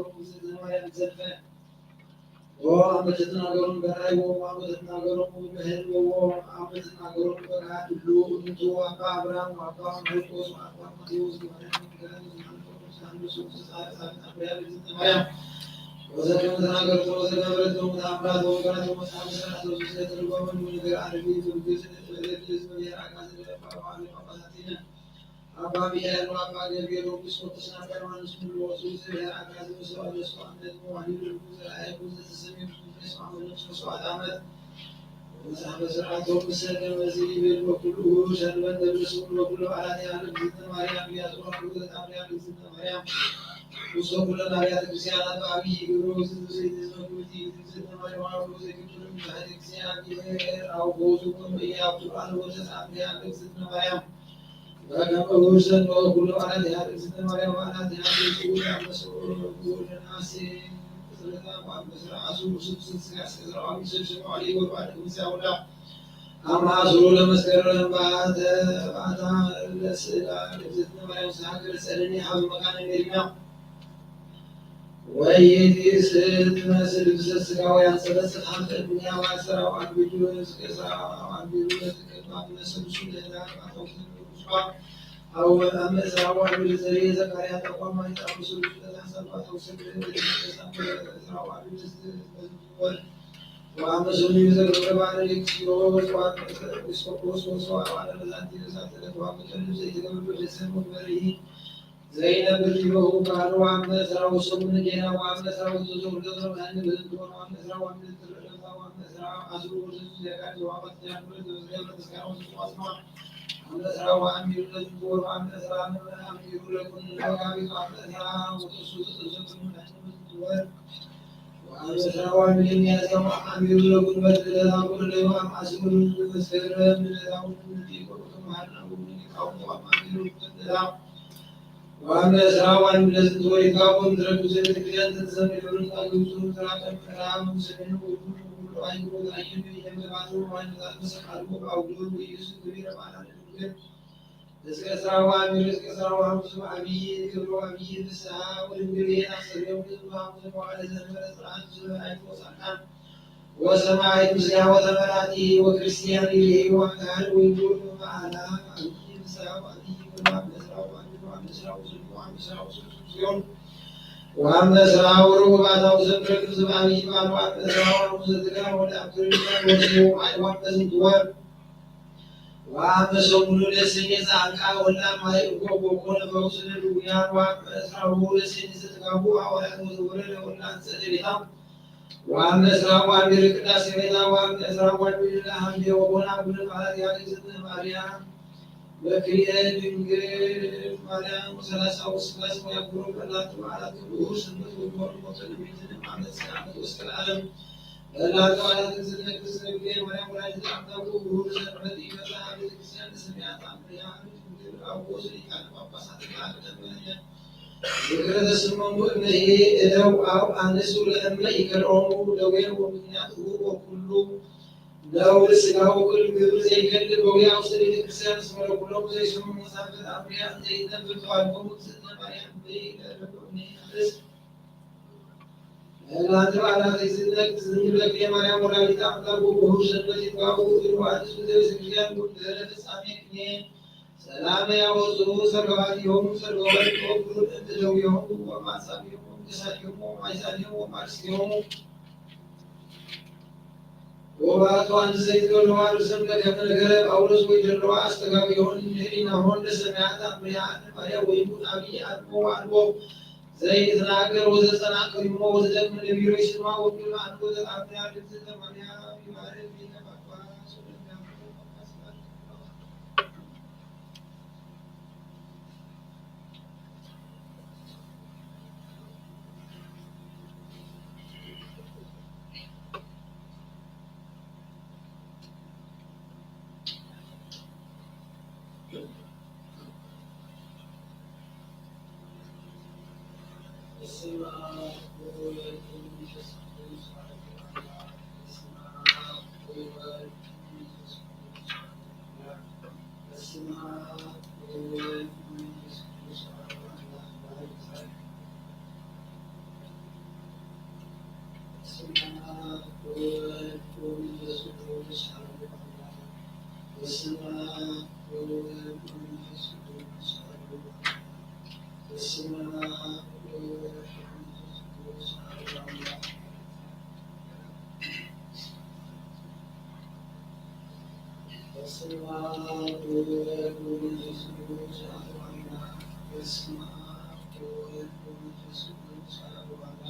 እግዝእትነ ማርያም ዘልፈ። ኦ ኣመ ትትናገሮም በራይዎ፣ ኣመ ትትናገሮም በህልዎ፣ ኣመ ትትናገሮም በጋድሉ እንቱ ኣባ ኣብርሃም፣ ኣባ ማርቆስ፣ ኣባ ማቴዎስ፣ ማርያም መግደላዊት፣ ዮሐንስ፣ ቅዱሳን፣ ንሱ ቅዱስ ጻድቃን፣ ኣንብያ፣ እግዝእትነ ማርያም። ወዘከመ ተናገርቶ ወዘገበረቶ ተአምራት ወንገራት ወመጽሐፍ ስርዓት ወስለ ተልጓመን ወነገር አረቢ ወንጌል ስለ ተበለች ህዝብ ብሔር አጋዘ ለለፋ ባሉ አባታቲነ አባ ሚካኤል ወአባ ገብርኤል ወንጉስ ወቅዱሳን ሃይማኖት ሁሉ ወፁ። እግዚአብሔር አጋዘ ወሰብአ ለሱ አምነት መዋሊ ለልቡ ዘርአየ ጉዘ ተሰሚ መንፈስ አመኖች መስዋዕት አመት ወመጽሐፈ ስርዓት ወምሰለ መዚ ይብል ወኩሉ ሰንበት ለብሱ ወኩሉ በዓላት ያለ እግዝእትነ ማርያም ያዝዋ ወዘጣም ያለ እግዝእትነ ማርያም ውስተ ኩለን አብያተ ክርስቲያናት በአብይ ግብር ውስጥ ዘይተዘጉ እግዝእትነ ማርያም አሁን ዘይግብር እግዚአብሔር አውቆቱ ወመያቱ አልወተት አብያ እግዝእትነ ማርያም በከመ ውሰን ወኩሎ አናቲሃ እግዝእትነ ማርያም አናቲሃ ብፁዕ ያመስሎ ለነሐሴ ዕስረተ አርባዕ በስራ አሱ ስብስት ስጋ እስከ ዘረባ ሚሰል ሽማዋሊ ወርባድ ምንዚያ ውላ አማስሎ ለመስከረም ባተ ባታ ለስእላ እግዝእትነ ማርያም ሰሃ ገለጸለኒ ሀብ መካነ ሜሪና ወይእቲ ስእል ትመስል ብሰት ስጋውያን ሰበስብ ሀብተ ዱንያ ማሰራው አንቢዱ እስከ ስራው አንቢዱ ለትቀባ ብለሰብሱ ለዳ አተው ሰብስባ አው አመ ስራው አንቢዱ ዘሬ ዘካርያ ተቋማ ይጣብሱ ለዳ ሰባ ተው ሰብስባ ስራው አንቢዱ ወል ወአመ ሰኒ ዘገበረ ባለ ሌክሲዮ ወአመ ኤጲስቆጶስ ወሰው አባለ ለዛቲ ለሳት ለተዋቀ ልብሰ የተገበረ ደሰ ወበሪ ዘይነብር ዲበሁ ቃል ወአመ ዕስራ ወሰሙን ጌና ወአመ ዕስራ ወዘተወልደ ዘውታኒ ብዝንትወን ወአመ ዕስራ ወአመ ዕስራ ወአመ ዕስራ አስሩ ወሰሱ ዘጋድ ዘዋቀት ጃንብረ ዘበዝገበ ተስካረ ወሰሱ አስማ አመ ዕስራ ወአሚሩ ለዝንትወን ወአመ ዕስራ አሚሩ ለኩን ለወጋቢት ወአመ ዕስራ ወሰሱ ዘተሰሙ ብዝንትወን ወአመ ዕስራ ወአሚሩ ለሚያዝያ ወአሚሩ ለኩን በትለታ ኩሉ ለይዋ አስሩ መስከረም ለታውን ሊቆ ከማና ወምን ቃውሞ አሚሩ ለታ ወአመ ዕስራ ወአንድ ለዝንቱ ወይትካቦ ምድረ ቅዱስ ቤተ ክርስቲያን ተተሰሚዑ ቃል ግብፁ ምዕራብ ምዕራብ ሰሜን ወይሁን ሁሉ አይሁድ አይሁድ የመባቱ ወአንዛት መሰቃሉ አውዶን ወኢየሱስ ገቢረ በዓላ ለድንግል እስከ ዕስራ ወአንድ እስከ ዕስራ ወሐሙስ አብይ ክብሮ አብይ ፍስሐ ወድንግል አስተርእዮም ለዝንቱ ሐሙስ መዋዕለ ዘንበረ ጽርዓት ስለ አይፎ ጻድቃን ወሰማዕት ምስሌሁ ተመራጢ ወክርስቲያን ይልዩ አካል ወይሁን በዓላ አብይ ፍስሐ ወአብይ ክብሮ አብይ ስራው አብይ ስራው ስልጡ አብይ ስራው ስልጡ ሲሆን ወአመ ዕስራ ወርቡዕ ባታው ዘምረክብ ዝባን ይባል ወአመ ዕስራ ወርቡዕ ዘትግራ ወደ አብትርኛ ወስሙ አይዋን በዝንቱ ወር ወአመ ሰሙኑ ለሰኔ ዘአንቃ ወላ ማይ እጎ ወኮነ ፈውስ ለድውያን ወአመ ዕስራ ወርቡዕ ለሰኔ ዘትጋቡ ሐዋርያት ወዘወረደ ወላ አንጸደ ቤታ ወአመ ዕስራ ወአንድ ለቅዳሴ ቤታ ወአመ ዕስራ ወአንድ ለሐምሌ ወቦና አቡነ ማርያም እግዝእትነ ማርያም በክልኤ ድንግል ማርያም ወሰላሳ ወስላሴ ወያዕቆብ በላቱ አራት ክቡር ስምንት ወይሆን ሞትን ቤትን ማለት ሰላም እስከ ለዓለም በላቱ አራት ዝነግስ ነግሬ ማርያም ወላዲተ አምላክ ክቡር ዘመድ ይመጣ ቤተክርስቲያን ስሚያት አምሪያ ድንግል አቦ ሊቃነ ጳጳሳት ለዓለም ምክረ ተስመሙ እምነሄ እደው አው አንሱ ለእመ ይከልኦሙ ደዌ ወምክንያቱ ወኩሉ ነውር ስጋው ኩሉ ግብር ዘይገድል በውያ ውስጥ ቤተ ክርስቲያን ስመረ ኩሎም ዘይስሙ መሳፍንት አብሪያ ዘይነብር ተዋልቦሙ እግዝእትነ ማርያም በይለለቁኒ ርስ ለእናንተ በዓላት እግዝእትነ እግዝእትነ ለክሌ ማርያም ወላዲተ አምላክ ወቦሁ ሰንበት ይትባቡ እሉ አንሱ ቤተ ክርስቲያን ጉድ ለፍጻሜ ቅኔ ሰላም ያወጹ ሰርገዋቲሆሙ ሰርገዋቲሆሙ እምእደዊሆሙ ወማሳቢሆሙ ወምክሳዲሆሙ ወማይሳዲሆሙ ወማርስቲሆሙ ወባቱ አንሰይት ዘለዋ ርእሰም ለከመ ነገረ ጳውሎስ ወይ ዘለዋ አስተጋቢሆን ንህሊናሆን ለሰማያት አምሪያ ማርያ ወይሙን አብይ አልቦ አልቦ ዘይትናገር ወዘጸናከሪሞ ወዘደግም ነቢሮ ይስማ ወግል አንጎ ዘጣምሪያ ልብዝተ ማርያ ይባረክ ሊቀ ጳጳስ ወደሚያምሩ ጳጳስ በስመ አብ ወወልድ ወመንፈስ ቅዱስ አሐዱ አምላክ። በስመ አብ ወወልድ ወመንፈስ ቅዱስ አሐዱ አምላክ። በስመ አብ ወወልድ ወመንፈስ ቅዱስ አሐዱ አምላክ። ወወልድ ወመንፈስ ቅዱስ አሐዱ አምላክ። በስመ አብ ወወልድ ወመንፈስ ቅዱስ አሐዱ አምላክ። በስመ አብ ወወልድ ወመንፈስ ቅዱስ አሐዱ አምላክ። በስመ አብ ወወልድ ወመንፈስ ቅዱስ አሐዱ አምላክ። በስመ አብ ወወልድ ወመንፈስ ቅዱስ አሐዱ አምላክ። በስመ አብ ወወልድ ወመንፈስ ቅዱስ አሐዱ አምላክ።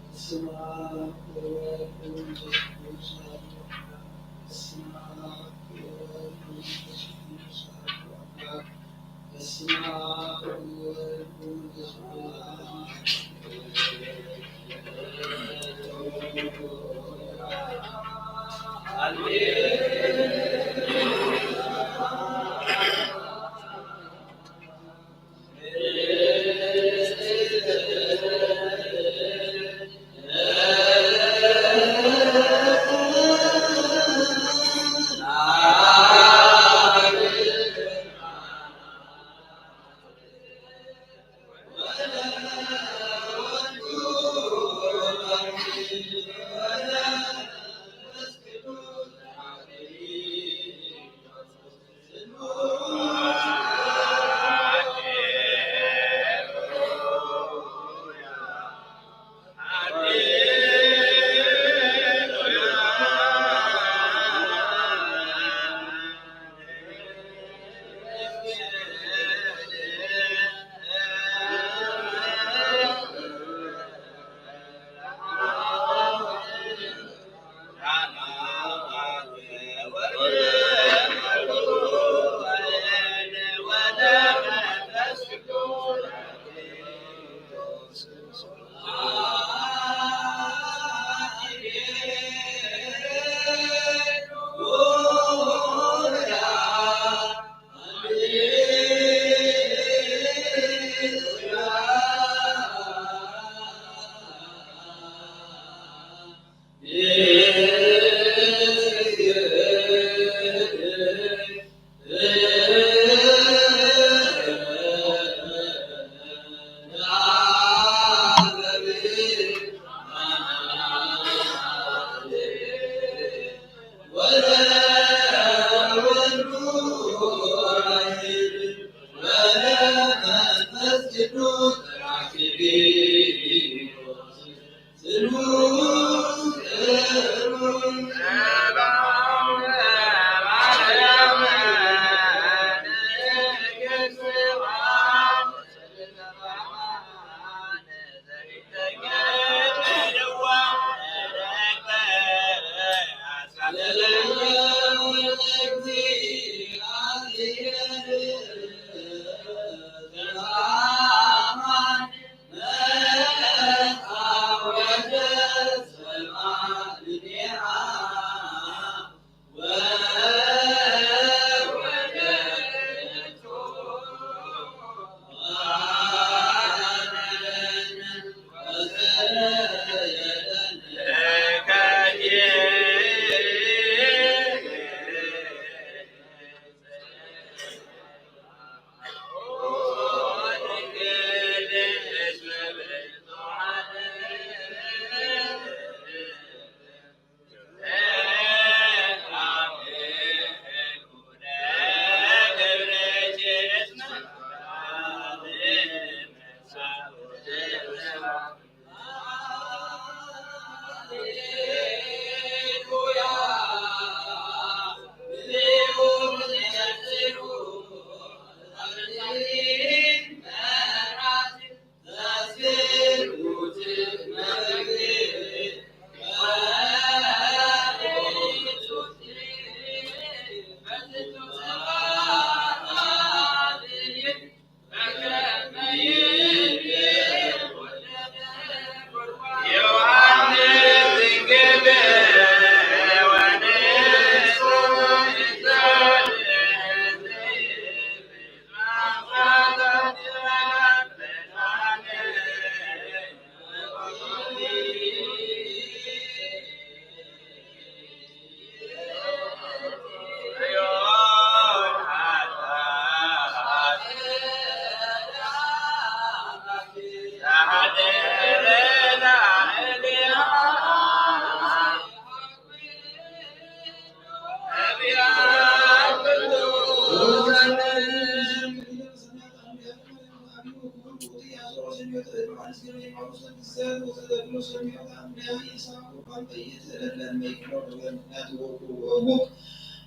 በስመ አብ ወወልድ ወመንፈስ ቅዱስ አሐዱ አምላክ። በስመ አብ ወወልድ ወመንፈስ ቅዱስ አሐዱ አምላክ። በስመ አብ ወወልድ ወመንፈስ ቅዱስ አሐዱ አምላክ።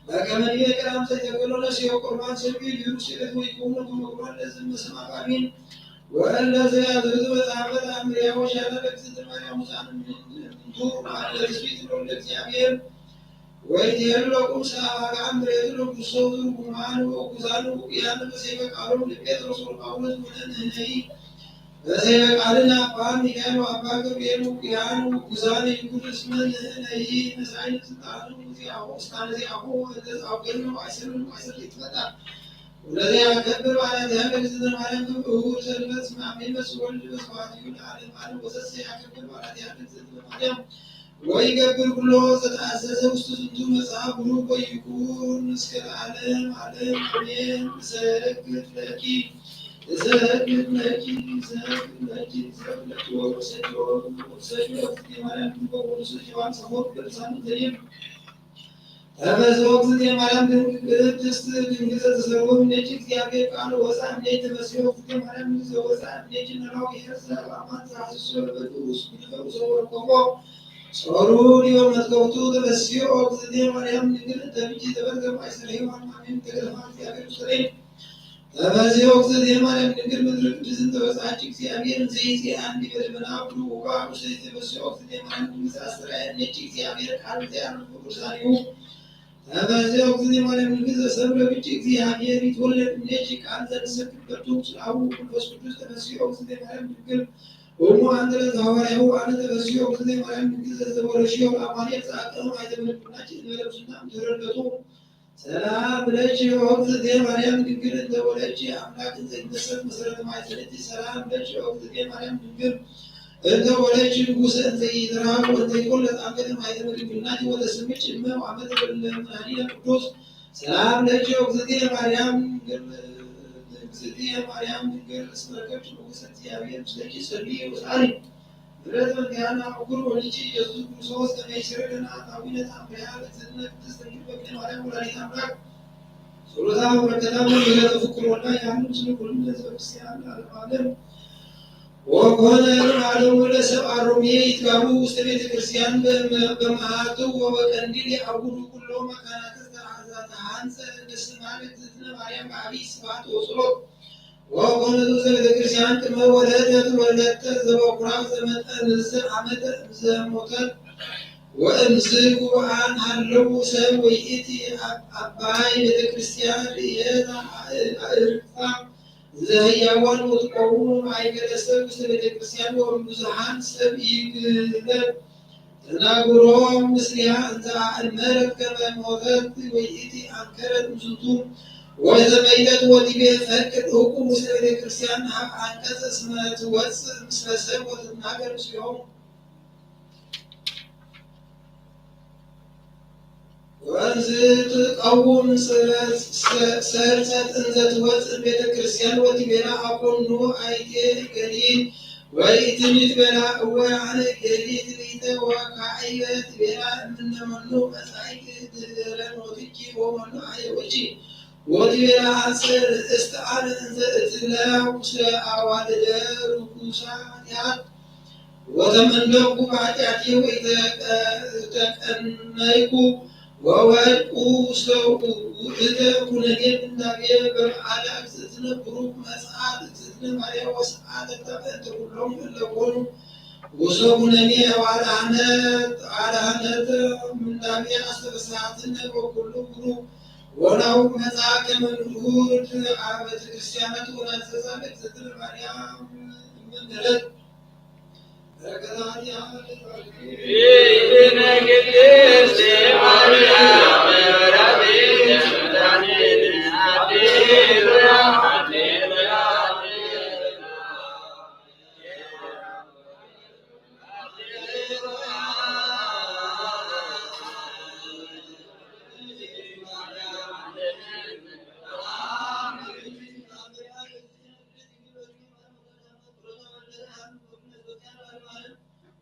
በከመ ንቤት ሰላም ዘይተገሎ ነሲኦ ቁርባን ሰብእ ሊሩስ የለት ወይኮኑ ክመግባን ለዝመሰማቃሚን ወእለ ዘያዘዙ በጻሕፈት ኣምርያ ወሻላ ለእግዝእትነ ማርያም ውፃን ምንቱ ለትስቢት ለእግዚኣብሔር ወይትሄሉ ለኩም ሰላም አብርሃም ምሬቱ ለኩሶ ዝርጉማን ወኩሳን ውቅያን በሴፈ ቃሎም ለጴጥሮስ ወጳውሎስ ወለንህነይ በሰይፈ ቃልን አባ ሚካኤል ወአባ ገብርኤል ውቅያን ውኩሳን ይኩን እስመ ንህነይ ነሳይን ስልጣኑ ዚአሁ ስልጣን ዚአሁ እለ ጻውገን ወአይሰምን ወአይሰር ይትፈታ ወለዚ ያከብር ባላት ያህል ዝነ ማርያም ክብር እሁር ሰንበት ስማሜ መስወልድ በስዋት ይሁን አለም አለም ወዘሰ ያከብር ባላት ያህል ዝነ ማርያም ወይገብር ኩሎ ዘተአዘዘ ውስተ ዝንቱ መጽሐፍ ብሩክ ወይኩን እስከ ለዓለም ዓለም አሜን። እሰግድ ለኪ እሰግድ ለኪ እሰግድ ለኪ እሰግድ ለኪ ወሰጆ ወሰጆ ማርያም ወቅዱስ ዮሐንስ አፈወርቅ ቅዱሳን ዘይም ተፈስኦ እግዝእትየ ማርያም ድንግል ቅድስት ድንግል ዘተሰወ እምኔኪ እግዚአብሔር ቃል ወፃ እምኔኪ ተፈስኦ እግዝእትየ ማርያም ድንግል ዘወፃ እምኔኪ ነራዊ ሄር ዘአማን ዘሐስሶ ለበዱ ውስጥ ቢልፈሩ ዘወረቆቆ ጾሩ ዲዮ መትከውቱ ተፈስኦ እግዝእትየ ማርያም ድንግል እንተ ብኪ ተበርገ ማእሰር ሔዋን አሜን። ተገርማ እግዚአብሔር ውስጥ ተበዚኦ እግዝእትየ ማርያም ድንግል ምድር ቅድስት እንተ በጽሐኪ እግዚአብሔር እንዘይዜ አንዲ በደመና ኩሉ ውባ ውስጥ ተፈስኦ እግዝእትየ ማርያም ድንግል ዘአስተርአየኪ እግዚአብሔር ቃል ዘያርፍ ቅዱሳን ይሁ ተፈስኦ እግዝእትየ ማርያም ድንግል ዘሰብረ ብኪ እግዚአብሔር ይትወለድ እምኔኪ ቃል ዘንሰክር በቱ ስልአሁ መንፈስ ቅዱስ ተፈስኦ እግዝእትየ ማርያም ድንግል እሙ አንተ ለዘሐዋርያሁ አነ ተፈስኦ እግዝእትየ ማርያም ድንግል ዘዘወረሽዮ ለአማኑኤል ዘአቀሙ አይተመልኩናኪ እንበለብሱና ምትረደቱ ሰላም ለኪ ኦ እግዝእትየ ማርያም ድንግል እንተ ወለድኪ አምላክ እንተ ይትመሰል መሰረተ ማይፀንኪ ሰላም ለኪ ኦ እግዝእትየ ማርያም ድንግል እንተ ወለድኪ ንጉሰ እንተ ይትረሃብ ወእንተ ይቆለጥ አንገተ ማይፀነ ድንግልናኪ ወተስምኪ እመ ወአመተ ለመድኃኒነ ቅዱስ ሰላም ለኪ ኦ እግዝእትየ ማርያም ድንግል እግዝእትየ ማርያም ድንግል እስመ ረከብኪ ሞገሰ እግዚአብሔር ምስሌኪ ጸልዪ ወስአሊ ምሕረት መንቲያና እኩል ወልድኪ ኢየሱስ ክርስቶስ ከመ ይስረይ ለነ ኃጣውኢነ ተአምረያ ለእግዝእትነ ቅድስት ድንግል በክለ ማርያም ወላዲተ አምላክ ጸሎታ ወበረከታ በእንተ ፍቁር ወልዳ ያሉ ምስለ ኩሉ ህዝበ ክርስቲያን ለዓለመ ዓለም። ወኮነ ልማዶሙ ለሰብአ ሮሜ ይትጋቡ ውስተ ቤተ ክርስቲያን በመዓቱ ወበቀንዲል የአውዱ ኩሎ መካናት ዘተሃንጸ ለስማ ለእግዝእትነ ማርያም በአቢይ ስብሐት ወጸሎት። ወኮነ ውስተ ቤተ ክርስቲያን ቅድመ ወለደት ወለተ ዘበኩራ ዘመጠ ንዘ አመተ ዘሞተት ወእምዝ ጉባአን ሃለው ሰብ ወይእቲ አባይ ቤተ ክርስቲያን ርእየት አእርክታ ዘህያዋን ወትቆሙ ማእከለ ሰብ ውስተ ቤተ ክርስቲያን ወእምብዙሃን ሰብ ይግለጥ ተናግሮ ምስሊሃ እንተ አእመረት ከመ ሞተት ወይእቲ አንከረት እምዝንቱ ወዘመይተት ወዲቤ ፈቅድ እቁም ውስተ ቤተ ክርስቲያን ሀብ አንቀጽ እስመ ትወፅእ ምስለ ሰብ ወትናገር ምስሊሆም ወእንዝ ትቀውም ሰርጸት እንዘ ትወፅእ ቤተ ክርስቲያን ወቲቤላ አኮኑ አይቴ ገሊል ወይ ትኒት ቤላ እወ አነ ገሊል ትኒተ ወካዕበ ትቤላ እምነመኑ መጻይክ ድረን ወትኪ ወመኑ አየወጂ ወቲቤላ አንሰ ርእስት አነ እንዘ እትለ ውስተ አዋልደ ርኩሳት ወተመንደኩ በኃጢአቴ ወኢተቀነይኩ ወወድቁ ውስተ ውእተ ኩነኔ ምናቤ በበዓለ እግዝእትነ ብሩክ መጽአት እግዝእትነ ማርያም ወስብሐት ለኪ በእንተ ኩሎም እለ ኮኑ ውስተ ኩነኔ ወአድኃነት አድኃነት ምናቤ አስተበሳትነ ወኩሉ ብሩክ ወናሁ መጽአ ከመ ንዑድ አበ ቤተ ክርስቲያናት ወናዘዛ ለእግዝእትነ ማርያም እምነት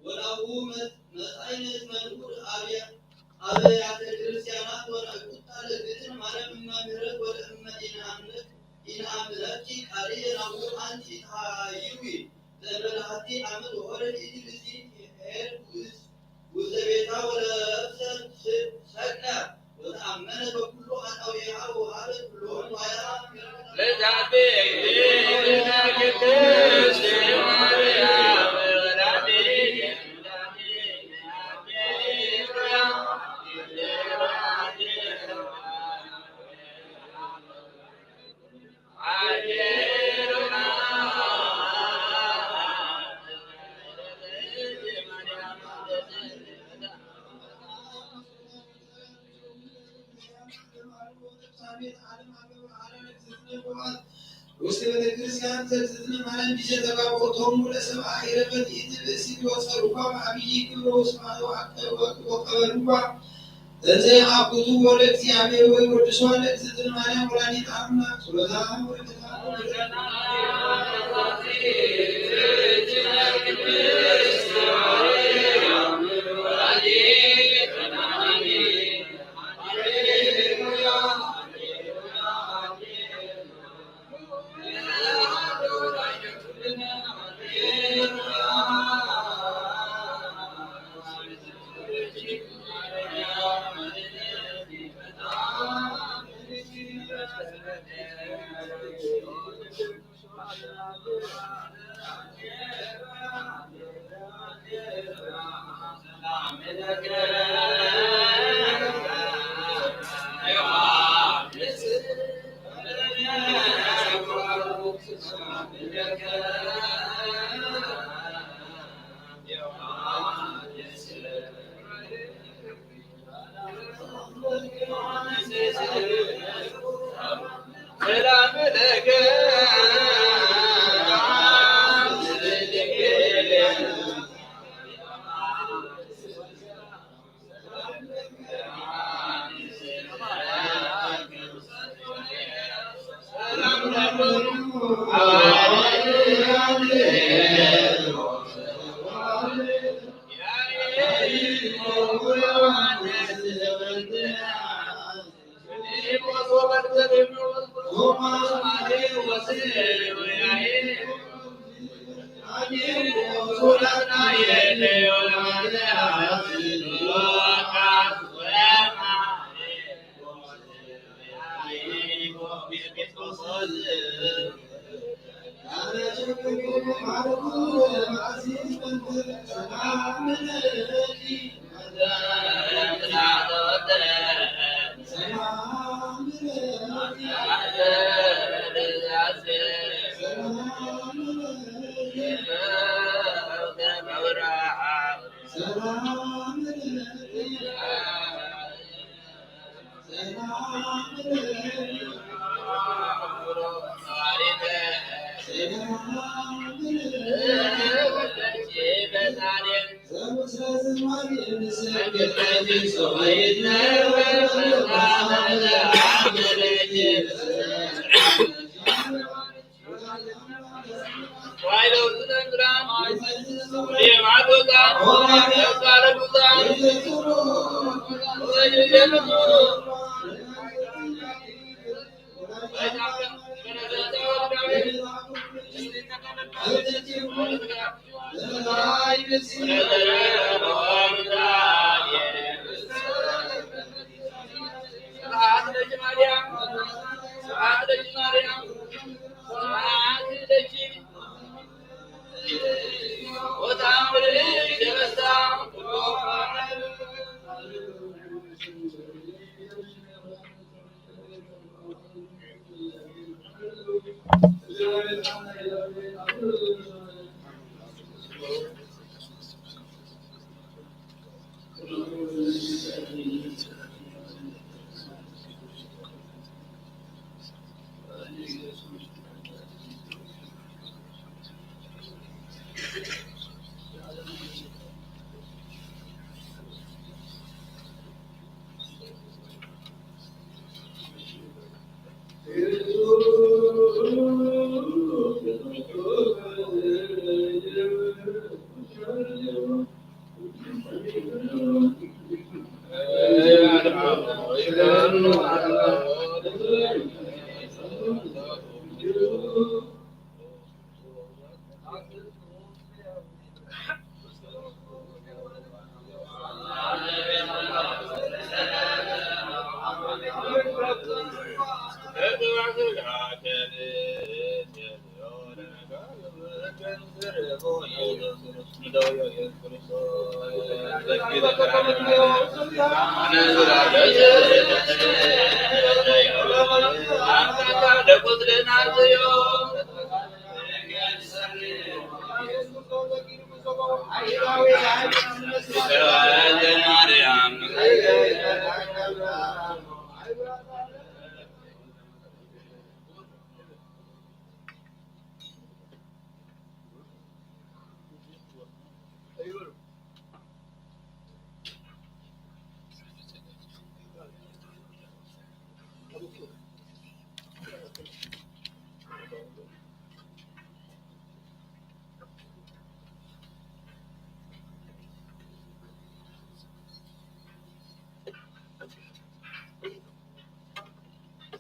ወናሁ መጻኢነ እስመ ንዑድ አብያተ ክርስቲያናት ወናቁጣ ለእግዝእትነ ማርያም እመ ምህረት ወለእመ ኢነአምነኪ ቃልየ ናሁ አንቲ ተሃይዊ ዘመናቲ ኣመት ወረድ ኢቲ ብዚ ሄር ውዝ ውዘቤታ ወለብሰ ሰቅላ ወተኣመነ በኩሉ ኃጣውኢሃ ወወሃበት ኩሎ ንዋያ ለዛቲ ቅድስት ማርያም ወላዲተ ውስተ ቤተ ክርስቲያን ዘእግዝእትነ ማርያም ዲሸ ተጋብኦቶሙ ለሰብአ ኢረፈት ይእቲ ብእሲት ወጸርኳ በዐቢይ ክብር ወስብሐት ወአክተር ወወቀበርኳ እንዘ ይአኩቱ ወለእግዚአብሔር ወይወድሷ ለእግዝእትነ ማርያም ወላዲተ አምላክ ጸሎታ ወረከታ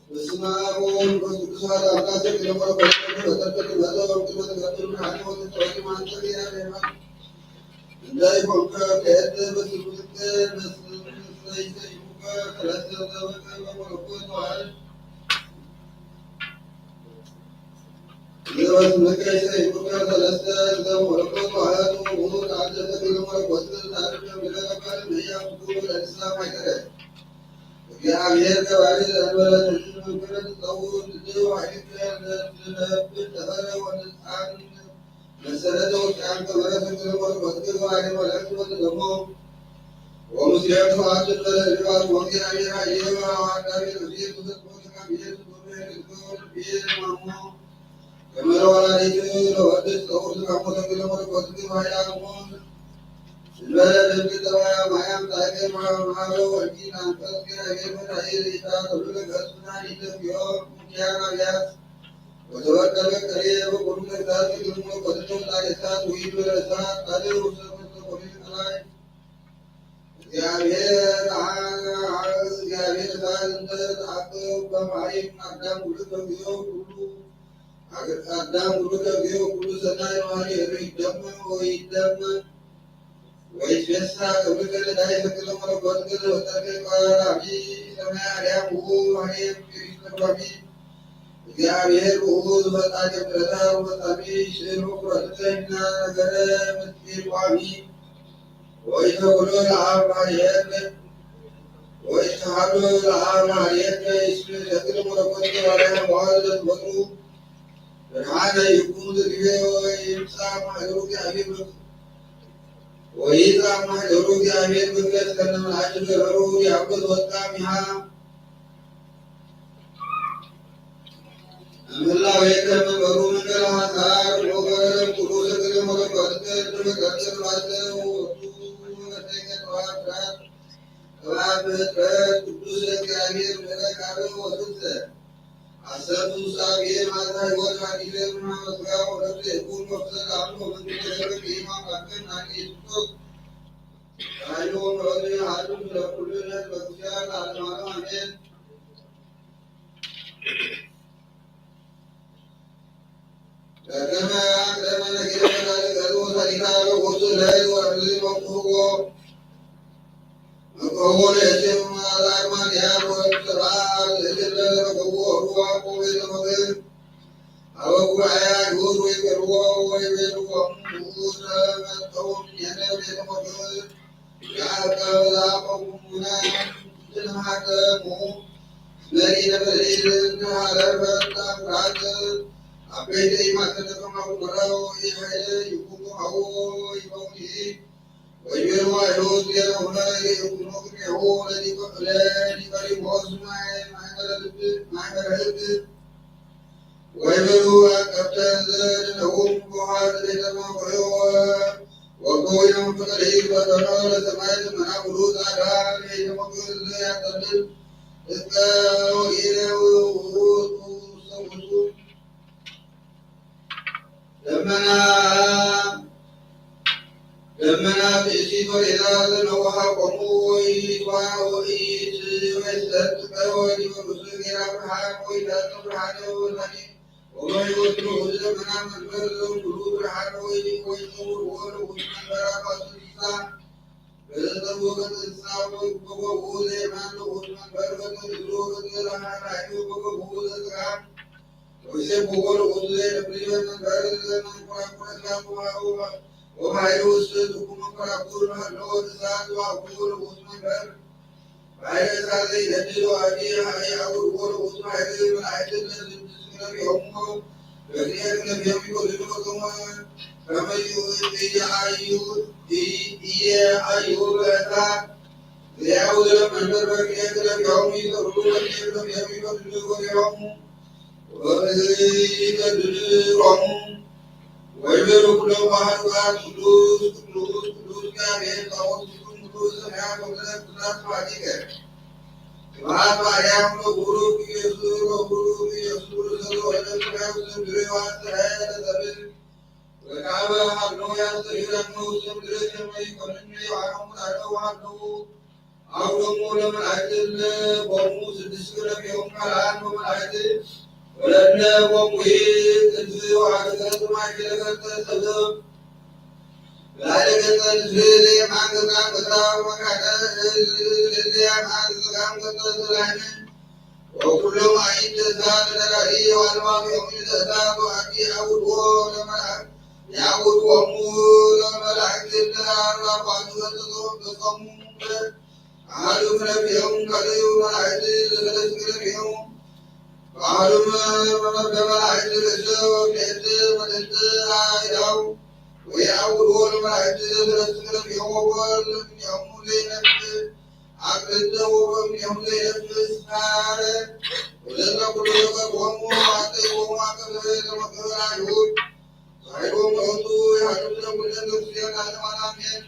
በስመ አብ ወወልድ ወመንፈስ ቅዱስ አሐዱ አምላክ። ዘክረ ለመለኮቱ ወተርፈ ትምህርተ ወቅድመ ትምህርቱ ብርሃነ ወተንጸባረቀ ማንጸ ብርሃነ። እንደ ይኮንከ ከየተ በስምከ በስምከ ይሰይሙከ ሰለስተ ዘበከ በመለኮት ተዋህድ። እንደ በስምከ ይሰይሙከ ሰለስተ ዘበመለኮት ተዋህድ። ውእቱ አንተ ተክለ መለኮት ታሪክ ምድረ ባል መያ ምኩ ለንስላ ማይከረ። እግዚአብሔር ከባህሪ ዘእንበለ ትሽም ክብረት ጸውር ልጅ ዋሂድ ለነብር ተፈረ ወንጻን መሰረተ ወርቃን ከመረተ ክብር ወርቆት ክብር አገር ወላጅ ወንድ ደግሞ ወሙሴቱ አጭር ለልባት ወእግዚአብሔር አየሁ አዳሚ እግዚአብሔር ተሰጥቶ ተካብሔር ተጎብሔር ተጎብሔር ማሞ ከመረ ወላዲቱ ለወድስ ጸውር ተካሞ ተክለ ወርቆት ክብር አያሙን እንበለ ደግ ጠባያ ማያም ታገር ማሮ ወልኪ ናንፈስ እግዚአብሔር መድኃኒት ኢታ ተብሎ ገጽና ይደግዮ ሙኪያን አብያት ወተበቀለ ቀሬ በቁም ለእሳት ይግርሞ ቆድቶ ጣይሳት ውይድ በለእሳት ቃል ውስጥ ቆሪት ከላይ እግዚአብሔር አ-፣ እግዚአብሔር እሳት እንተ ተአቅብ በማይም አዳም ውልድ በጊዜው ሁሉ አዳም ውልድ በጊዜው ሁሉ ሰናይ ነዋሪ ይደመም ወይደመም ወይትፌሳ ክብርከ ለዳይ ተክለ መለኮት ገለ ወጠርቀ ቃል አቢ ሰማይ አርያም ውእቱ ማርያም ክሪስቶስ አቢ እግዚአብሔር ውእቱ ፈጣሪ ፍጥረታ ወፈጣሪ ስእሉ ኩረትከ ይምና ነገረ ምስጢር ቋሚ ወይተውሎ ለአብ ማርያም ወይተሃሎ ለአብ ማርያም ይስሉ ተክለ መለኮት ገባርያ መዋል ለትወጡ ብርሃነ ይኩን ዝግቤ ወይምጻእ ማሕደሩ እግዚአብሔር ወይምጻእ ማሕደሩ እግዚአብሔር መግለጽ ከነ መልአክ ነበሩ። ዲያብሎስ ወጣ እምኔሃ እምህላዌከ መንበሩ መንገለ ሐሳር ወበረረ ኩሉ ዘክረ መለኮትከ እንደ መቀርጽ ባለ ወቱ ወተይቀ ተዋፍራ ቅባት ፍጥረት ቅዱስ እግዚአብሔር ምሕረት ቃል ወፍጽ አሰቱ ሳብሔር ማታ ሕይወት አዲስ ለምን አመስጋ ወለብሰ ይኩን ወፍሰ ቃሉ ወመንግስተ ሰማያት ይማ ማከን አዲስ ክርስቶስ ራእዩ ምሕረት አሉ ለኩሉ ነት በክርስቲያን ለዓለማኑ አሜን። ወይቤሉ አይሁድ ሌላ ሆነ የኩኖ ቅኔሁ ለኒቆዲሞስ ማእመረ ሕግ ወይቤሉ አቀብተ ዘደለዎም በውሃ ዘቤተማ ወዮ ወጎ ይመንፈቀ ለይፈተኖ ለሰማይ ደመና ኩሉ ጻዳ ለይተመገዝ ያጠልል እስከ ወኢለ ውእቱ ሰውቱ ደመና ደመና ብእሲት ወሌላ ዘነውሃ ቆሙ ወይትዋ ወኢት ወይሰጥ ቀወ ዲበ ብዙ ጌራ ብርሃን ወይዳጥ ብርሃን ወታኒ ወማይ ወትሮ ወደ ደመና መንበር ዘው ብሩ ብርሃን ወይ ወይ ጸውር ወለ ውስጥ መንበራ ባሱ ዲሳ በዘጸምኡ ገጽ እንስሳ ብጎቦኡ ዘየማን ንኡስ መንበር፣ በዘንስሉ ገጽ ለኻልኣዩ ብጎቦኡ ዘጸጋም ወይሴ ብጎቦ ንኡስ ዘየለምልም መንበር፣ ዘመንኮራኩር እሳት ወሃ-፣ ወሃ-፣ ወባሕሪ ውስጥ እኩ መንኮራኩር ሃሎ እሳት ወሃብኩ ንኡስ መንበር፣ ባሕሪ እሳት ዘይደሊ ወሃቢ ሃይ ኣውርዎ ንኡስ ባሕሪ መላእክት ነቢዖሞ በክልኤ ክነቢዖም ይኮልሉ ከሞ ከመዩ ኢየኣዩ ኢ-፣ ኢየኣዩ በእሳት ዘያውድሎም መንበር በክልኤ ክነቢዖም ይሰብሩ በክልኤ ክነቢዖም ይኮልሉ ወዲዖም ወይገድልዖሙ ወይቤሉ ኩሎም መሃንጻት ቅዱስ ቅዱስ ቅዱስ እግዚአብሔር ጣኦት ፍጹም ቅዱስ ሰማያት ወምድረ ቅዱሳት ተባዲከ ስብሐት ማርያም ወቡሩክ ኢየሱስ ወቡሩክ ኢየሱስ ዘተወልደ ሰማያዊ ዘምድር ዋስተሐ ለሰብእ ወካበ ሀብሎ ያስተሪረኑ ስምድር ከመ ይኮንኒ ወአሮሙ ላለው ሀብሎ አውሎሙ ለመላእክት እለ ቦሙ ስድስት ክለፊሆም ካልአን በመላእክት ወለእለ ቦሙ ይእቲ ወአገዘ ማእከለ ገጸ ሰብእ ላዕለ ገጸ ንስሪ ለየማን ገጻ ገጻ ወመካነ ለየማን ዘጸጋም ገጸ ሰላይነ ወኩሎም አዕይንተ እሳት ለራእይ ወአልባቢሆሙ ለእሳት ወአዲ አውድዎ ለመላእክት ያውድዎሙ ለመላእክት እለ አርባዕቱ ገጾሙ ገጾሙ አሐዱ ክነፊሆሙ ካልኡ መላእክት ዘሰለስት ክነፊሆሙ አሐዱ መመርደ መላእክት ርእሰ ወክልኤተ መደተ አእዳው ወየአውድዎ ለመላእክት ዘሰለስት ክነፊሆሙ ወበእምኔሆሙ ዘይነፍስ አክልተ ወበእምኔሆሙ ዘይነፍስ ሳረ ወለለ ኩሉ ዘገብሮሙ አጠይቆሙ አከበ ለመከበ አይሁድ ሳይቦም ሞቱ ያሉት ለሙለ ክርስቲያን ዓለም አሜን።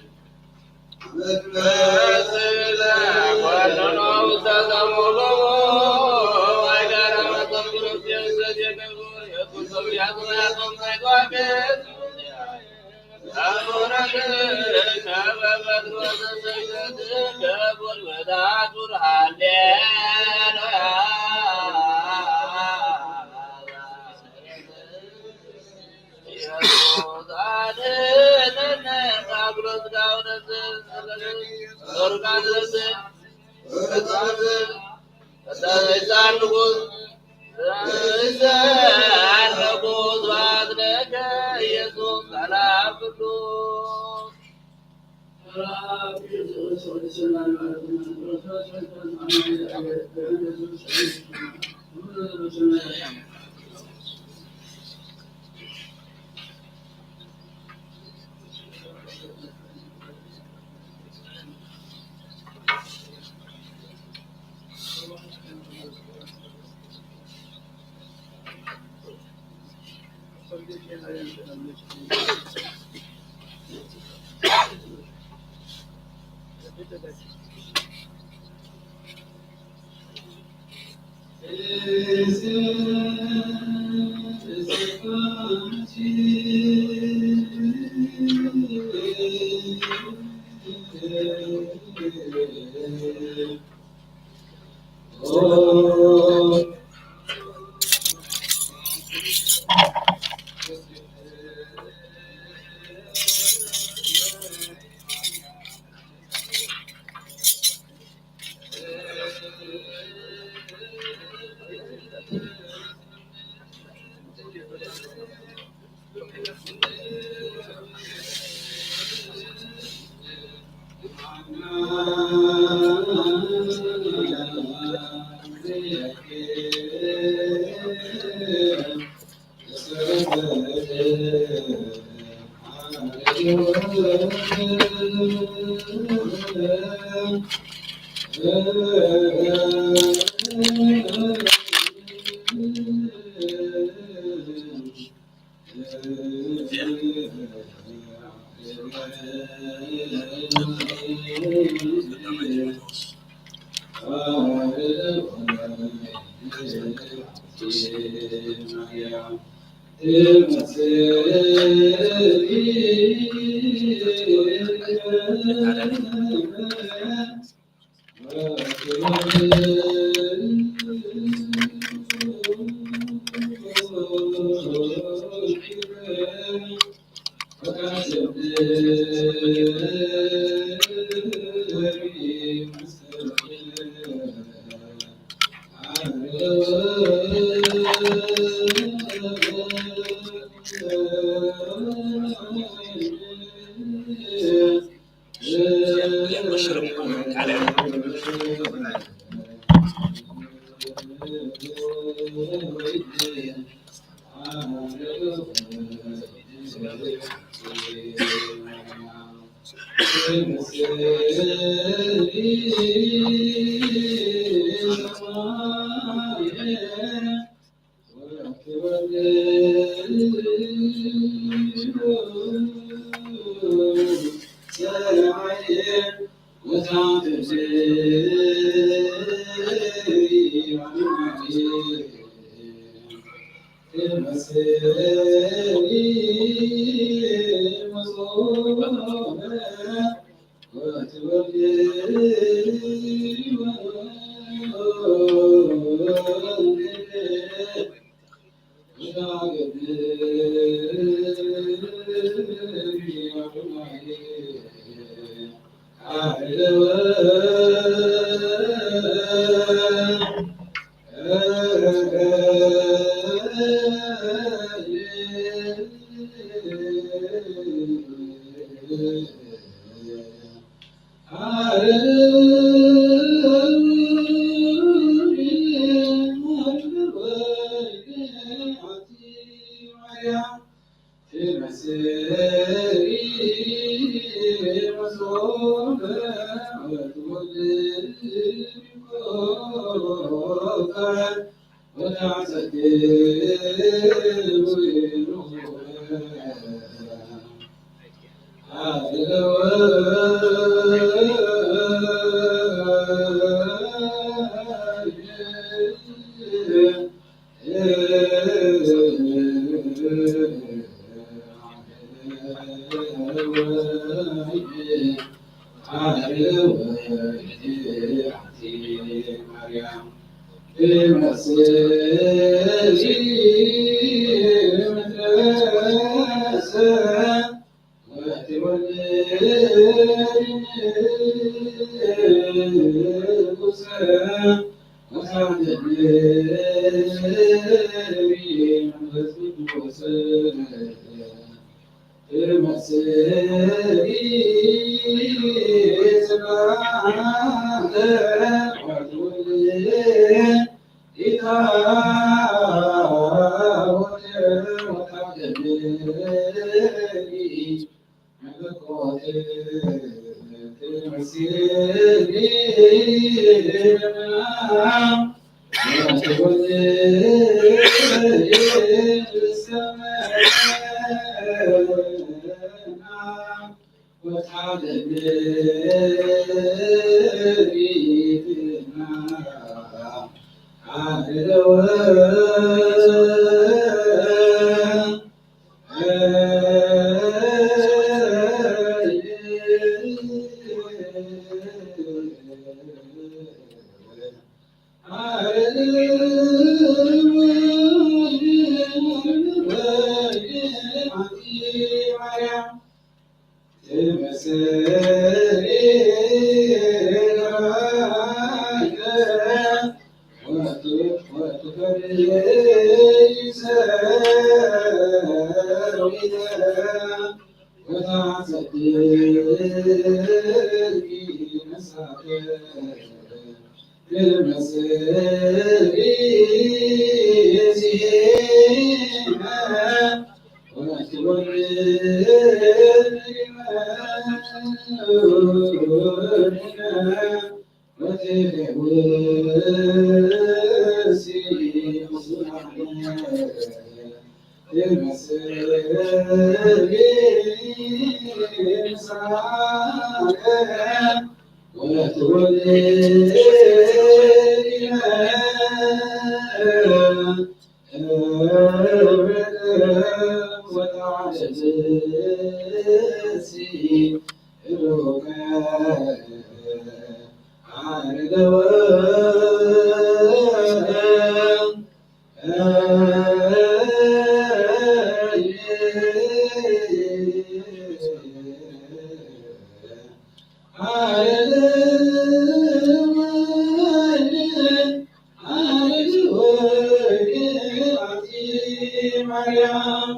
ማርያም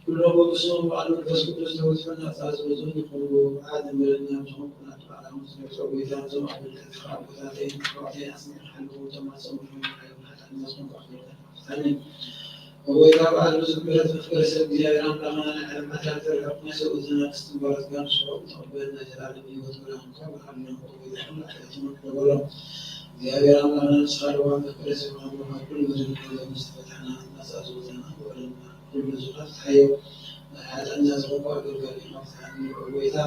ኩሎም በብስሙ በዓል መንፈስ ቅዱስ ተወልፈና ጻጽ ብዙን ይኹንዎ። ዓዲ ምርና ዝኾኑ ኩናት በዓል ሓሙስ ነብሶ ጎይታ፣ እዞም ኣገልገልትኻ ኣቦታተይን ኣሕዋተይን ኣጽኒዕካ ሓልዎም፣ ተማጸኑ፣ ሓዮም ሓጣን ነዞም ኣገልገልትኻ ፍታኒ። ጎይታ በዓል ብዙሕ ምሕረት መፍቀሪ ሰብ እግዚኣብሔር ኣምላኽና ናይ ዓለም ሓጢኣት ተርሕቕ ናይ ሰብኡትና ክስትንባረት ጋር ስራኡ ተቐበልና ዘላለም ህይወት ብርሃን ካብ ብርሃን ነንቆ ጎይታ ኩሉ ሓጢኣትና ይቕረ በሎ። እግዚኣብሔር ኣምላኽና ንስኻ ለዋህ መፍቀሪ ሰብ ኣምላኽ ኩሉ በደልና ሎምስ ተፈታሕና ናጻ ዝወጸና ወረድና። ኩሉ ዝኸፍት ሓዮ ናይ ሓጥእና ዝኾንኩ ኣገልጋሊ ኢኻ። ፍትሓኒ ንዑ ጎይታ።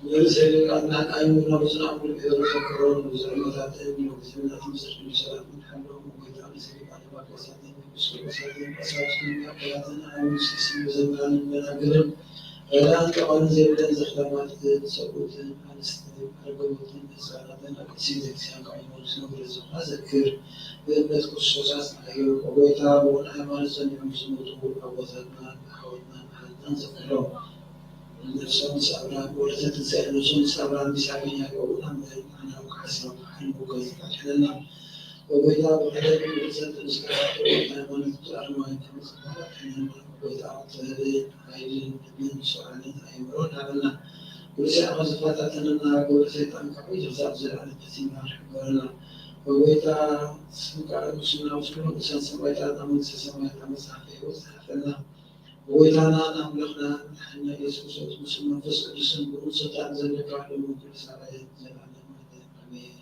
ንርእሰ ሊቃውንትና ኣእምሮና ብዙሕ ኣምልክ የዘከሮም ብዙሕ መታትን ንጉስና ትምስል ቅዱሳትን ሓሎም ጎይታ ንርእሰ ሊቃነ ማርቆሳትን ኤጲስቆጶሳትን ቀሳውስትን ኣቦታትን ኣበውን ስስን መዘምራንን መናግርን ረዳእን ጠቐምን ዘይብለን ዘኽለማትን ሰብኡትን ኣንስትን ኣረጋውያንን ህጻናትን ኣብ ቅድስቲ ቤተክርስትያን ከዕልሉ ዝነብሩ ህዝብኻ ዘክር። ብእምነት ክርስቶስ ኣጽንዓዮም። ኦ ጎይታ፣ ብቕኑዕ ሃይማኖት ጸኒዖም ዝሞቱ ኣቦታትናን ኣሕዋትናን ኣሓትናን ዘክሮም። ነፍሶም ንጻብራ፣ ብወረተ ትንሳኤ ነፍሶም ንጻብራ፣ ንሳብን ያዕቆብን ኣብ ምድሪ ንዓና እውን ክሓስብ፣ ክሓልም፣ ክገዝእ ኣድሕነና። ኦ ጎይታ፣ ብሕደት ብርሰት ንስካ ሃይማኖት ኣርማይ ከም ጽባሕ ኣድሕነና። ኦ ጎይታ፣ ጥበብን ሓይልን ልብን ስውዓልን ኣእምሮን ሃበና። ብርሲዕኻ ዝፈታተነና ግብሪ ሰይጣን ካብ ኢድኻ ኣብ ዘለዓለም ፈጺምና ንሕበረና። ኦ ጎይታ፣ ስምካ ቅዱስና ምስ ኩሎም ቅዱሳን ሰማዕታት ኣብ መንግስተ ሰማያት ኣብ መጽሓፍ ህይወት ጽሓፈልና። ጎይታናን ኣምላኽናን መድሓኒና ኢየሱስ ክርስቶስ፣ ምስኡ መንፈስ ቅዱስን ብሩህ ስልጣን ዘለካ ሎምን ኩሉ ሳዕትን ዘለዓለምን ኣሜን።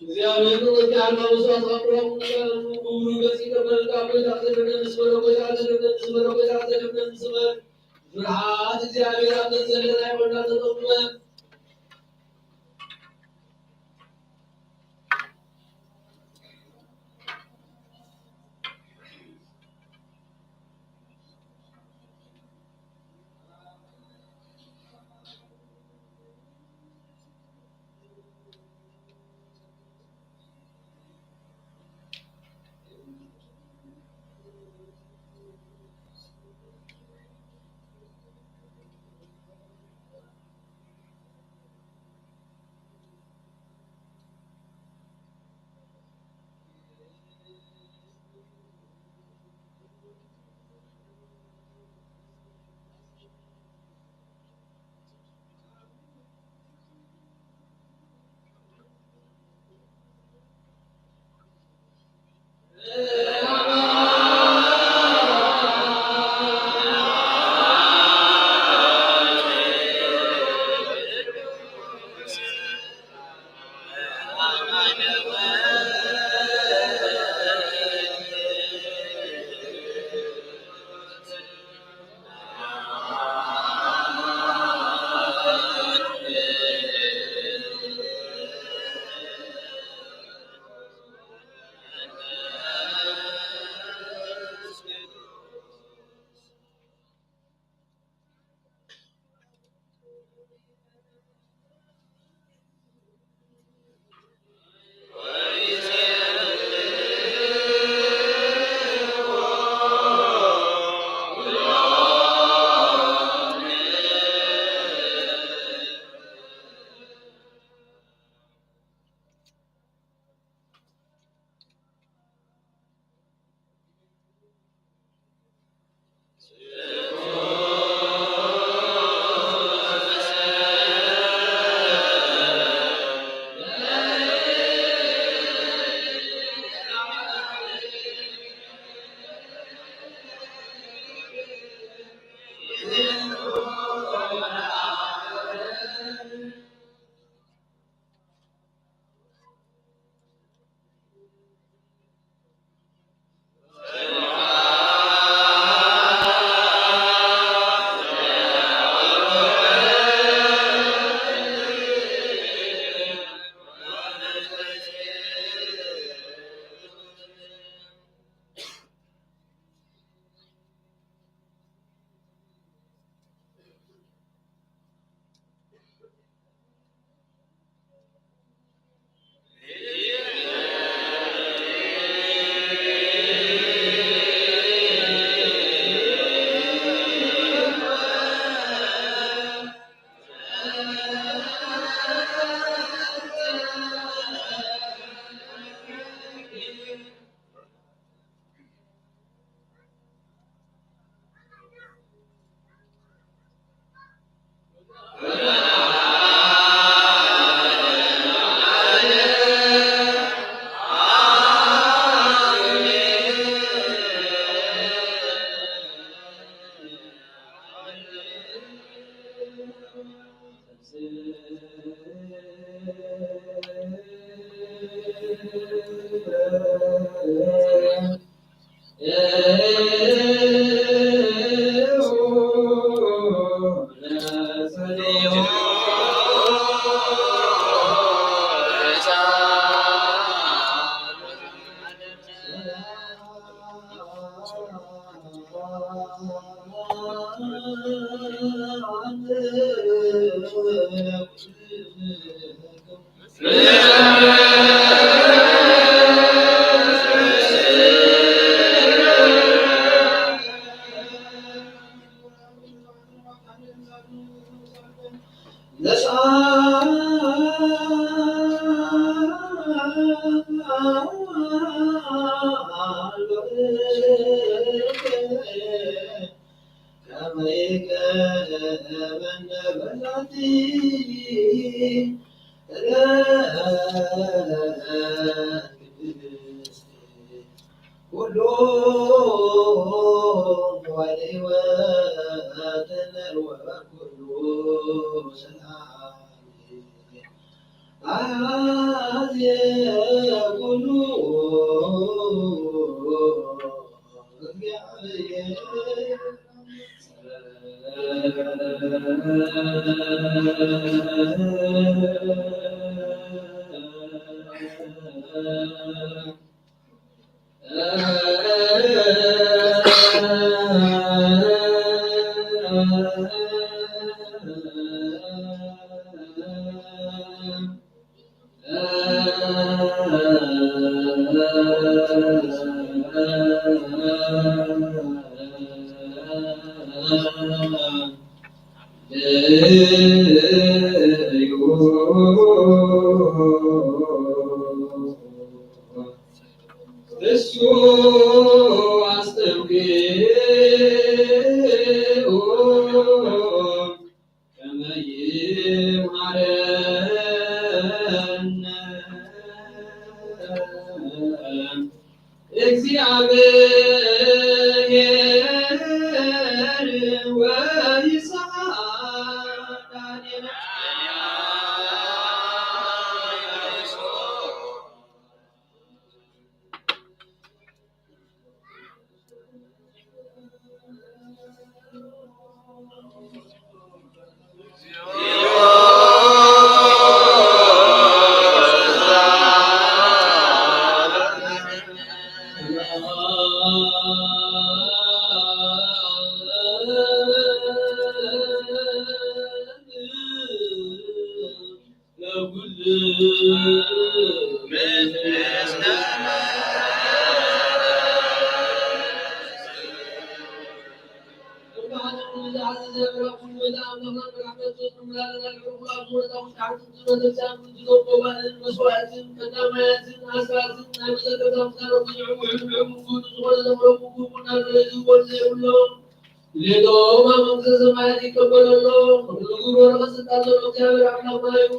እግዚኣብሔር ንወዲ ኣልማ መስዋዕት ከቅርቦም ክብሩ ገጽ ይቀበለልካ። ኣብ ጎይታ ተደምነ ምስ በረ፣ ጎይታ ተደምነ ምስ በረ፣ ጎይታ ተደምነ ምስ በረ። ፍርሃት እግዚኣብሔር ኣብ ገጽ ዘለና ይኾንና ተጠቅመ። ኩሉ ወልወትን ወኩሉ ሰላም አዜ ኩሉ እግዚአብሔር እሱ አስጠንቅቆ ከመ ይምሃረነ እግዚአብሔር ወይስሐቀነ። ሌሎም ኣብ መንግስተ ሰማያት ይቀበለሎም። ንጉር ወረቐት ስልጣን ዘሎ እግዚኣብሔር ኣምላኽና እዩ።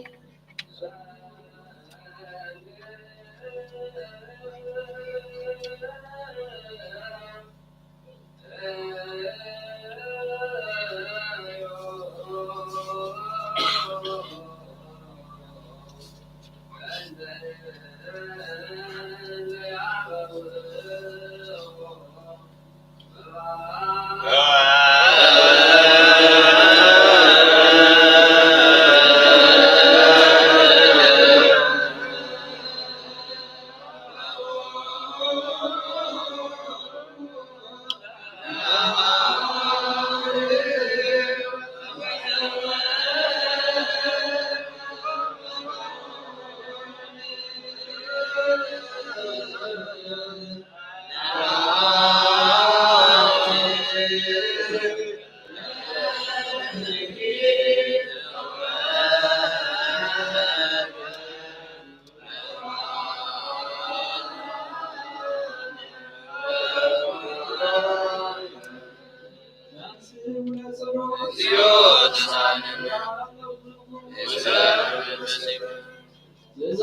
ትእዛዝ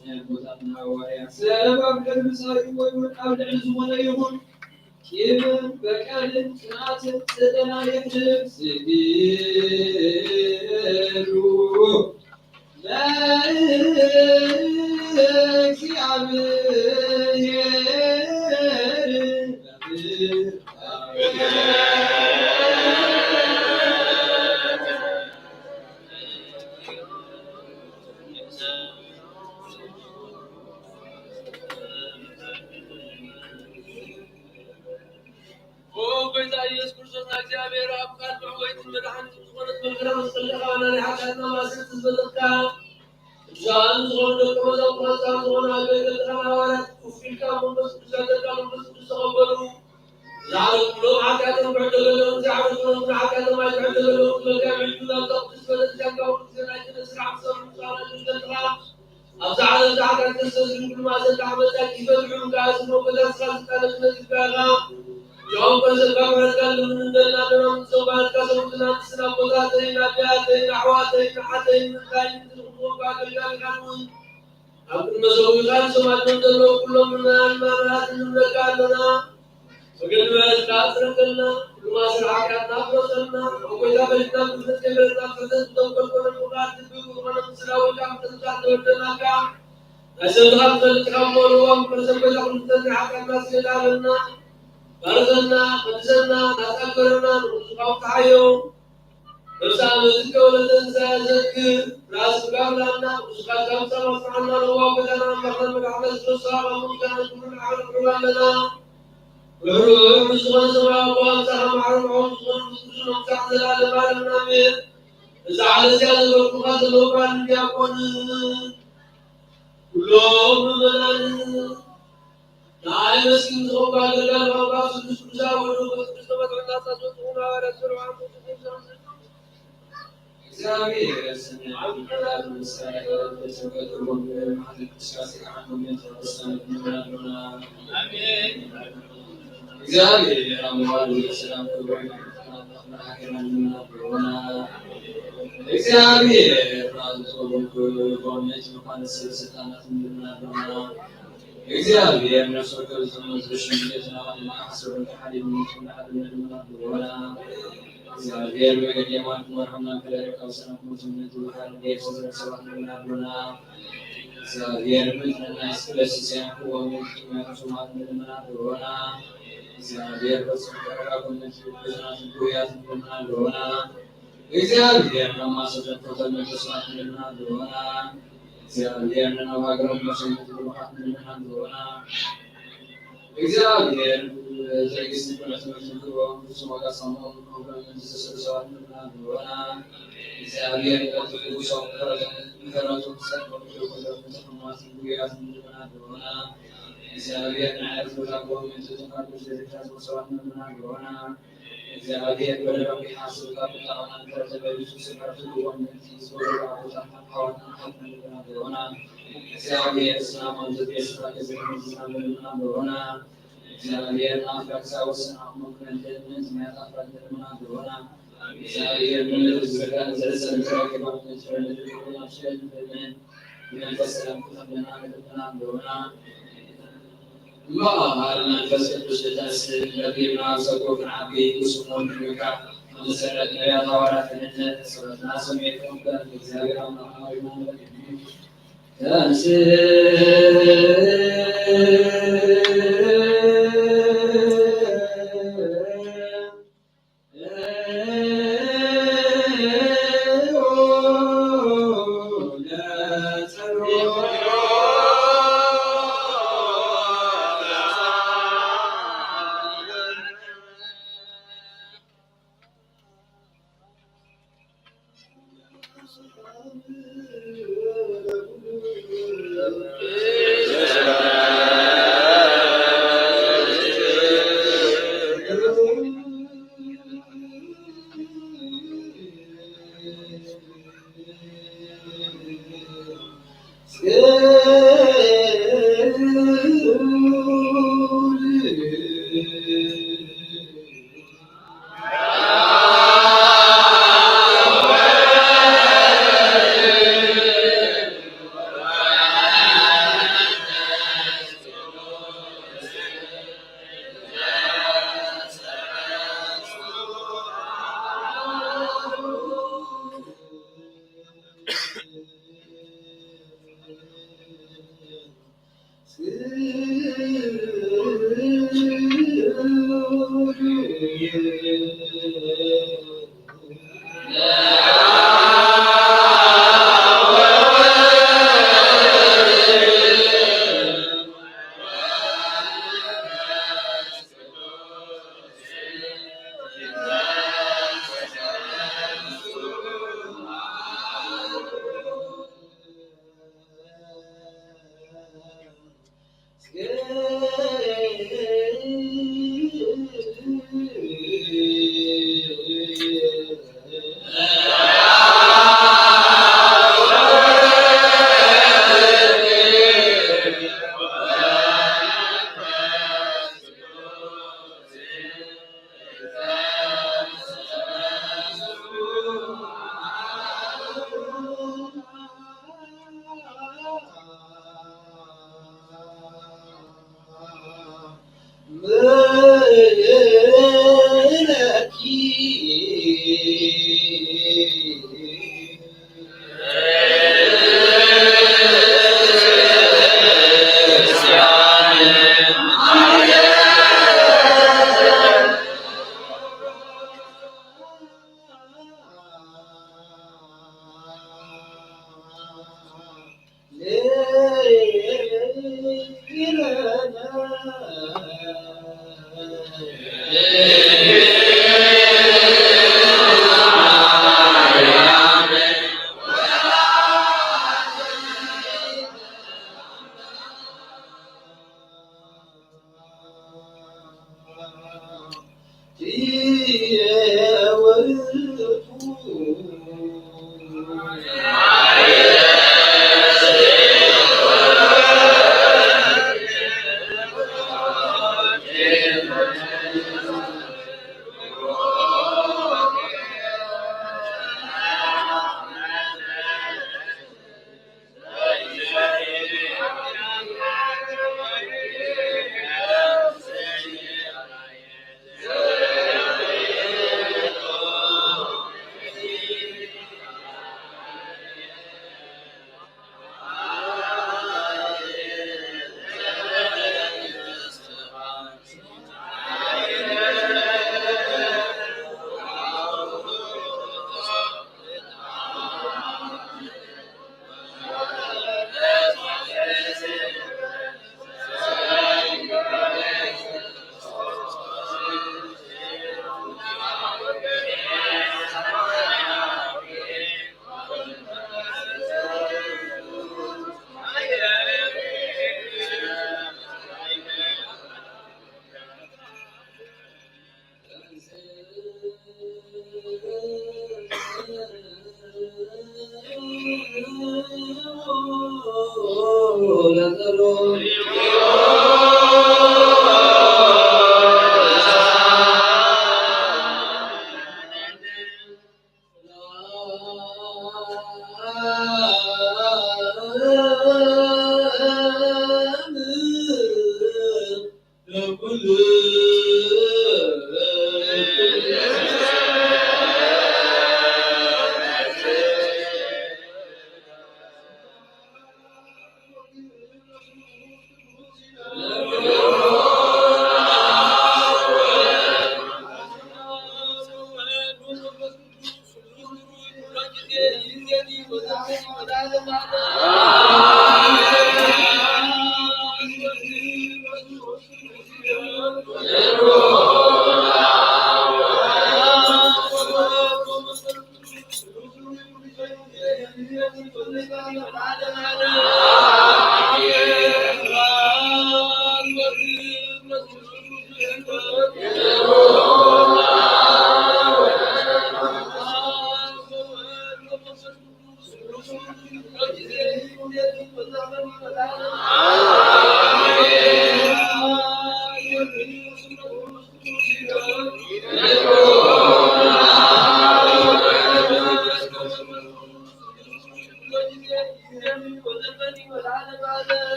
ናይ ኣቦታትና ሃዋርያት፣ ሰብ ኣብ ልዕሊ ብጻዩ ወይ እውን ኣብ ልዕሊ ዝኾነ ይኹን ቂምን በቀልን ቅንኣትን ጽልእና የሕልፍ። ስግዱ ለእግዚኣብሔር። መድሓኒት ዝኾነት መከራ መስቀል ደኻ ናይ ሓጢኣትና ማእሰርቲ ዝበተኽካ፣ ቅዱሳን ዝኾኑ ደቀ መዛሙርትኻ ዝኾኑ ኣገልገልትኻ ንሃዋርያት ኮፍ ኢልካ መንፈስ ቅዱስ ኣደልካ መንፈስ ቅዱስ ተቐበሉ። ዝዓረፉሎም ሓጢኣቶም ክዕደገሎም፣ ዘይዓረፉሎም ግን ሓጢኣቶም ኣይክዕደገሎም። መጋቢት ናብታ ቅድስት ቤተክርስትያን ካብ ኩሉ ግዜ ናይ ክህነት ስራሕ ክሰርሑ ምዃን ኣገልገልትኻ፣ ኣብዛ ዓለም ዝሓጢኣት ክርስቶስ ድንግል ማእሰርቲ ሓመጻ ይፈትሑ እምበኣር፣ ስሞ ጎይታ ንስኻ ስልጣነ ክህነት ይግባእካ። ጆን ፐርሰን ካብ ምሕረትካ ንልምን ንደልና ኣለና፣ ምስ ዞም ባረትካ ሰሙትና ንስና ኣቦታተይን ኣቢያተይን ኣሕዋተይን ኣሓተይን ምእንታይን ዝንኽትዎም ኣገልጋሊኻን እውን ኣብ ቅድመ ሰዊእካ ንሰማዕትን ዘለዉ ኩሎም ምእመናን ማእመናት ንብለካ ኣለና። መገዲ ምሕረትካ ኣጽርገልና፣ ኩሉ ማእሰር ሓጢኣትና ኣፍረሰልና። ኦ ጎይታ፣ ፈሊጥና ብድፍረት ከይፈለጥና ብስሕተት ብተንኮል ኮነ ብምኽኣል ልቢ ብዝኾነ ምስላ ወልድካ ምትእስሳር ተወደናካ። ናይ ሰብኻ ትፈልጥ ካብ ምእሉ እዋን ብመሰል ጎይታ ኩሉ ፍጥረት ናይ ሓጢኣትና ስእለት ሃበና፣ ባርኸና፣ ቀድሰና፣ ናጻ ግበረና፣ ንቕዱስ ቃልካ ሓዮ። ነፍሲ ዓመት ከወለተ ትንሳኤ ዘክር፣ ራስ ጋብላና፣ ቅዱስ ቃልካ ምሳና ኣስምዓና፣ ለዋ ጎይታና ኣምላኽና መድሓና ክርስቶስ ሰባ ካብ ሙታን ክብርን ዓወትን ንብሎ ኣለና። ርሕሩሕ ዝኾነ ሰማያዊ ኣቦ ኣምሳኻ ማዕረ ምዕቡል ዝኾነ መንግስቱ ነምሳሕ ዘላለም ዓለምና ኣሜን። እዛ ዓለስያ ዘበርኩኻ ዘለዉ ካህን ዲያቆን ኩሎም ምእመናን ንዓለም መስኪን ዝኾንካ ኣገልጋሊ ቋንቋ ስሉስ ቅዱስ ኣወዱ መንፈስ ቅዱስ ተመትዑ እናጻጽኡ ዝኾኑ ሃዋርያት ዝሰርዑ ኣንፈቱ ዘይዛምድ እግዚኣብሔር ሰናይ ምሕረት ምሳሌ በረከት በረከት ወንጌል መዓልቲ ቅዱስ ፋሲካ ዓመት ቤተ ክርስቲያን ይሁንና። አሜን። እግዚኣብሔር ኣብ መዋዕል ሰላም ክብሩ ይመልከትና። እግዚአብሔር ራሱ ሆይ ዝኾነ ስልጣናት እንድናለና። እግዚአብሔር ነፍስ ወከፍ ዝመዝሽ እንዴት ነው? አስሩን ተሐዲድ ምንጭ ለሐድ ምንድና ብሆና። እግዚአብሔር በገድ የማን መርሐምና ከለለ ካብ ሰናት ሞት ምንት ውሃር ጌፍ ስዘር ሰባት ምንድና ብሆና። እግዚአብሔር ምንድና ስለ ሲሲያን ክወሙ ትመርሱ ማት ምንድና ብሆና። እግዚአብሔር በስም ተረጋጉነት ብዙናት ጉያት ምንድና ብሆና። እግዚኣብሔር ከማሰተት ተተመልሶ ኣትንና ብሆና። እግዚኣብሔር ንነባግሮም መሰነት ብሩኻት ምንና ብሆና። እግዚኣብሔር ትዕግስቲ ኩነ ትምህርቲ ክህቦም ፍጹም ዋጋ ሳሞም ክህቦም ዝተሰደሰባት ምንና ብሆና። እግዚኣብሔር ቀጥሉ ጉሶም ምሕረቶም ምሕረቶም ክጸልቆም ክልኩሎም ተፈማት ጉያት ምንና ብሆና። እግዚኣብሔር ንዓለት ወዳጎም ምንትቶም ካብ ዘሪካ ዝወሰባት ምንና ብሆና። እግዚኣብሔር በደሎም ይሓስብ፣ ካብ ቁጣ ኣንፈር ተመሊሱ ስፍራ ትልዎም ምእንቲ ዝበሉ ኣቦታት ኣሕዋትና ሓትነትና ብሆና። እግዚኣብሔር ሰላም ኣምዘት የስፋ ከዘመዝና ብሆና። እግዚኣብሔር ንኣፍራክሳ ወሰን ኣቕሞም ክነንተ ምእንቲ ናይ ኣፍራክ ልምና ብሆና። እግዚኣብሔር ምልእ ዝዘጋ ዘዕሰል ተረኪባ ምእንቲ ረድእ ብሆና። ብመንፈስ ሰላም ክኸፍለና ክፍለና ብሆና። እምበኣር መንፈስ ቅዱስ ልተስእ ለቢብና ኣብ ጸጉ ክንዓቢ ብስሙ ክንምካሕ መሰረት ነቢያት ሃዋርያት ክንእመን ጸሎትና ሰሚዕኩም ከም እግዚኣብሔር ኣምላኽና ወይና ንበል። ተንስእ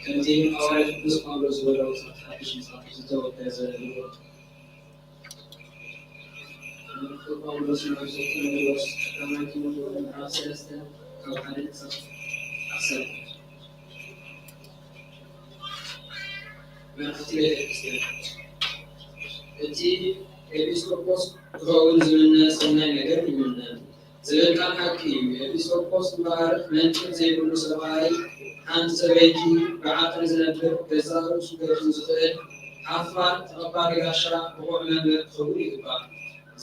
ከምቲ ሃዋርያ ቅዱስ ጳውሎስ ዝበሎ፣ እቲ ሓድሽ ምጽኣት ዝተወደዘ ይኹን። ጳውሎስ ናብ ሰለስተ፣ ካብ ሓደ ክሳብ ዓሰርተ። መራሕቲ ቤተ ክርስቲያን፣ እቲ ኤጲስቆጶስ ክኸውን ዝምነ ሰናይ ነገር ይምነ ዝብል ቃል ሓቂ እዩ። ኤጲስቆጶስ እምበኣር መንክር ዘይብሉ ሰብኣይ፣ ሓንቲ ሰበይቲ ብዓቕሊ ዝነብር፣ ገዛእ ርእሱ ገዲፉ ዝኽእል፣ ሓፋር፣ ተቐባሊ ጋሻ፣ ብቑዕ መምህር ክኸውን ይግባእ።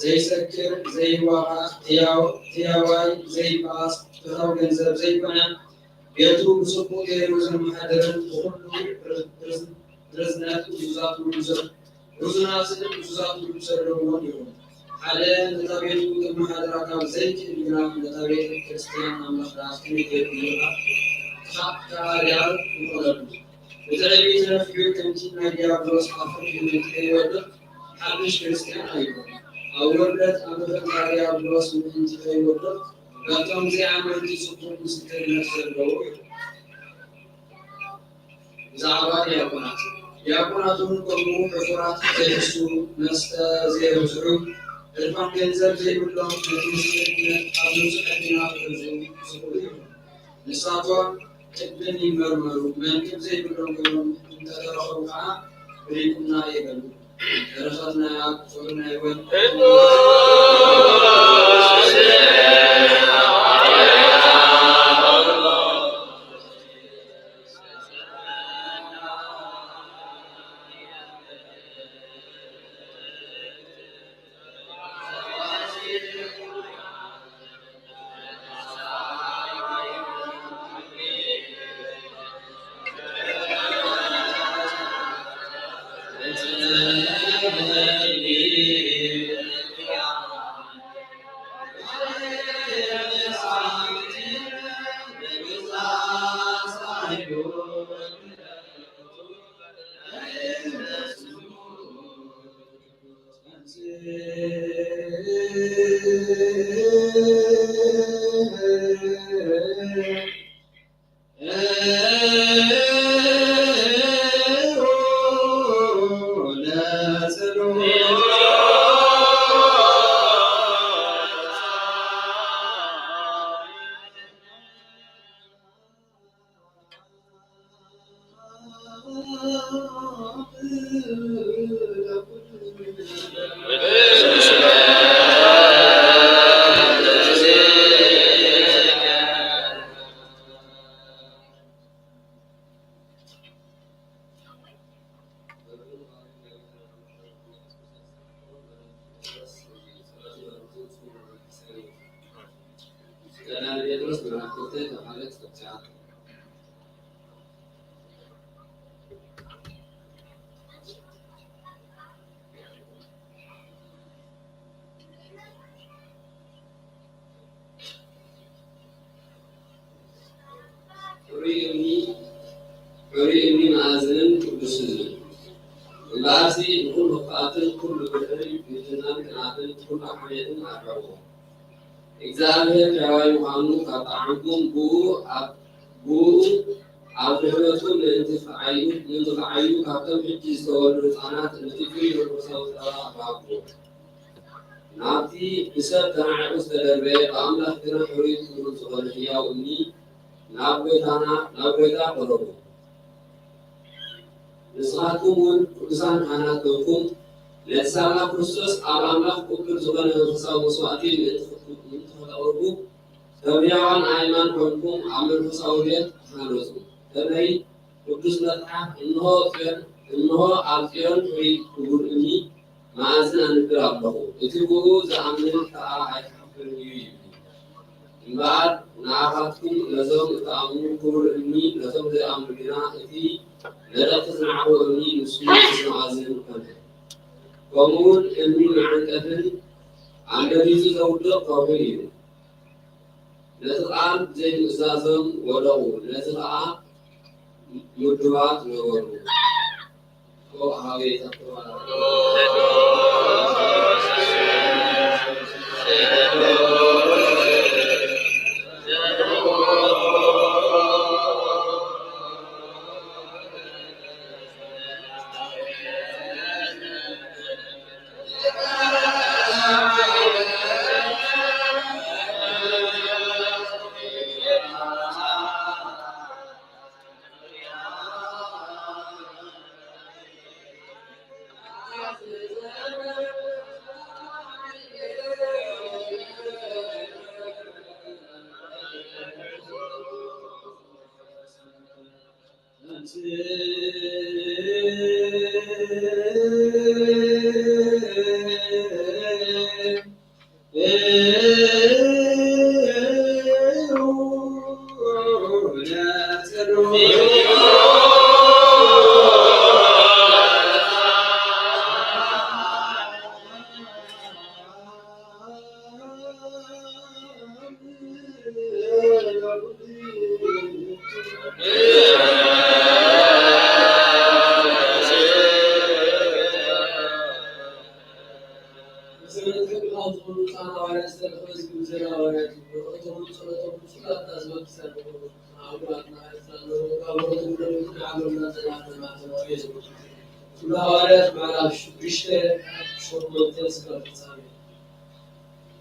ዘይሰክር፣ ዘይዋቓዕ፣ ህያው-፣ ህያዋይ፣ ዘይበኣስ፣ ፍታው ገንዘብ ዘይኮነ፣ ቤቱ ብጽቡቕ ገይሩ ዘመሓድርን ብኹሉ ርዝ-፣ ርዝ-፣ ርዝነት እዙዛቱ ርዙ-፣ ርዙናትን እዙዛቱ ዘለዎን ይኹን። ሓደ ነታ ቤቱ ከመሓድራ ካብ ዘይክእል ግና፣ ነታ ቤተ ክርስቲያን ኣምላኽ ደኣ ከመይ ገይሩ ይምርሓ? ክሳዕ ከኣ ድኣ ይኽእለሉ። እቲ ዕብይቲ ነፊሑ ከምቲ ናይ ዲያብሎስ ኣብ ፍርቂ ምእንቲ ከይወድቕ፣ ሓድሽ ክርስቲያን ኣይኮነን። ኣብ ውርደት ኣብ ምፍንታ ዲያብሎስ ምእንቲ ከይወድቕ፣ በቶም ዘይኣመንቲ ጽቡቕ ምስክርነት ዘለዎ እዩ። ብዛዕባ ዲያቆናት፣ ዲያቆናት እውን ከምኡ ሕፉራት፣ ዘይሕሱ፣ መስተ ዘየብዝሑ፣ ህርፋን ገንዘብ ዘይብሎም፣ ነቲ ምስክርነት ኣብ ንጹሕ ሕሊና ክሕዙ ዝኽእሉ እዮም። ንሳቶም ቅድም ይመርመሩ፣ መንክር ዘይብሎም ኮይኖም እንተተረኸቡ ከዓ ብሪኩምና ይበሉ። በረኸት ናይ ኣብ ፍቕሪ ናይ ወልድ ቀዳማይ ጴጥሮስ ምዕራፍ ክልተ ካብ ሓደ ክሳብ ትሽዓተ። ሕሩይ እምኒ፣ ሕሩይ እምኒ መኣዝንን ቅዱስን እዩ። እምበኣርሲ ንኹሉ ክፍኣትን ኩሉ ብድዐን፣ ብትህትናን ቅንኣትን ኩሉ ሓሜትን ኣርሕቕዎ። እግዚኣብሔር ሕያዋይ ምዃኑ ካብ ጠዓምኩም፣ ብኡ ኣብ፣ ብኡ ኣብ ድሕነቱ ምእንቲ ክትዓዩ፣ ምእንቲ ክትዓዩ፣ ካብቶም ሕጂ ዝተወልዱ ህፃናት ነቲ ፍሉይ መንፈሳዊ ጸባ ተሃብዎ። ናብቲ ብሰብ ተናዒቑ ዝተደርበየ፣ ብኣምላኽ ግና ሕሩይ ክቡር ዝኾነ ህያው እምኒ፣ ናብ ጐይታና፣ ናብ ጐይታ ቅረቡ። ንስኻትኩም እውን ቅዱሳን ካህናት ኮንኩም፣ ነቲ ሳላ ክርስቶስ ኣብ ኣምላኽ ቅቡል ዝኾነ መንፈሳዊ መስዋእቲ ምእንቲ ክት-፣ ምእንቲ ከተቕርቡ፣ ከም ሕያዋን ኣእማን ኮንኩም ኣብ መንፈሳዊ ቤት ተሃነጹ። ከመይ ቅዱስ መጽሓፍ፣ "እንሆ ጽዮን፣ እንሆ ኣብ ጽዮን ፍሪ ክቡር እምኒ መኣዝን ኣንብር ኣለኹ፣ እቲ ብኡ ዝኣምን ከኣ ኣይክሓፍርን እዩ" ይብል። እምበኣር ንኣኻትኩም ነዞም እትኣምኑ ክቡር እምኒ፣ ነቶም ዘይኣምኑ ግና እቲ ነደቕቲ ዝነዓቑ እምኒ፣ ንሱ ቅዱስ መኣዝን ኮነ። ከምኡውን እምኒ መዓንቀፍን ኣንደዲሱ ዘውድቕ ከውሒ እዩ። ነቲ ቃል ዘይምእዛዞም ወደቑ፣ ነዚ ኸኣ ምዱባት ነበሩ። ኦ፣ ኣቤት ኣተባባሪ። ኩሉ ሃዋርያት ምዕራፍ ሽዱሽተ ሸሞንተ ስጋብ ፍጻሜ።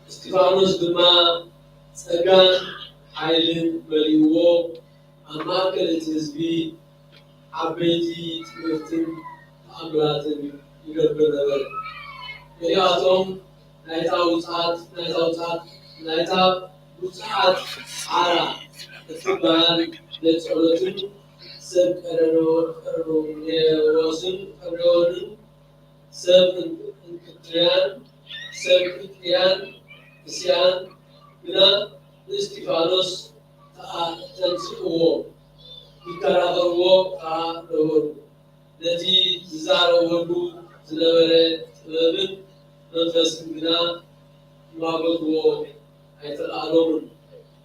እስጢፋኖስ ድማ ጸጋን ሓይልን መሊእዎ፣ ኣብ ማእከል እቲ ህዝቢ ዓበይቲ ትምህርትን ተኣምራትን ይገብር ነበረ። ገሊኣቶም ናይታ ውጽዓት ናይታ ውጽዓት ናይታ ውጽዓት ዓራ እትበሃል ቤት ጸሎትን ሰብ ቀረኔዎስን ቀርኔዎንን ሰብ እንቅጥርያን ሰብ ቅጥርያን እስያን ግና ንእስጢፋኖስ ተንስእዎ ይከራኸርዎ ከኣ ነበሩ። ነቲ ዝዛረበሉ ዝነበረ ጥበብን መንፈስን ግና ክማጎትዎ ኣይተኻእሎምን።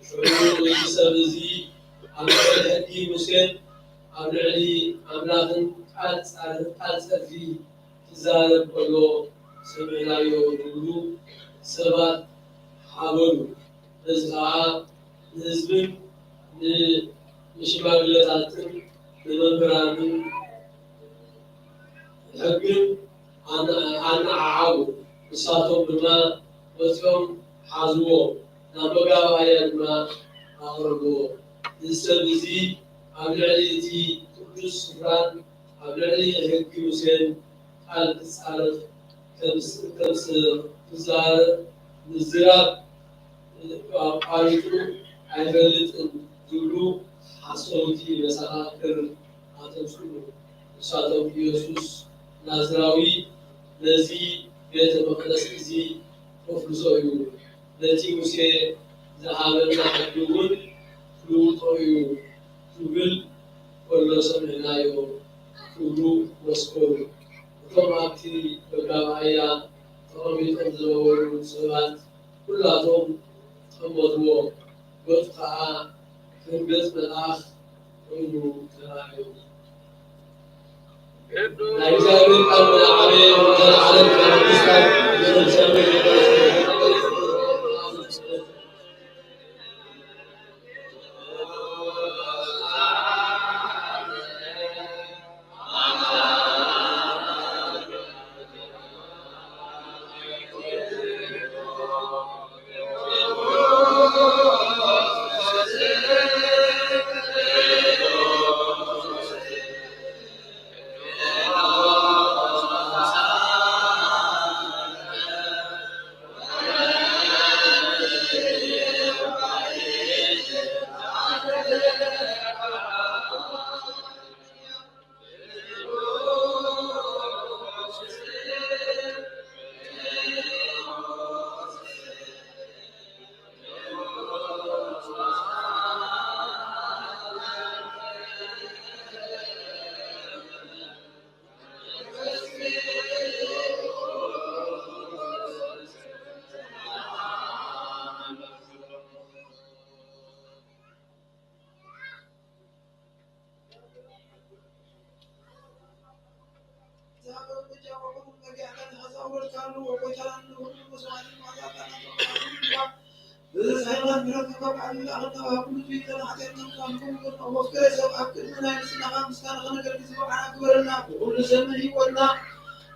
ሽዑ እዚ ሰብ እዚ ኣብ ልዕሊ ሕጊ ሙሴን ኣብ ልዕሊ ኣምላኽን ቃል ጸርፊ ክዛረብ ከሎ ሰሚዕናዮ ዝብሉ ሰባት ሓበኑ። በዚ ኸዓ ንህዝብን ንሽማግለታትን ንመምህራንን ሕግን ኣነዓዓቡ። ንሳቶም ድማ ወፂኦም ሓዝዎ፣ ናብ መጋባእያ ድማ ኣቕረብዎ። እዚ ሰብ እዚ ኣብ ልዕሊ እቲ ቅዱስ ስፍራን ኣብ ልዕሊ ሕጊ ሙሴን ቃል ክጻረፍ ከም ክዛረብ ምዝራብ ኣቋሪጹ ኣይፈልጥን ዝብሉ ሓሰውቲ መሰኻክር ኣተንስኡ። ንሳቶም ኢየሱስ ናዝራዊ ነዚ ቤተ መቕደስ እዚ ከፍርሶ እዩ፣ ነቲ ሙሴ ዝሃበና ሕጊ እውን ክልውጦ እዩ ክብል ከሎ ሰሚዕናዮ ክብሉ መስከሩ። እቶም ኣብቲ መጋባእያ ተቐሚጦም ዝነበሩ ሰባት ኩላቶም ጠመትዎ፣ ገጹ ኸኣ ከም ገጽ መልኣኽ ኮይኑ ተራእዮም። ናይ እግዚኣብሔር ቃል ንዓበየ ወንጌል ዓለም ካብ መንግስታት ንዘምሰሉ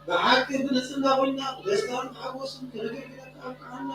ብሓቂ ብንጽህና ኮይና ብደስታን ሓጎስን ከነገልግለካ ኣብቅዓና።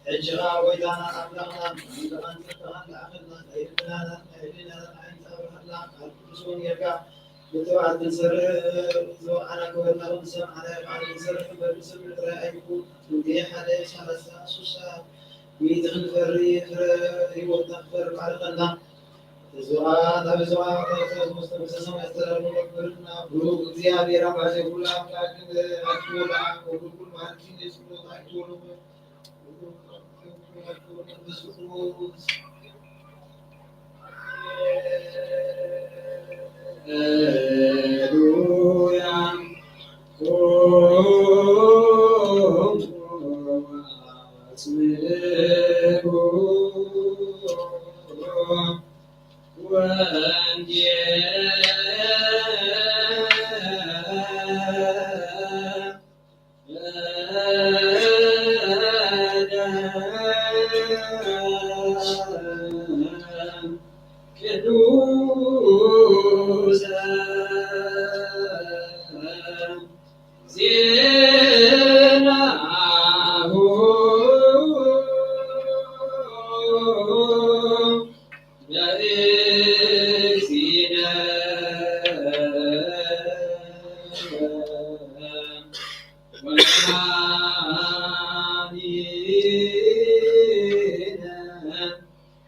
ሕጂ ኸኣ ጎይታና ኣምላኽና፣ ንመንፈስካን ጸጋን ለኣኸልና፣ ናይ ልብናን ናይ ህሊናን ዓይኒ ኣብርሃልና፣ ቃል ቅዱስ ወንጌልካ ብትብዓት ክንሰርዕ ዝወዓና ክበርና ክንሰምዓና ይብዓል ክንሰርሕ እምበር ንሰምዕ ጥራይ ኣይኩን። ክንዲ ሓደ ሰላሳ ሱሳ ሚእቲ ክንፈሪ ፍረ ህይወትና ክፈሪ ባርኸና። እዚኣ ናብ እዚኣ ተረፈ ውስጥ መንግስተ ሰማይ ዝተዳለወ ክብርና ብሩክ እግዚኣብሔር ኣባ ዘይብሉ ኣምላክ ኣትወላ ወብርኩል ማለት ኢየሱስ ክርስቶስ ኣይትወሉ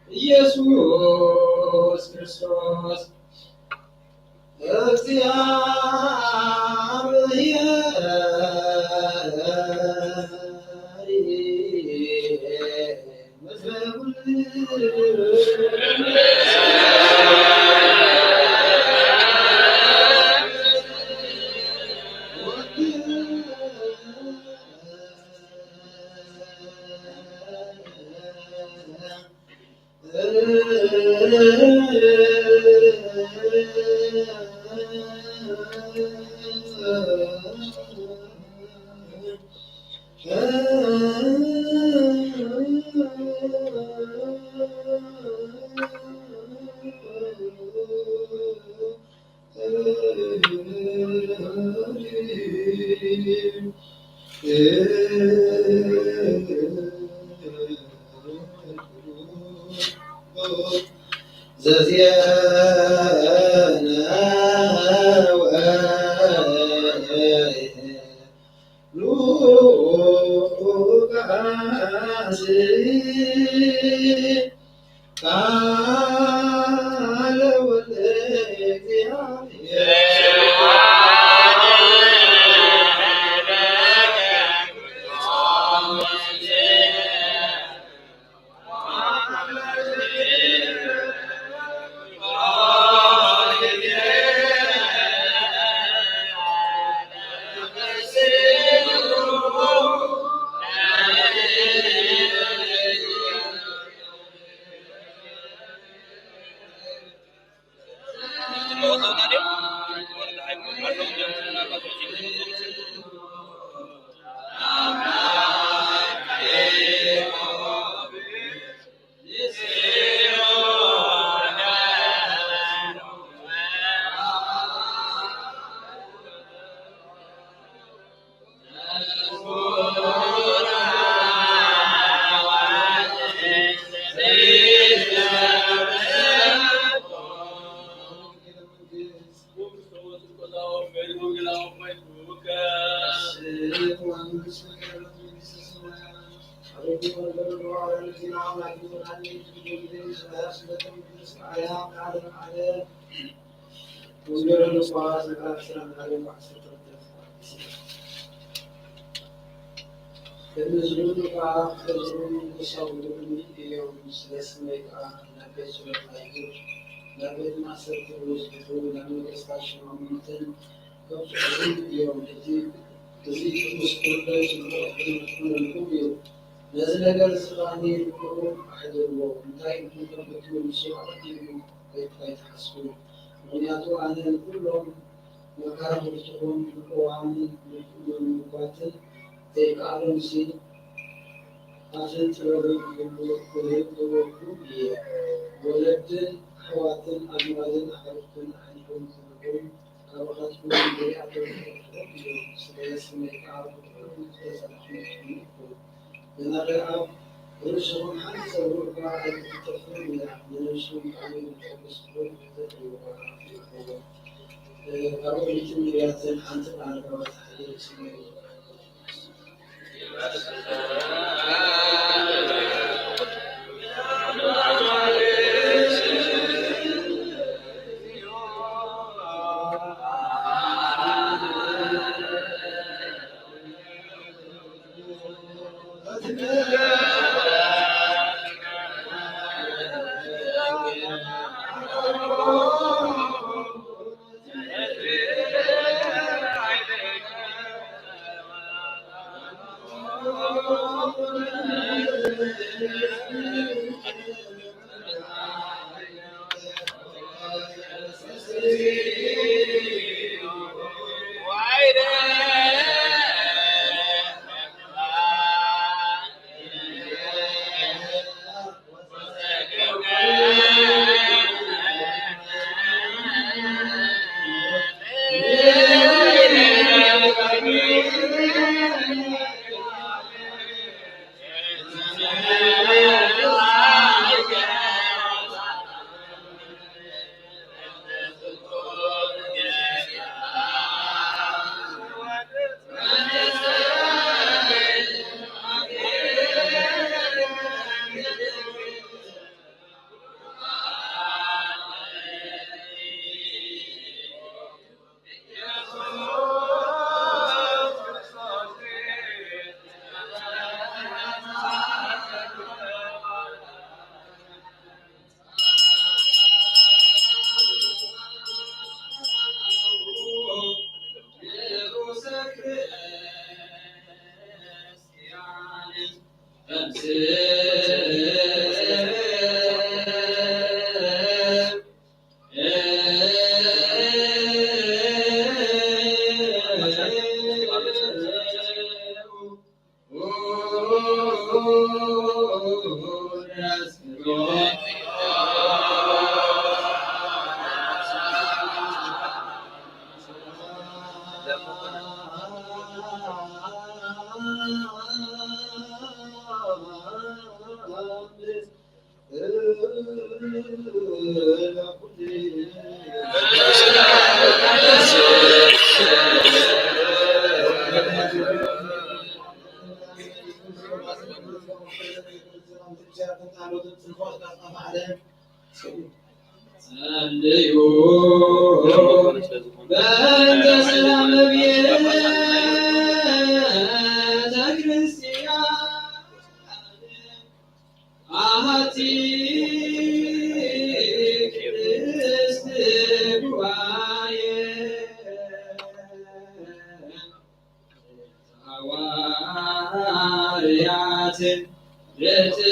ኢየሱስ ክርስቶስ እግዚኣብሔር ወንጌል ሉቃስ ምዕራፍ ዕስራን ሓደን ዓሰርተ ክልተ። ቅድሚ ዝብሉ ከዓ፣ ሕዝቡ ንጉሳዊ ልኡም እዮም፣ ስለ ስመይ ከዓ ናብ ቤት ጸሎት ኣይግር፣ ናብ ቤት ማእሰርቲ ክወስድኹ፣ ናብ ነገስታት ሹማምንትን ከብጽሑኹም እዮም። እዚ፣ እዚ ቅዱስ ፍርደይ ጽቡቕ ዕድል ክኾነልኩም እዩ። ነዚ ነገር እዚ ከኣ ንልብኹም ኣሕድርዎ። እንታይ ኢኹም ከም እትምልሱ ኣቐዲምኩም ኣይት-፣ ኣይትሓስቡ። ምኽንያቱ ኣነ ንኹሎም መካርኽርትኹም ብቅዋምን ብምምጓትን ዘይከኣሎምሲ ኣፍን ጥበብን ክህሉ ክህብወኩም እየ። ወለድን ኣሕዋትን ኣዝማድን ኣዕሩኽትን ኣሕሊፎም ክህብኹም ካባኻትኩም ንሪኣቶም ክጠፍኦም እዮም። ስለ ስመይ ከዓ ብኩሉ ዝተጸላእኹም ትኾኑ ኢኹም። ግናኸ ኣብ ርእስኹም ሓንቲ ጸጉሪ እኳ ኣይክትጠፍእን እያ። ንነብስኹም ከዓ ንኽተመስግኑ ክትርእይዋ ኢኹም። ካብ ኦሪትን ነቢያትን ሓንቲ ቃል ካብ መጽሓፍ ስመይ ጸልዩ በእንተ ሰላም ቤተ ክርስቲያን ኣሐቲ ቅድስት ጉባኤ ሐዋርያት ርትዕት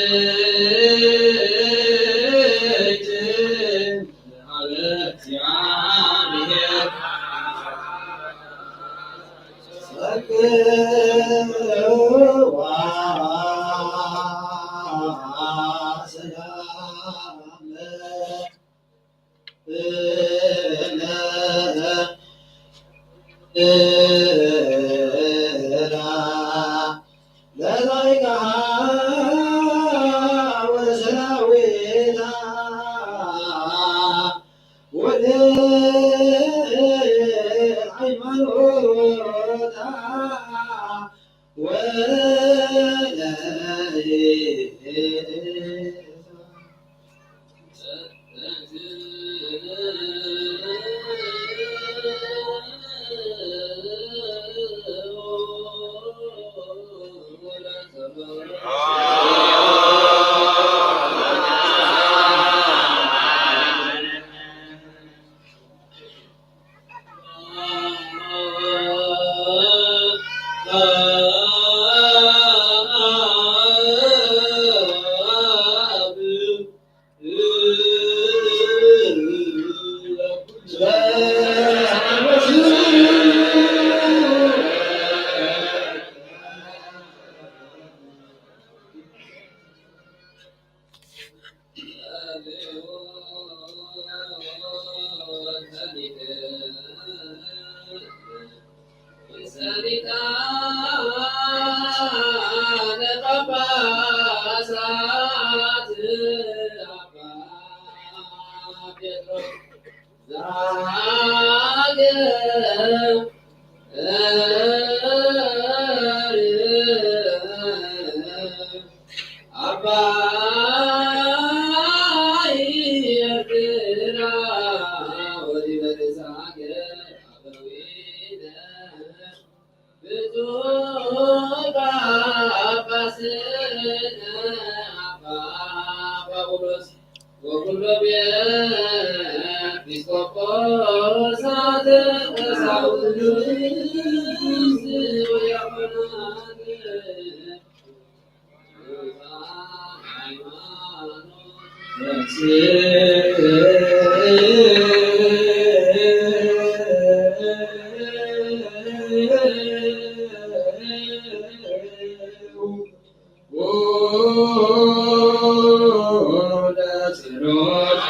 ሀበ እግዚአብሔር ጸግዋ ሰላም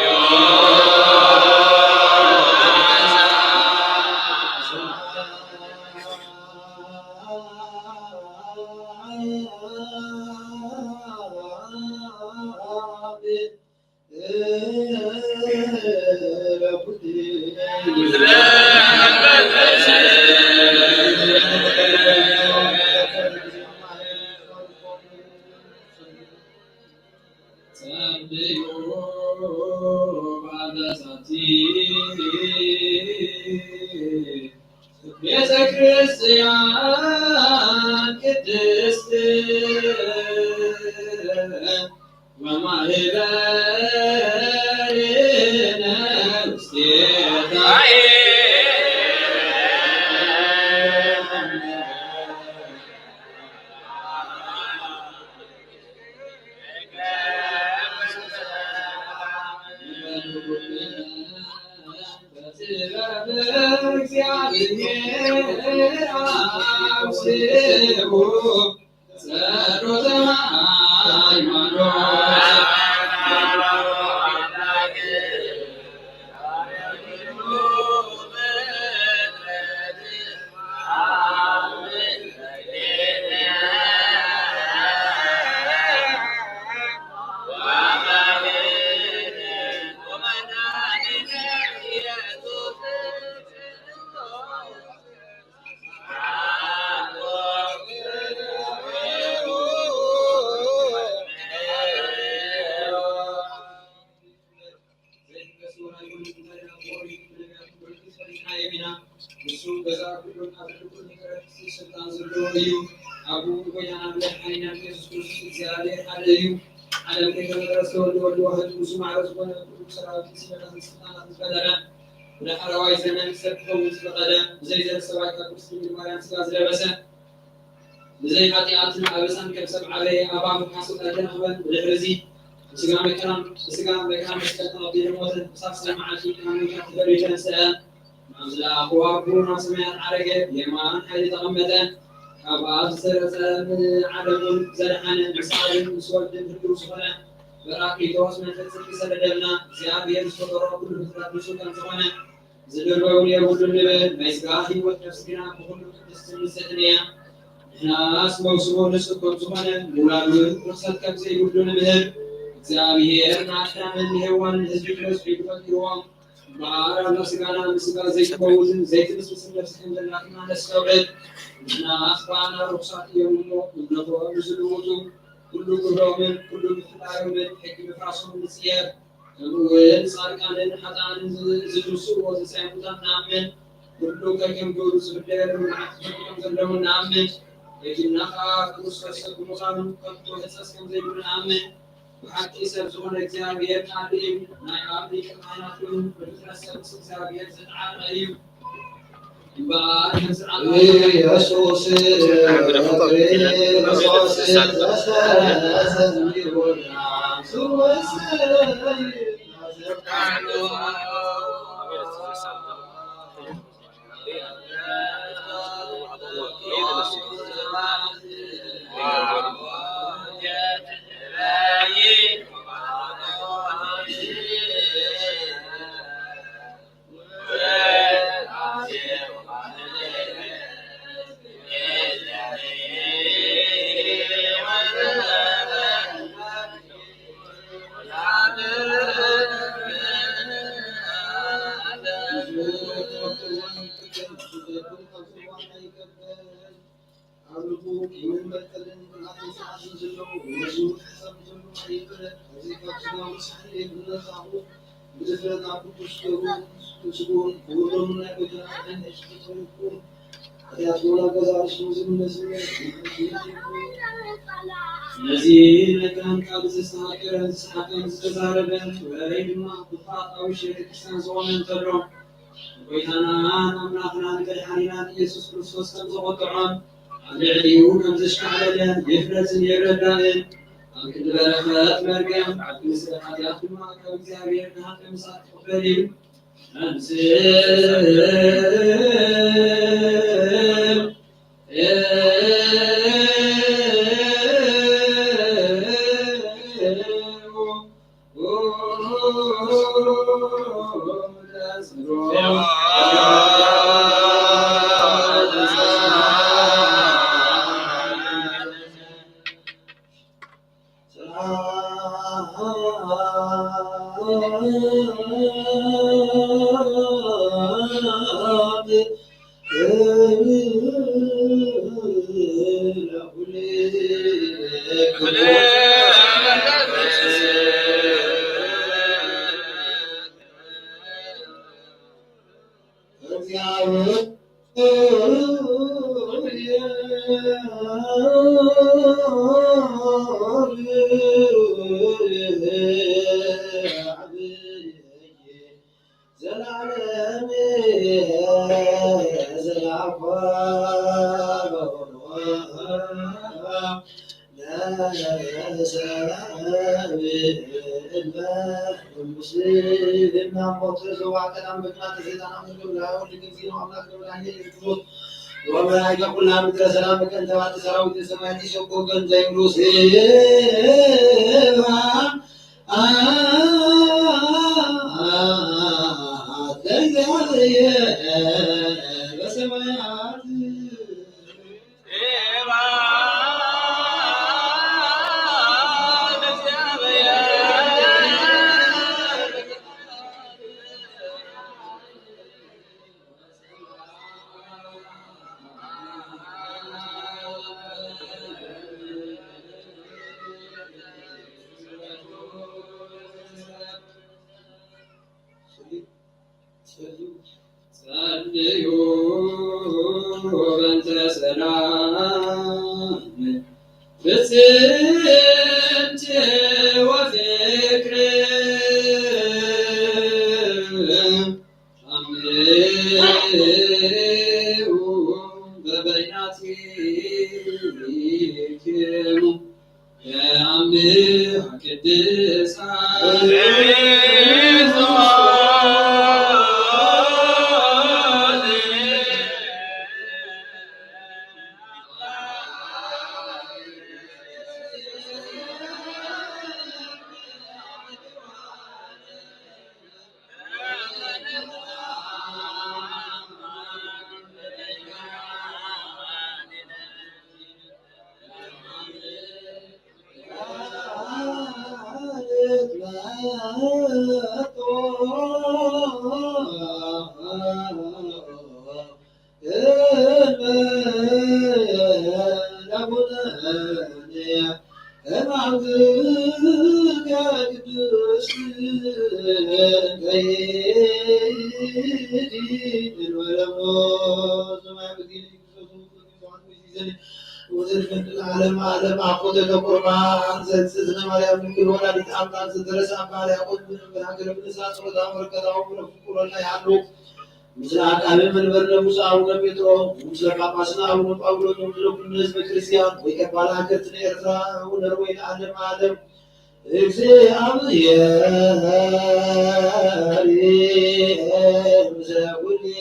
ቤተ ክርስቲያን ቅድስት ወማህበርነ ውስቴታ ኩሉን ኣብ ኩሉን ይቕረ ስልጣን ዘለዎ እዩ። ኣብኡ ጎይታና መድሓኒና ኢየሱስ ክርስቶስ እግዚኣብሔር ሓደ እዩ። ዓለም ከይተፈጠረ ዝተወልደ ወልድ ዋሕድ ንሱ ማዕረ ዝኾነ ኩሉ ሰራዊት ስልጣናት ዝፈጠረ ብዳሕረዋይ ዘመን ሰብ ክኸውን ዝፈቐደ ብዘይ ዘር ሰብኣይ ካብ ቅድስት ድንግል ማርያም ስጋ ዝለበሰ ብዘይ ሓጢኣትን ኣበሳን ከም ሰብ ዓበየ፣ ኣብ ኣፉ ሓሶት ኣይተረኽበን። ብድሕርዚ ብስጋ መከራ ብስጋ መከራ መስቀል ተቐቢሉ ሞተ። ብሳልሳይ መዓልቲ ካብ ሙታን ተፈልዩ ተንስአ። ናብ ዝለኣኽዎ ኣቦኡ ናብ ሰማያት ዓረገ፣ ብየማን ሓይሊ ተቐመጠ። ካብ ኣብ ዝተረጸ ንዓለሙን ዘድሓነ ምስ ኣብን ምስ ወልድን ህልው ዝኾነ ጰራቅሊጦስ መንፈስ ጽድቂ ሰደደልና። እግዚኣብሔር ዝፈጠሮ ኩሉ ፍጥረት ንሱ ከም ዝኾነ ዝድርበውን የብሉን ንብል። ናይ ስጋ ህይወት ነፍሲ ግና ብኹሉ ቅድስትን ንጽሕትን እያ። ንሕናስ መውስቦ ንጹህ ከም ዝኾነ ምውላድ እውን ርኽሰት ከም ዘይብሉ ንምህር። እግዚኣብሔር ንኣዳምን ንሄዋንን ህዝቢ ክበዝሑ ኢሉ ፈጢርዎም። እምበኣር ኣብ ነፍሲ ጋና ምስ ስጋ ዘይትመውትን ዘይትምስምስን ነፍሲ ከም ዘላትና ነስተውዕል። ንሕናስ ብኣና ርኹሳት እዮም እሞ እምነቶም ንዝልውጡ ኩሉ ግብሮምን ኩሉ ምፍጣሮምን ሕጊ ምፍራሶምን ንጽየፍ። ከምኡ እውን ጻድቃንን ሓጥኣንን ዝ- ዝትንስኡ ትንሳኤ ሙታን ንኣምን። ኩሉ ከከም ግብሩ ዝፍደየሉ መዓልቲ ፈጢሮም ዘለዉ ንኣምን። በይንና ከኣ ክርስቶስ ሰብ ብምዃኑ ከቶ ህጸጽ ከም ዘይብሉ ንኣምን። ብሓቂ ሰብ ዝኾነ እግዚኣብሔር ቃል እዩ። ናይ ኣብ ሊቀ ካህናት እውን ብፍጥረት ሰብ ምስ እግዚኣብሔር ዝተዓረቐ እዩ። እምበኣር ከም ስርዓት ኢየሱስ ክርስቶስ ዘሰሚዑና ኣብ ልቡ ቂምን በቀልን ቅንኣትን ጽንዓትን ዘለዎ፣ ነዚ ምትሓሳብ ንዘሎ ኣይበለ። እዚ ካብ ስጋዊ ሳሕቲ ብነጻኡ ብድፍረት ናብ ቅዱስ ገብሩ ስግኡን ክቡር ደሙን ናይ ጎይታና መድሓኒና ኢየሱስ ክርስቶስ ይኹን። ሓጢኣት ወላ ገዛ ርእሱ ዝምለስ ነዚ መካን ቃል ዝተሃገረ፣ ዝሰሓቀን ዝተዛረበን፣ ወይ ድማ ብፋጣዊ ቤተ ክርስቲያን ዝቖመ እንተሎ፣ ንጎይታናን ኣምላኽናን መድሓኒናን ኢየሱስ ክርስቶስ ከም ዘቖጥዖን ኣብ ልዕሊኡ ከም ዘሽካዕለለን ይፍለጥን ይረዳእን። ኣብ ክንዲ በረኸት መርገም፣ ኣብ ክንዲ ስለ ሓጢኣት ድማ ካብ እግዚኣብሔር ንሃቀ ምሳት ክቕበል እዩ። ኣምስል ዘላለም ዘላለም ወመላእክተ ኩላ ምድረ ሰላም ከንተባቲ ሰራዊት ሰማያት ይሰብሑ ገንዘ ይብሉ። ስብሐት ለእግዚኣብሔር በሰማያት። ወዘልፈን ለዓለመ ዓለም። ኣኮቴተ ቁርባን ዘእግዝእትነ ማርያም ድንግል ወላዲተ ኣምላክ ዘደረሰ ኣባ ሕርያቆስ ብእንበል ሃገረ ብንሳ ጸሎታ በረከታው ፍቁረና ይሃሉ። ምስለ ዓቃቤ መንበርነ ብፁዕ ኣቡነ ጴጥሮስ፣ ምስለ ጳጳስና ኣቡነ ጳውሎስ፣ ምስለ ኩሉ ህዝበ ክርስቲያን ወይቀባል ሃገርትነ ኤርትራ ወነርወይ ለዓለመ ዓለም። እግዚኣብሔር ምስለ ኩልክሙ።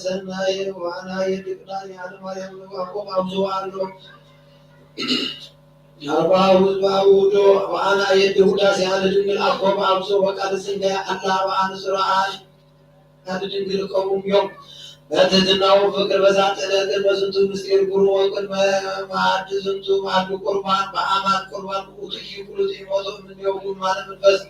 ሰናየ ዋና የድቅዳን ያለ ማርያም ነው። አቆም አብዞ አለው። አርባው ህዝብ አውዶ ዋና የድውዳሴ ያለ ድንግል አቆም አብዞ ወቃል ጽንጋ አላ ዋን ስራአል ያለ ድንግል ቆሙም ዮም። በትህትናው ፍቅር በዛ ጥለ ቅድመ ዝንቱ ምስጢር ጉሩ ወቅድመ ማዕድ ዝንቱ ማዕድ ቁርባን በአማን ቁርባን ውእቱ ይኩሉ ጢሞቶ እምኔው ጉማነ መንፈስ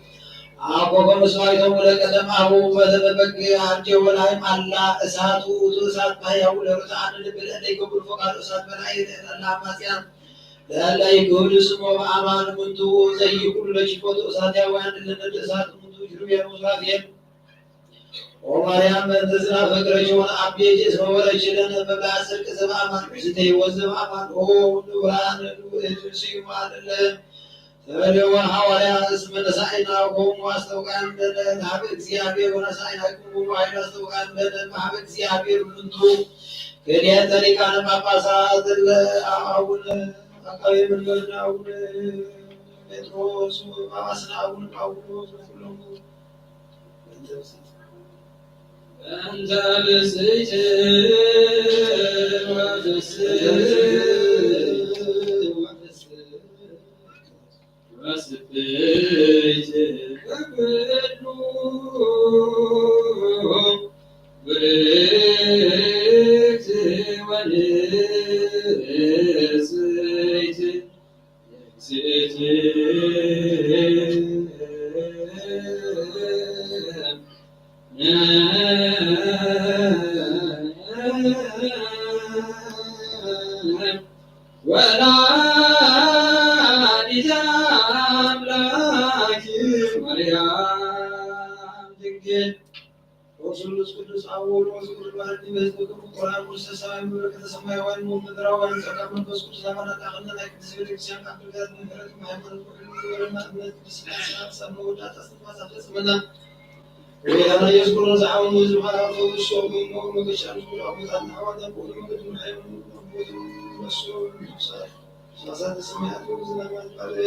አኮ በመስዋዕቶም ለቀደም አቡ በዘበበግ አርጀ ወላይም አላ እሳት ውእቱ እሳት ማያው ለርትዓን ልብል እለ ይገብሩ ፈቃዱ እሳት በላይ ለእለ አማጽያን ለእለ ይክህዱ ስሞ በአማን ምንቱ ዘይኩሉ ለችኮቱ እሳት ያውያን እለ ነድ እሳት ምንቱ ጅሩ የሩሳሌም ኦ ማርያም በእንተ ዝናፈቅረኪ ወነአቤኪ እስመ ወረድኪ ለነ መብልዐ ጽድቅ ዘበአማን ወዝንተ ሕይወት ዘበአማን። ኦ ንዑራን ንዑድ ስዩማን እለ ተበደወ ሐዋርያ እስመ ነሳኢናሆሙ አስተውቃን ለነ ለሀበ እግዚአብሔር ወነሳኢናክሙ ኃይል አስተውቃን ለነ በሀበ እግዚአብሔር ምንቱ ክልኤተ ሊቃነ ጳጳሳት እለ አቡነ አቃቤ መንበርነ አቡነ ጴጥሮስ ወጳጳስነ አቡነ ጳውሎስ ወኩሎሙ በእንተ ብፅዕት ወፍስሕት ወስብሕት ወኩሉ ብርክት ወንጽሕት ወላዲተ አምላክ ማርያም ድንግል ወስሉስ ቅዱስ አብ ወወልድ ዝጉልባን ንመዝሙር ቁርኣን ክርስቶሳውያን በረከተ ሰማያውያን ሞት ምድራውያን ጸጋ መንፈስ ቅዱስ ናባና እንዳኸነ ናይ ቅድስት ቤተክርስትያን ኣገልጋላት ምሕረት ብሃይማኖት ኩሉ ዝወረና እምነት ቅድስት ስላሴ ክሳብ መወዳእታ እስትንፋሳ ፈጽመና። ጎይታና ኢየሱስ ክርስቶስ ዝዓመሙ ህዝብኻ ፈውሶም እሞ መገሻ ንዝብሉ ኣቦታት ንኣሕዋት ኣብ ኩሉ መንገዲ ንሓይሉ ንቦቱ ንነሱ ንብሳት ሻሳት ሰማያት ዝናማት ባርክ።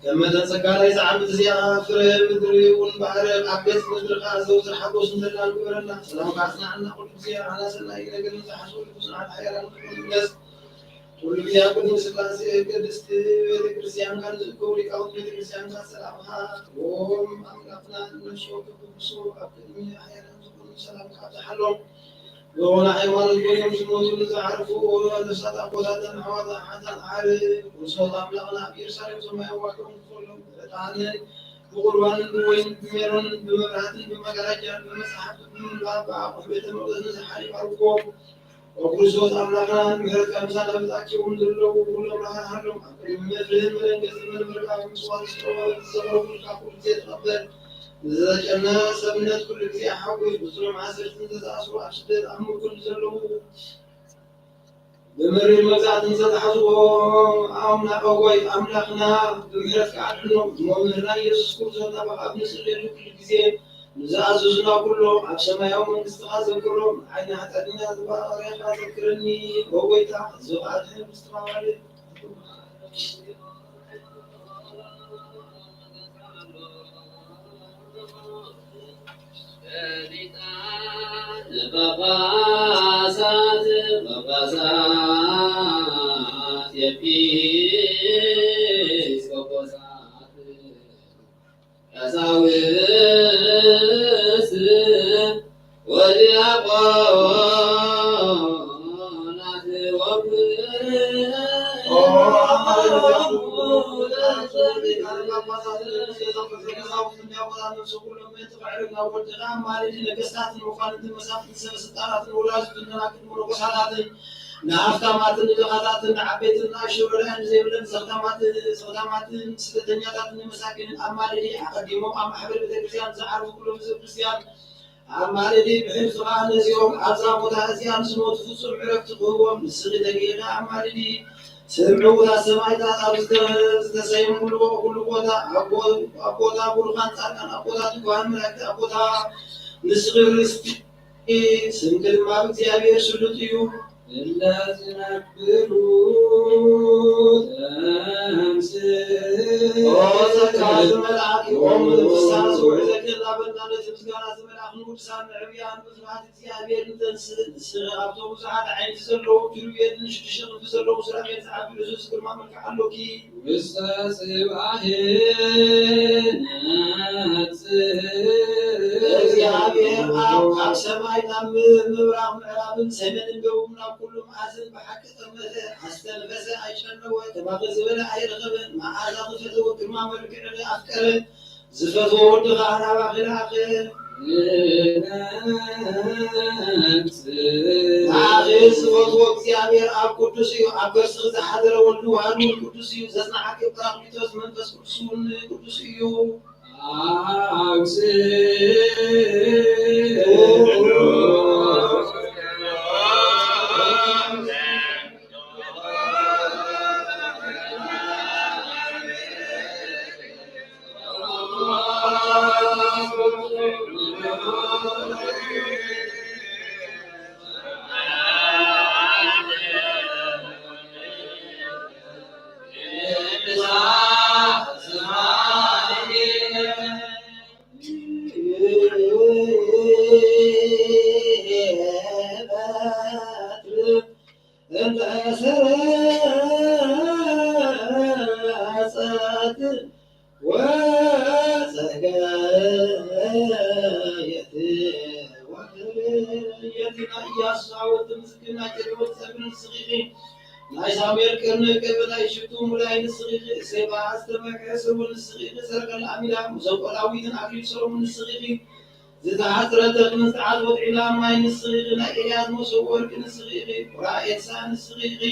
ከም መጠን ጸጋ ናይ ዝዓመት እዚኣ ፍረ ምድሪ እውን ባርክ። ኣብ ገጽ ምድርኻ ዘውትር ሓጎስ እንተላን ግበረና። ሰላምካ ኣጽንዓና ኩሉ ግዜ። ኣናሰናይ ነገር ንዝሓስቡ ልቡስና ሓያላን ክኾኑ ይግለጽ። ኩሉ ግዜ ኣብ ቅድሚ ስላሴ ቅድስቲ ቤተ ክርስቲያንካ ንዝእከቡ ሊቃውንት ቤተ ክርስቲያንካ ሰላምካ ዎም ኣምላኽና እነሾ ክብብሱ ኣብ ቅድሚ ሓያላን ዝኾኑ ሰላምካ ኣብዝሓሎም። ዝኾነ ሃይማኖት ኮይኖም ዝሞቱ ንዝዓርፉ ነፍሳት ኣቦታትን ኣሕዋት ኣሓታን ዓር ክርስቶስ ኣምላኽና ኣብ ኢየሩሳሌም ሰማያዊ ዋግኦም ክፈሎም ብዕጣንን ብቁርባንን ብወይን ብሜሮንን ብመብራህትን ብመጋረጃን ብመጽሓፍቲ ብምንባብ ብኣቑሑ ቤተ መቕደስ ነዚ ሓሊፍ ኣርግዎ። ኦ ክርስቶስ ኣምላኽና ንምሕረትካ ምሳና ብጻኪ እውን ዘለዉ ኩሎም ራህርሃሎም ኣብ ቅድሚ መፍርህን መደንገጽን መንበርካ ብምጽዋት ዝተወ ዝዘመረኩልካ ኩሉ ግዜ ተቐበል። ንዝተጨነቐ ሰብነት ኩሉ ግዜ ሓጉስ፣ ብስሩም ሓሰር ዝተኣስሩ ኣብ ስደት ኣብ ምርኩል ዘለዉ ብምርር መግዛእትን ዝተታሕዝዎ ኣምና-፣ ኣወይ ኣምላኽና ብምሕረትካ ኣድሕኖም። እሞ ምህርና ኢየሱስ ክርስቶስ ናባኻ ኣብ ንጽልየሉ ኩሉ ግዜ ንዝኣዘዙና ኩሎም ኣብ ሰማያዊ መንግስትኻ ዘክሮም። ዓይኒ ሓጢኣተኛ ዝባረኻ ዘክረኒ። ኦ ጎይታ፣ እዚ ኸኣ ድሕሪ ምስትቕባል ሊቃነ ጳጳሳት፣ ጳጳሳት፣ ኤጲስቆጶሳት፣ ቀሳውስት ወዲያቆናት ወኩ-፣ ኦ፣ ኣማልድ ነፍሲ ኩሎም ምእንቲ ክዕርግ ናብ ወድኻ ኣማልዲ ነገስታትን መኳንንትን መሳፍንትን ሰበ ስልጣናትን ወላዲትን ደናግልን መነኮሳታትን ንሃብታማትን ንድኻታትን ንዓበይትን ንኣሽቱ ረዳኢ ንዘይብለን ዘኽታማትን ዘኽታማትን ስደተኛታትን ንመሳኪንን ኣማልዲ። ኣቐዲሞም ኣብ ማሕበር ቤተክርስትያን ዝዓርፉ ኩሎም ህዝበ ክርስትያን ኣማልዲ። ብሕልፊኻ ነዚኦም ኣብዛ ቦታ እዚኣ ንዝሞቱ ፍጹም ዕረፍቲ ክህቦም ንስኺ ተገይርካ ኣማልዲ። ስም ዕዉታት ሰማዕታት ኣብ ዝተ-፣ ዝተሰየምሉ ኩሉ ቦታ፣ ኣብ ቦ-፣ ኣብ ቦታ ብሩኻን ጻድቃን፣ ኣብ ቦታ ትጉሃን መላእክቲ፣ ኣብ ቦታ ንስኺ ርስቲ፣ ስምኪ ድማ ብእግዚኣብሔር ስሉጥ እዩ። እለ ዝነብሩ ተምስል። ኦ፣ ጸጋ ዝመልኣኪ፣ ኦ፣ ፍስሓ ዝውሕዘኪ፣ እናበልና ነቲ ምስጋና ዝመልኣኺ ንቅዱሳን ንዕብያን ብፍርሃት እግዚኣብሔር ንተንስእ። ንስኺ ካብቶም ብዙሓት ኣዕይንቲ ዘለዎም ኪሩቤልን ሽዱሽተ ክንፊ ዘለዎም ሱራፌል ዝዓቢ ዕዙዝ ግርማ መልክዕ ኣሎኪ። ውስተ ጽባሕ ነጽእ። እግዚኣብሔር ኣብ፣ ኣብ ሰማይ ናብ ም-፣ ምብራቕ ምዕራብን ሰሜንን ደቡብን ናብ ኩሉ መኣዝን ብሓቂ ጠመተ፣ ኣስተንፈሰ፣ ኣይጨነወ፣ ተባኺ ዝበለ ኣይረኸበን፣ መኣዛኺ ፈተወ፣ ግርማ መልክዕኺ ኣፍቀረ። ዝፈትዎ ወድኻ ናባኺ ለኣኸ። ንዓኺ ዝፈትዎ እግዚኣብሔር ኣብ ቅዱስ እዩ። ኣብ ከርስኺ ዝሓደረ ወልድ ዋህድ እውን ቅዱስ እዩ። ዘጽንዓኪ ጳራቅሊጦስ መንፈስ ቅዱስ እውን ቅዱስ እዩ። ኣውስእ እንተ ሰረጸት ወጸገየት ወክርየት ናይ ኢያሱ ሓወልቲ ምስክር ናይ ቴድሮስ ጸብሪ ንስኺ ኢኺ። ናይ ሳሙኤል ቀርኒ ቀበ ናይ ሽቱ ሙላይ ንስኺ ኢኺ። እሴይ በዓል ዝተመክሐ ስርወ ንስኺ ኢኺ። ሰረገላ ኣሚዳ መሰንቆ ዳዊትን ኣክሊል ሰሎሞን ንስኺ ኢኺ። ዝተሓጽረ ተኽልን ዝተዓጽወት ዒላ ማይ ንስኺ ኢኺ። ናይ ኤልያስ መሶብ ወርቂ ንስኺ ኢኺ። ቁራ ኤልሳዕ ንስኺ ኢኺ።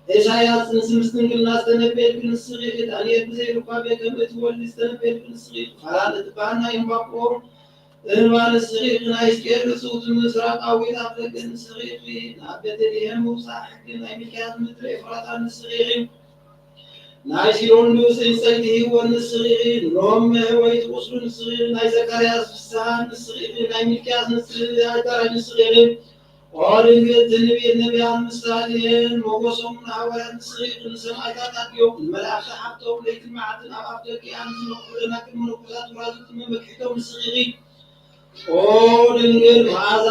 ኢሳያስ ንስምስ ድንግልና ዝተነበየልኪ ንስኺ ኢኺ። ዳንኤል ብዘይ ሩባቤ ከም እትወልዲ ዝተነበየልኪ ንስኺ ኢኺ። ፋራን እትበሃል ናይ ዕንባቆም እንባ ንስኺ ኢኺ፣ ናይ ሕዝቅኤል ርእሱ እቲ ምስራቃዊ ኣፍደገ ንስኺ ኢኺ፣ ናብ ቤተልሔም ምውጻእ ሕጊ ናይ ሚልክያስ ምድሪ ኤፍራታ ንስኺ ኢኺ፣ ናይ ሲዶን ንጉስ ዕንጸይቲ ህይወት ንስኺ ኢኺ፣ ኖህ መሕወይቲ ቁስሉ ንስኺ ኢኺ፣ ናይ ዘካርያስ ፍስሃ ንስኺ ኢኺ፣ ናይ ሚልክያስ ንስኺ ኢኺ፣ ኣዳራሽ ንስኺ ኢኺ። ኦ ድንግል፣ ትንቢት ነቢያት ምሳሌ ሞገሶም ንሃዋርያት ንስኺ ኢኺ፣ ንሰማዕታት ኣድዮም፣ ንመላእኽቲ ሓብቶም ለይትን መዓልትን ኣብ ኣፍደገ ኣምሲ መቑብለና ቅድሚ ንጉሳት ውራዙ ቅድሚ መግሒቶም ንስኺ ኢኺ። ኦ ድንግል፣ መዓዛ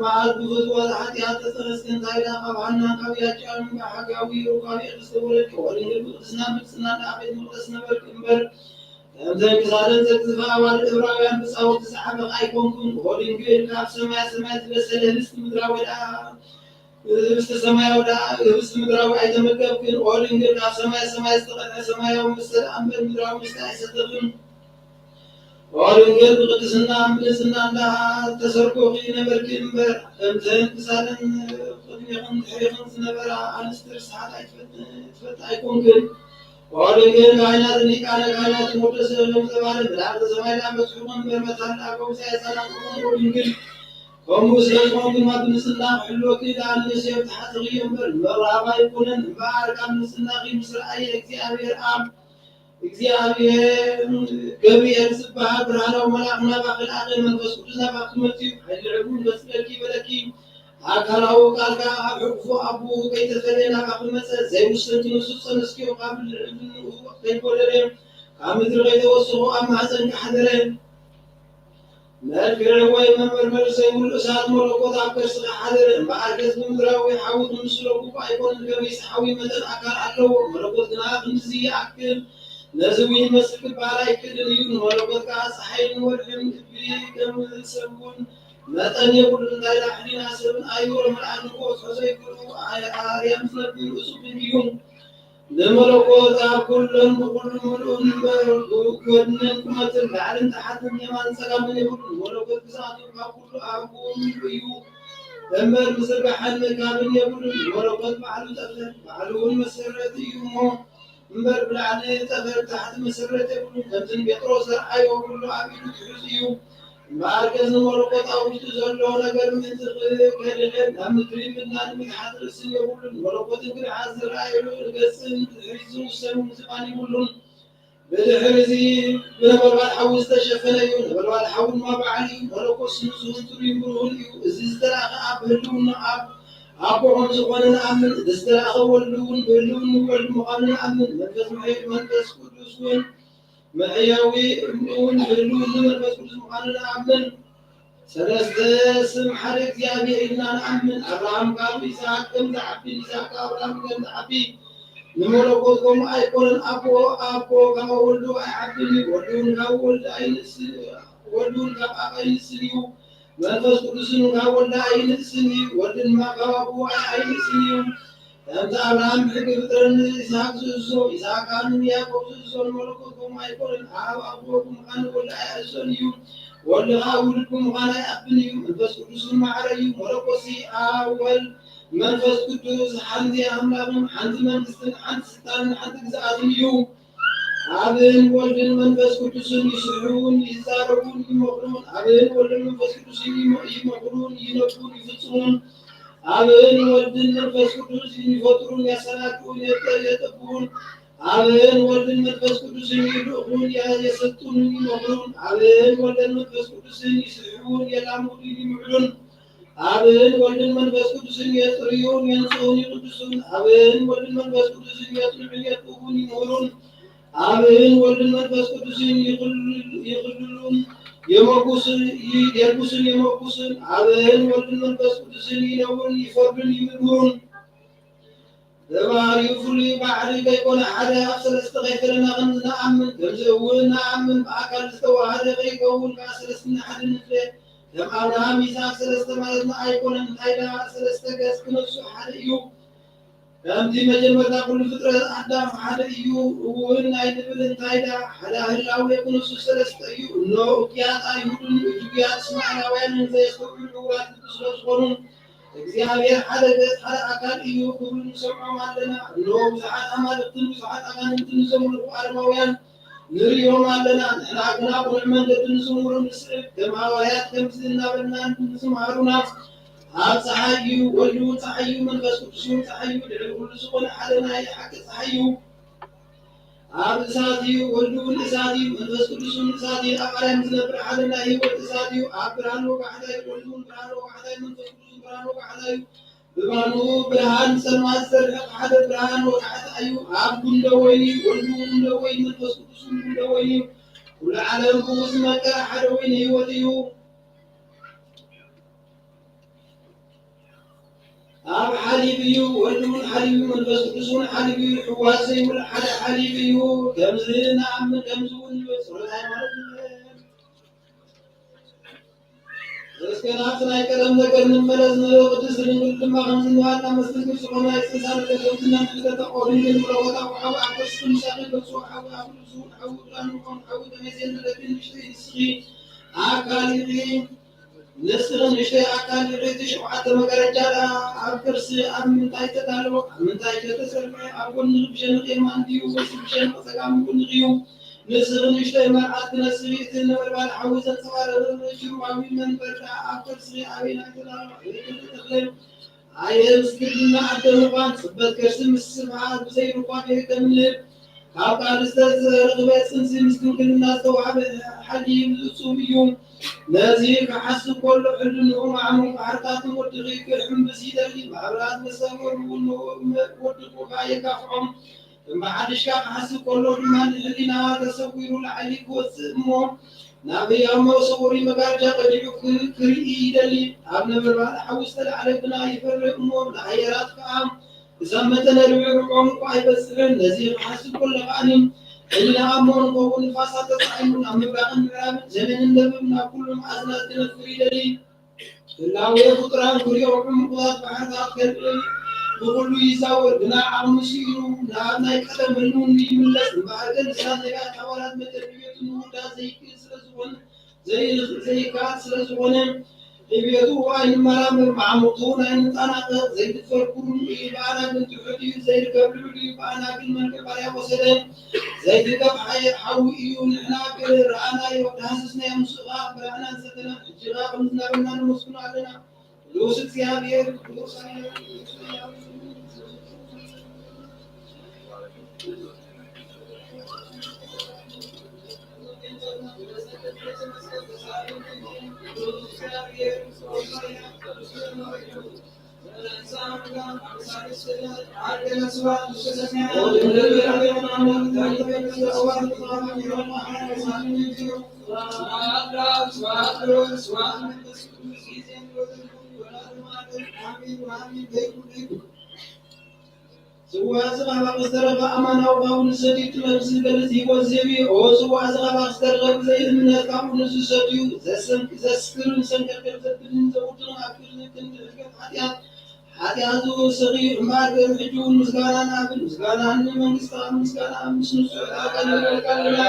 መዓዝ ብፍትወት ሓጢኣት ተጸነስኪ እንታይ ደኣ ካብ ሃናን ካብ ያጫን ብሓጋዊ ሩካቤ ዝተወለድኪ፣ ኦ ድንግል፣ ብቅድስና ብልጽና ደኣ ቤት መቕደስ ነበርኪ እምበር፣ ከምተን ክሳደን ዘግዝፋ ኣዋልድ ዕብራውያን ብጻወት ዝጸሓፈ ኣይኮንኩን። ኦ ድንግል፣ ካብ ሰማያ ሰማያት ዝበሰለ ህብስቲ ምድራዊ ደኣ፣ ህብስቲ ሰማያዊ ደኣ፣ ህብስቲ ምድራዊ ኣይተመገብክን። ኦ ድንግል፣ ካብ ሰማያ ሰማያት ዝተቐድሐ ሰማያዊ መስተ ደኣ እምበር ምድራዊ መስተ ኣይሰተኽን። ኦ ድንግል፣ ብቅድስናን ብንጽህናን ደኣ ተሰርጎኺ ነበርኪ እምበር፣ ከምተን ክሳደን ቅድሜኽን ድሕሬኽን ዝነበራ ኣንስቲ ርስሓት ኣይትፈት-፣ ትፈቲ ኣይኮንክን። ኦ ድንግል፣ ካህናትን ሊቃነ ካህናትን ወደሰ ሎም ዘባለ መላእክተ ሰማይ ደኣ በጽሑኹም እምበር፣ መታን ደኣ ከምኡ ኣየጸናንዑኹም። ኦ ድንግል፣ ከምኡ ስለ ዝኾንኩ ድማ ብንጽህና ክሕልወኪ ደኣ ንነፍሲ ተሓጽኺ እምበር፣ ንምቕራብ ኣይኮነን። እምበኣር ካብ ንጽህናኺ ምስ ረኣየ እግዚኣብሔር ኣብ እግዚኣብሔር ገብርኤል ዝበሃል ብርሃናዊ መልኣኽ ናባኺ ለኣኸ፣ መንፈስ ቅዱስ ናባኺ መጺኡ፣ ሓይሊ ልዑል ከጽልለኪ በለኪ። ኣካላዊ ቃል ከኣ ኣብ ሕቑፉ ኣቦኡ ከይተፈልየ ናባኺ መጸ። ዘይውሰን ክንሱ ጸንስኪዮ፣ ካብ ልዕልንኡ ከይጎደለ፣ ካብ ምድሪ ከይተወሰኹ ኣብ ማህጸንኪ ሓደረ። መልክዕ ወይ መመርመሪ ዘይብሉ እሳት መለኮት ኣብ ከርስኺ ሓደረ። እምበኣርከስ ብምድራዊ ሓዊ ክምስሎ ግቡእ ኣይኮነን፣ ከመይሲ ሓዊ መጠን ኣካል ኣለዎ፣ መለኮት ግና ክንድዚ ይኣክል ነዚ እውን ይመስል ክበሃል ኣይክእልን እዩ። ንመለኮት ከኣ ጸሓይን ወርሕን እቢ ከም ሰብ እውን መጠን የብሉን። እንታይ ደኣ ሕሊና ሰብን ኣእምሮ መልኣክን ክበጽሖ ዘይክእሉ ኣርያም ዝነብር እጹብ ድንቅ እዩ። ንመለኮት ኣብ ኩለን ብኹሉ ምሉእን እምበር፣ ጎድንን ቁመትን ላዕልን ታሕትን የማንን ጸጋምን የብሉን። መለኮት ግዝኣቱ ካብ ኩሉ ኣብ ኩሉ እዩ እምበር፣ ምዝርጋሕን ምእካብን የብሉን። መለኮት ባዕሉ ጠፈር፣ ባዕሉ እውን መሰረት እዩ እሞ እምበር፣ ብላዕሊ ጠፈር ብታሕቲ መሰረት የብሉን። ከምቲ ንጴጥሮስ ዘርኣዮ፣ ኩሉ ኣብ ኢዱ ክሕዝ እዩ። እምበኣርከስ ንመለኮት ኣብ ውሽጡ ዘሎ ነገር ምእንቲ ክከድሕን ናብ ምድሪ ምድናን ምትሓት ርእስን የብሉን። መለኮትን ግርዓት ዝረኣየሉ ገጽን ብድሕሪት ዝውሰን ምዝባን የብሉን። ብድሕሪ እዚ ብነበልባል ሓዊ ዝተሸፈነ እዩ። ነበልባል ሓዊ ድማ ባዕሉ እዩ። መለኮት ስኑ ዝህንጥሉ ይምርሁን እዩ። እዚ ዝተላእከ ኣብ ህልውና ኣብ ኣቦ ከም ዝኾነ ንኣምን። እዚ ዝተላእከ ወልዱ እውን ብህልውኒ ወልድ ምዃኑ ንኣምን። መንፈስ ምሕያዊ መንፈስ ቅዱስ እውን መሕያዊ እውን ህልውኒ መንፈስ ቅዱስ ምዃኑ ንኣምን። ሰለስተ ስም ሓደ እግዚኣብሔር ኢልና ንኣምን። ኣብርሃም ካብ ይስሐቅ ከም ዝዓቢ፣ ይስሐቅ ካብ ኣብርሃም ከም ዝዓቢ፣ ንመለኮት ከምኡ ኣይኮነን። ኣቦ ኣቦ ካብ ወልዱ ኣይዓብን እዩ፣ ወልዱ እውን ካብ ወልድ ኣይንእስን፣ ወልዱ እውን ካብ ኣብ ኣይንእስን እዩ። መንፈስ ቅዱስን ካብ ወልድ ኣይንእስን እዩ፣ ወልድ ድማ ካብ ኣቦ ኣይ-፣ ኣይንእስን እዩ። ከምቲ ኣብርሃም ብሕጊ ፍጥረት ንይስሃቅ ዝእዝዞ፣ ይስሃቅ ከኣ ንያዕቆብ ዝእዝዞ፣ ንመለኮት ከምኡ ኣይኮነን። ኣብ ኣቦ ብምዃን ንወልድ ኣይእዝዞን እዩ፣ ወልድ ከኣ ውሉድ ብምዃን ኣይኣብን እዩ። መንፈስ ቅዱስ እውን ማዕረ እዩ። መለኮትሲ ኣብ ወልድ መንፈስ ቅዱስ ሓንቲ ኣምላኽን ሓንቲ መንግስትን ሓንቲ ስልጣንን ሓንቲ ግዝኣትን እዩ። ኣብን ወልድን መንፈስ ቅዱስን ይስሕውን ይዛረቡን ይመኽሩን። ኣብን ወልድን መንፈስ ቅዱስን ይመ-፣ ይመኽሩን ይነግሩን ይፍጽሙን። ኣብን ወልድን መንፈስ ቅዱስን ይፈጥሩን ያሰናድኡን የጠ-፣ የጠብቡን። ኣብን ወልድን መንፈስ ቅዱስን ይልእኹን ያ-፣ የሰልጥኑን ይመኽሩን። ኣብን ወልድን መንፈስ ቅዱስን ይስሕውን የላምዱን ይምዕዱን። ኣብን ወልድን መንፈስ ቅዱስን የጽርዩን የንጽሁን ይቅድሱን። ኣብን ወልድን መንፈስ ቅዱስን የጽንዑን የጥብቡን ይምህሩን። ኣብን ወልድን መንፈስ ቅዱስን ይኽል-፣ ይኽልሉን የመጉስ-፣ ይ-፣ የልጉስን የመጉስን። ኣብን ወልድን መንፈስ ቅዱስን ይነውን ይፈርዱን ይምርምሩን። በባህሪኡ ፍሉይ ባሕሪ ከይኮነ ሓደ ኣብ ሰለስተ ከይፈለና ከም ንኣምን፣ ከምዚ እውን ንኣምን ብኣካል ዝተዋሃደ ከይከውን ከኣ ሰለስትና ሓደ ንፍለ። ከም ኣብርሃም ይስሐቅ ሰለስተ ማለትና ኣይኮነን። እንታይ ደኣ ሰለስተ ገጽ ክነሱ ሓደ እዩ። ከምቲ መጀመርታ ኩሉ ፍጥረት ኣዳም ሓደ እዩ እውን ኣይንብል። እንታይ ደኣ ሓደ ህላዌ ክነሱ ሰለስተ እዩ። እነሆ እኩያት ኣይሁድን እጅጉያት እስማኤላውያንን ዘየስተውዕሉ ዕዉራት ልቢ ስለ ዝኾኑ እግዚኣብሔር ሓደ ገጽ ሓደ ኣካል እዩ ክብሉ ንሰምዖም ኣለና። እነሆ ብዙሓት ኣማልኽትን ብዙሓት ኣጋንንትን ዘምልኹ ኣረማውያን ንርእዮም ኣለና። ንሕና ግና ቁኑዕ መንገዲ ንዝምሩ ንስዕብ፣ ከም ሃዋርያት ከምዚ እናበልና ንዝመሃሩና፣ ኣብ ጸሓይ እዩ፣ ወልድ እውን ጸሓይ እዩ፣ መንፈስ ቅዱስ እውን ጸሓይ እዩ፣ ልዕሊ ኩሉ ዝኾነ ሓደ ናይ ሓቂ ጸሓይ እዩ። ኣብ እሳት እዩ፣ ወልድ እውን እሳት እዩ፣ መንፈስ ቅዱስ እውን እሳት እዩ፣ ኣብ ኣርያም ዝነብር ሓደ ናይ ህይወት እሳት እዩ፣ ኣብ ብርሃን ወጋሕታ እዩ፣ ወልድ እውን ብርሃን ወጋሕታ እዩ፣ መንፈስ ቅዱስ እውን ብርሃን ወጋሕታ እዩ። ብባኑ ብርሃን ጸልማት ዘርሕቕ ሓደ ብርሃን ወጋሕታ እዩ። ኣብ ጉንደ ወይኒ ወልድ እውን ጉንደ ወይኒ መንፈስ ቅዱስ እውን ጉንደ ወይኒ እዩ። ኩሉ ዓለም ብኡ ዝመቀ ሓደ ወይኒ ህይወት እዩ። ኣብ ሓሊብ እዩ፣ ወልድ እውን ሓሊብ እዩ፣ መንፈስ ቅዱስ እውን ሓሊብ እዩ። ሕዋስ ዘይብሉ ሓደ ሓሊብ እዩ። ከምዚ ንኣምን፣ ከምዚ እውን ንብል። ጸሎት ሃይማኖት ንብል። እስከ ናብቲ ናይ ቀደም ነገር ንመለስ። ንቅድስት ድንግል ድማ ከምዚ እናበልና መስተንክር ዝኾነ ናይ ጽንሳ ነገር ከምዚ እናንሕተተ፣ ኦ ድንግል፣ መለኮታዊ ሓዊ ኣብ ከርስኺ ምሳኺ ገጹ ሓዊ ኣብ ርእሱ ሓዊ ብርሃን ምዃኑ ሓዊ ከመይ ዘየለለኪ ንእሽተይ ንስኺ ኣካል ኢኺ። ንስኺ ንእሽተይ ኣካል ኢኺ። እቲ ሸውዓተ መጋረጃ ደኣ ኣብ ከርስኺ ኣብ ምንታይ ተዳለወ? ኣብ ምንታይ ከ ተሰርዐ? ኣብ ጎንኺ ብሸነኽ የማን ድዩ ወይስ ብሸነኽ ጸጋም ጎንኺ እዩ? ንስኺ ንእሽተይ መርዓት ክነስኺ፣ እቲ ነበልባል ሓዊ ዘንጸባርቕ ሽሩባዊ መንበር ደኣ ኣብ ከርስኺ ኣበይናይ ተዳለወ? ኣበይ ከ ተተኽለ? ኣየ ምስግና ኣደ ምዃን፣ ጽበት ከርሲ ምስ ስፍሓት ብዘይ ርኳቤ ከም ንህብ፣ ካብ ቃል ዝተረኽበ ጽንሲ ምስ ድንግልና ዝተዋህበ ሓሊብ እጹብ እዩ። ነዚ ክሓስብ ከሎ ሕልንኡ ማዕሙቕ ባሕርታትን ወድኺ ክሕምብስ ይደሊ። ማዕበላት መሰል ወርቡ ወድቑ የጋፍዖም። እምበሓድሽካ ክሓስብ ከሎ ድማ ንሕሊና ተሰዊሩ ላዕሊ ክወጽእ እሞ ናብ ህያው መሰወሪ መጋረጃ ቀዲሑ ክርኢ ይደሊ። ኣብ ነበልባል ሓዊ ዝተላዕለ ግና ይፈርህ እሞ ንኣየራት ከኣ ክሳብ መጠነ ርብዒ ርብዖም እኳ ኣይበጽሕን። ነዚ ክሓስብ ከሎ ከኣኒ ሕሊና እሞ ንኸውን ንፋሳት ተጻዒኑ ናብ ምብራቕን ምዕራብን ሰሜንን ደቡብን ናብ ኩሉ መኣዝናት ክነፍር ይደሊ። ህላዌ ፍጡራን ክሪኦም ዕሙቓት ባሕርታት ከልዕል ብኹሉ ይዛወር፣ ግና ዓቕሙ ስኢኑ ናብ ናይ ቀደም ህልምኑ ይምለስ። እምበኣር ግን ልሳን ነቢያት ሓዋርያት መጠን ዕብየቱ ምውዳእ ዘይክእል ስለ ዝኾነ፣ ዘይል-፣ ዘይከኣል ስለ ዝኾነ፣ ዕብየቱ ኣይንመራመር፣ መዓሙቕቱ እውን ኣይንጠናቐቕ። ዘይድፈር ክቡር እዩ፣ ብኣና ግን ትሑት እዩ፣ ዘይርከብ ልዑል እዩ፣ ብኣና ግን መልክዕ ባርያ ወሰደ። ዘይትንከፍ ሓየ-፣ ሓዊ እዩ፣ ንሕና ግን ረኣናዮ፣ ዳህሰስናዮ፣ ንሱ ኸኣ ብርሃና ሰተና። ሕጂ ኸኣ ከምዚ እናበልና ነመስግኖ ኣለና። ቅዱስ እግዚኣብሔር፣ ቅዱስ ጽዋዕ እዚ ኻባኺ ዝተረፈ ኣማናዊ ኻብኡ ንዝሰትዩ ጥበብ ዝገልጽ ህይወት ዝህብ እዩ። ኦ ጽዋዕ እዚ ኻባኺ ዝተረፈ ብዘይ እምነት ካብኡ ንዝሰትዩ ዘሰንክ-፣ ዘስክርን ሰንከልከል ዘብልን ዘውድቕን ኣብ ክንዲ ሕግን ሓጢኣት፣ ሓጢኣቱ ስኺ እምበኣር ግን ሕጂ እውን ምስጋና ንኣብን ምስጋና ንመንግስቲ ኣብ ምስጋና ኣብ ምስ ንጹሕ ቃል ንመልካልና።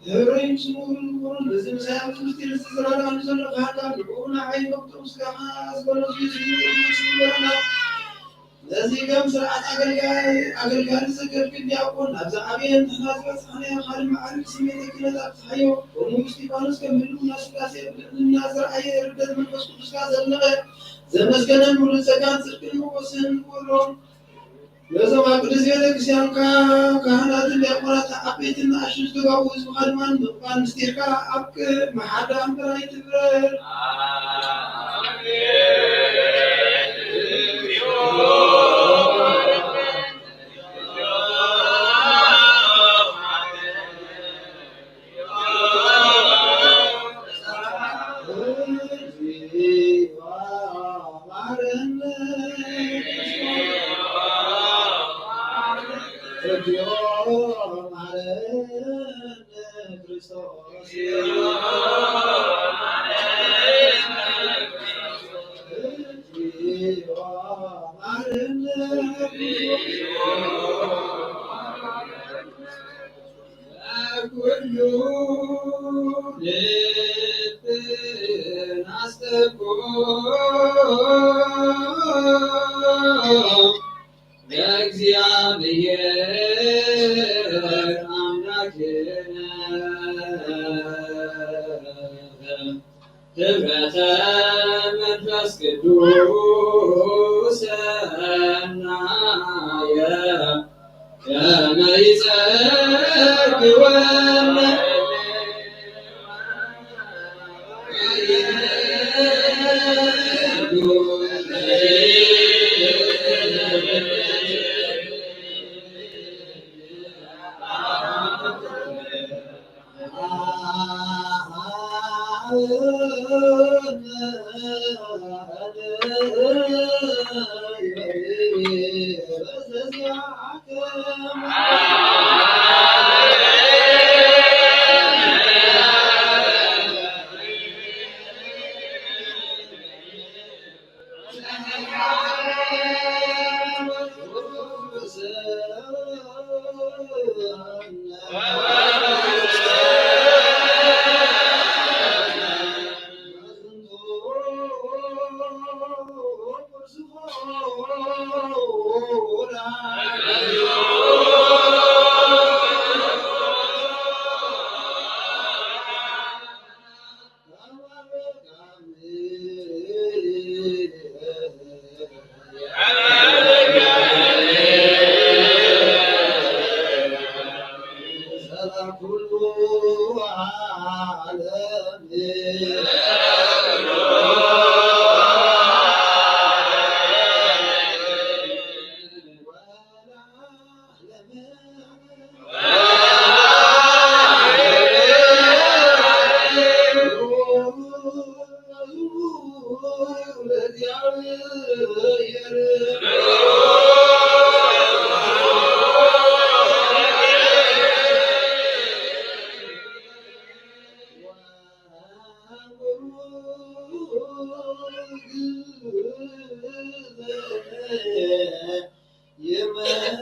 ህረይ ስሙር ንቡርን በዚ ምሳይ ኣብዚ ምስጢር እዚ ዝረዳሉ ዘሎ ካህንካ ንብኡ ንዓይ መብቶም ስጋኻ ዝበለዙ ስግበረና። ነዚ ከም ስርዓት ኣገልጋሊ ኣገልጋሊ ዘገልግል ዲያቆን ናብዚ ዓብየን ንሕና ዝበጽሐናዮ ካልእ መዓርግ ስሜተ ክህነት ኣብጽሓዮ። ከምኡ እስጢፋኖስ ከም ህልውና ስላሴ ብልዕልና ዝረኣየ ርደት መንፈስ ቅዱስካ ዘድነቐ ዘመስገነን ሙሉእ ጸጋን ጽድቅን ሞገስን ንግበረሎም። ነዞም ኣብ ቅድስት ቤተ ክርስቲያንካ ካህናትን ዲያቆናት ዓበይትን ንኣሽቱ ዝተጋብኡ ህዝብኻ ድማ ንምቕባል ምስጢርካ ኣብ ቅድሚ ሓዳ እምበር ኣይትፍረድ። ኩሉ ልብን ኣስተብቁ ለእግዚኣብሔር ኣምላክነ። ህብረተ መንፈስ ቅዱስ ሰናየ ከመ ይጸግወነ። ይመጽእ።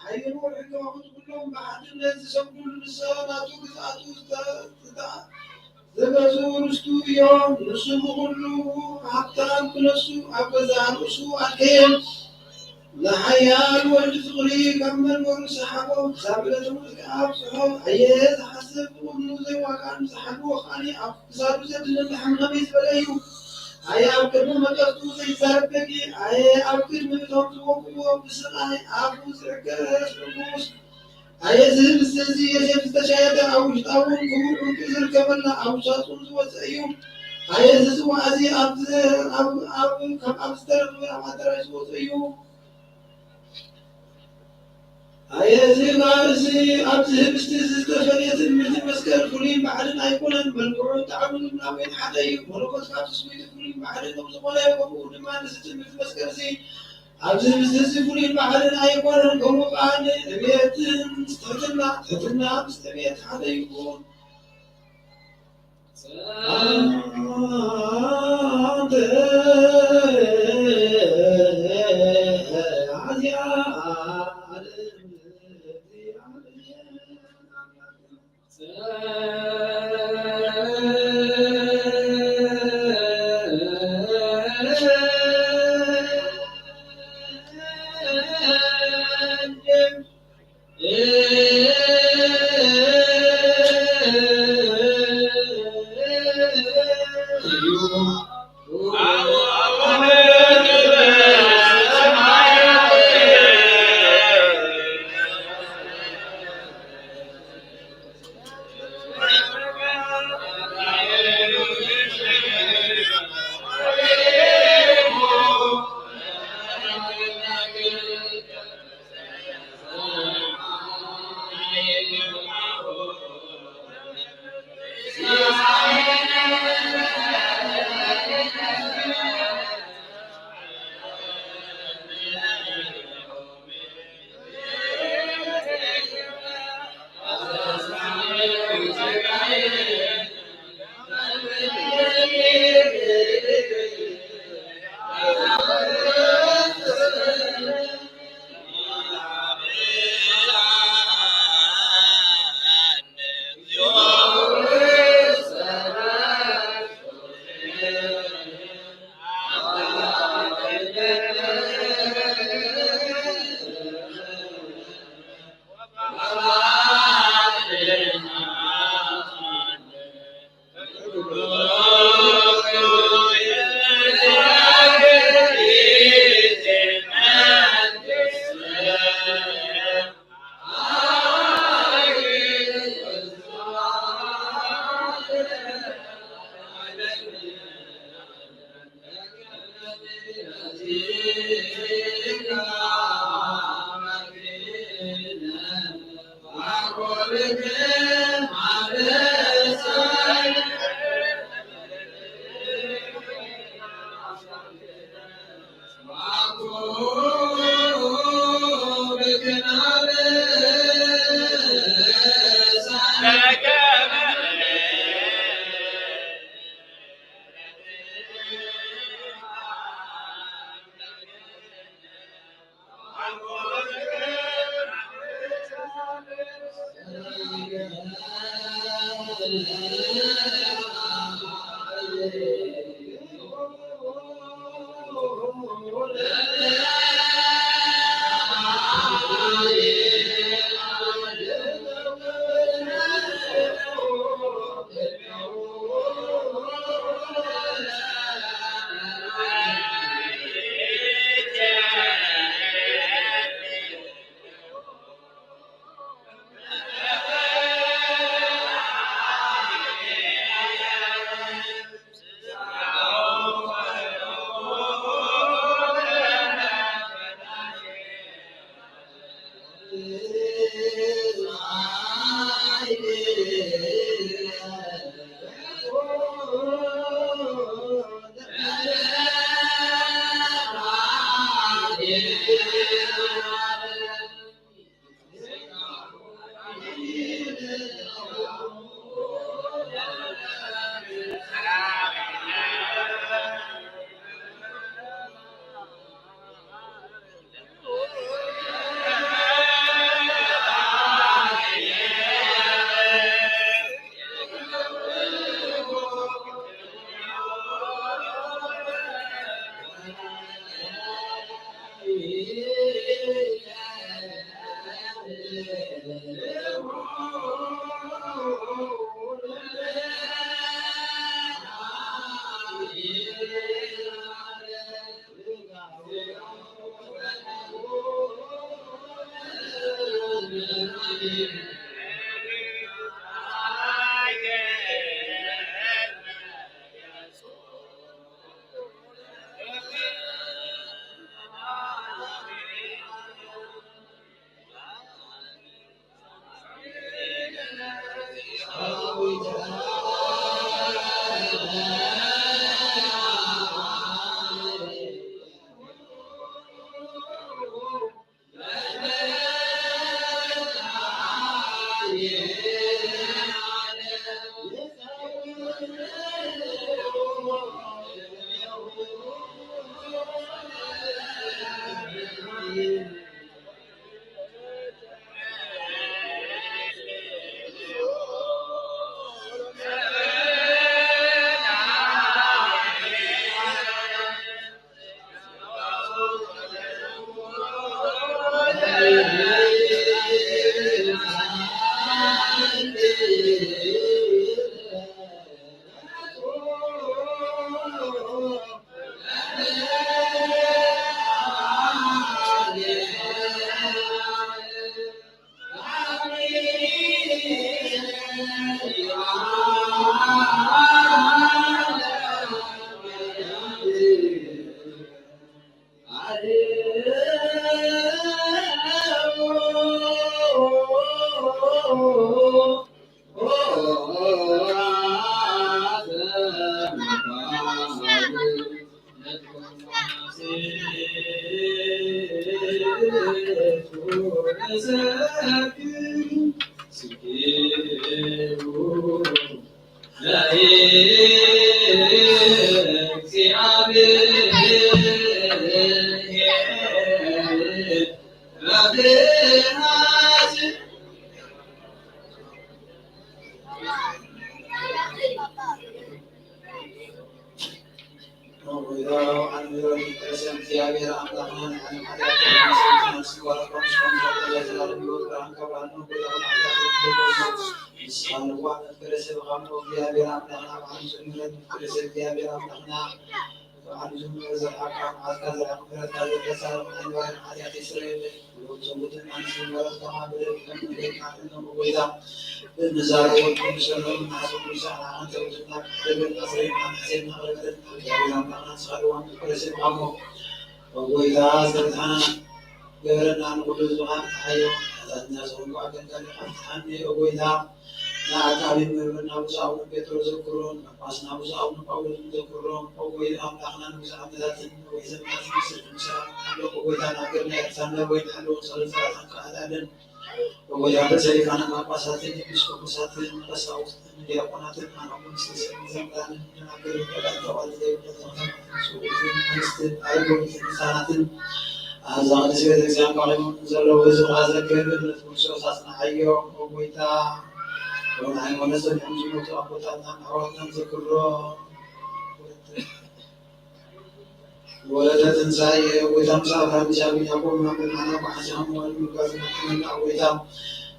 ሓይልን ወርሒ ከዋኽብቲ ኩሎም ብሓድነት ዝሰግዱሉ፣ ንሰ ናቱ ግዝኣቱ ዝተ-፣ ዝተ-፣ ዝገዝኡ ርስቱ እዮም። ንሱ ብኹሉ ሃብታም ክነሱ ኣብ ገዛእ ርእሱ ኣድከየ። ንሓያል ወልድ ፍቕሪ ካብ መንበሩ ሰሓቦ፣ ክሳብ ዕለተ ሞቱ ከኣ ኣብጽሖ። ኣየ ዝሓስብ ብቕድሚኡ ዘይዋጋእ፣ ንዝሓልዎ ከኣ ኣብ ክሳዱ ዘድንን ላሕሚ ከመይ ዝበለ እዩ። ኣየ ኣብ ቅድሚ መቀርቱ ዘይዛረብ በጊዕ፣ ኣየ ኣብ ቅድሚ እቶም ዝወግእዎ ብስቓይ ኣፉ ዝዕገስ ዕጉስ። ኣየ እዚ ህብስቲ እዚ ዮሴፍ ዝተሻየጠ፣ ኣብ ውሽጣ እውን ክቡር ዕንቁ ዝርከበላ ኣብ ሳጹን ዝወጸ እዩ። ኣየ እዚ ጽዋእ እዚ ኣብ ዝ-፣ ኣብ፣ ኣብ፣ ካብ ኣብ ዝተረኽበ ኣብ ኣዳራሽ ዝወጸ እዩ። ኣየ እዚ ጋር እዚ ኣብዚ ህብስቲ እዚ ዝተፈልየ ትእምርቲ መስቀል ፍሉይን ባዕልን ኣይኮነን፣ መልክዑን ጣዕሙን እውን ናወይን ሓደ እዩ። መለኮት ካብ ትስብእቲ ፍሉይን ባዕልን ከም ዝኾነ፣ ከምኡ ድማ ንዚ ትእምርቲ መስቀል እዚ ኣብዚ ህብስቲ እዚ ፍሉይን ባዕልን ኣይኮነን፣ ከምኡ ከኣ ንዕብየትን ምስ ትሕትና፣ ትሕትና ምስ ዕብየት ሓደ ይኹን። ንስኻ ንዋሕ መፍቀሪ ስብኻ እሞ እግዚኣብሔር ኣምላኽና ብሓንሱ ምሕረት መፍቀሪ ሰብ እግዚኣብሔር ኣምላኽና ዓዱ ዝነበረ ዘርኣካ፣ መዓልካ ዘርኣካ፣ ምሕረትካ ዘርኣካ፣ ሰላም ኣይነበረን፣ ሓጢኣተይ ስረየለይ። እቶም ሰብኡትን ኣንስትን መረትካ በደል ከም ንገርካ እኖም እወይታ። እንዛረቦም ኩሉ ሰሎም ንሓሰብ ኩሉ ሰዓት ንዓና ተውትና ክሕደገልና ስረይና ንሕሴና ቅረብትን ኣብ እግዚኣብሔር ኣምላኽና ንስኻ ድዋን ክረሴ ብኣሞ። እወይታ ዝተበትሓና ገበረና ንኹሉ ህዝብኻ ፍትሓዮ። ሓጢኣተኛ ዝኾንኩ ኣገልጋሊኻ ፍትሓኒ እወይታ። ንኣካብን መምህርና ብፁዕ ኣቡነ ጴጥሮስ ዘክሮም፣ ጳጳስና ብፁዕ ኣቡነ ጳውሎስ ዘክሮም። እወይታ ኣምላኽና ንብዙሕ ዓመታትን ንነዊሕ ዘመናትን ምስል ምሳና ኣሎ። እወይታ ንሃገርና ኤርትራ ናብ ወይን ሓለዎ ጸሎት ጸሎትካ ኣልዓለን። እወይታ በጸሊካ ንጳጳሳትን ኤጲስቆጶሳትን ንቀሳውስትን ንዲያቆናትን ኣናብስትን ዘምራንን ደናግልን ተባዕትን ኣዋልድ ዘይብለን ዘኽተማትን ስውእትን ኣንስትን ኣረጋውያንን ህጻናትን ኣብዛ ቅድስት ቤተ ክርስቲያን ቆይሞም ዘለዉ ህዝብኻ ዘክር። እምነት ክርስቶስ ኣጽንዓዮ። እወይታ ብሃይማኖት ጸኒዖም ዝሞቱ ኣቦታትናን ኣሕዋትናን ዘክሮም። ወለተ ትንሳኤ። እወይታ ምስ ኣብርሃም፣ ይስሐቅ፣ ያዕቆብ መምህር ንዓና እኳ ሓሲኻ መዋል ምርጋጽ ናትናና። እወይታ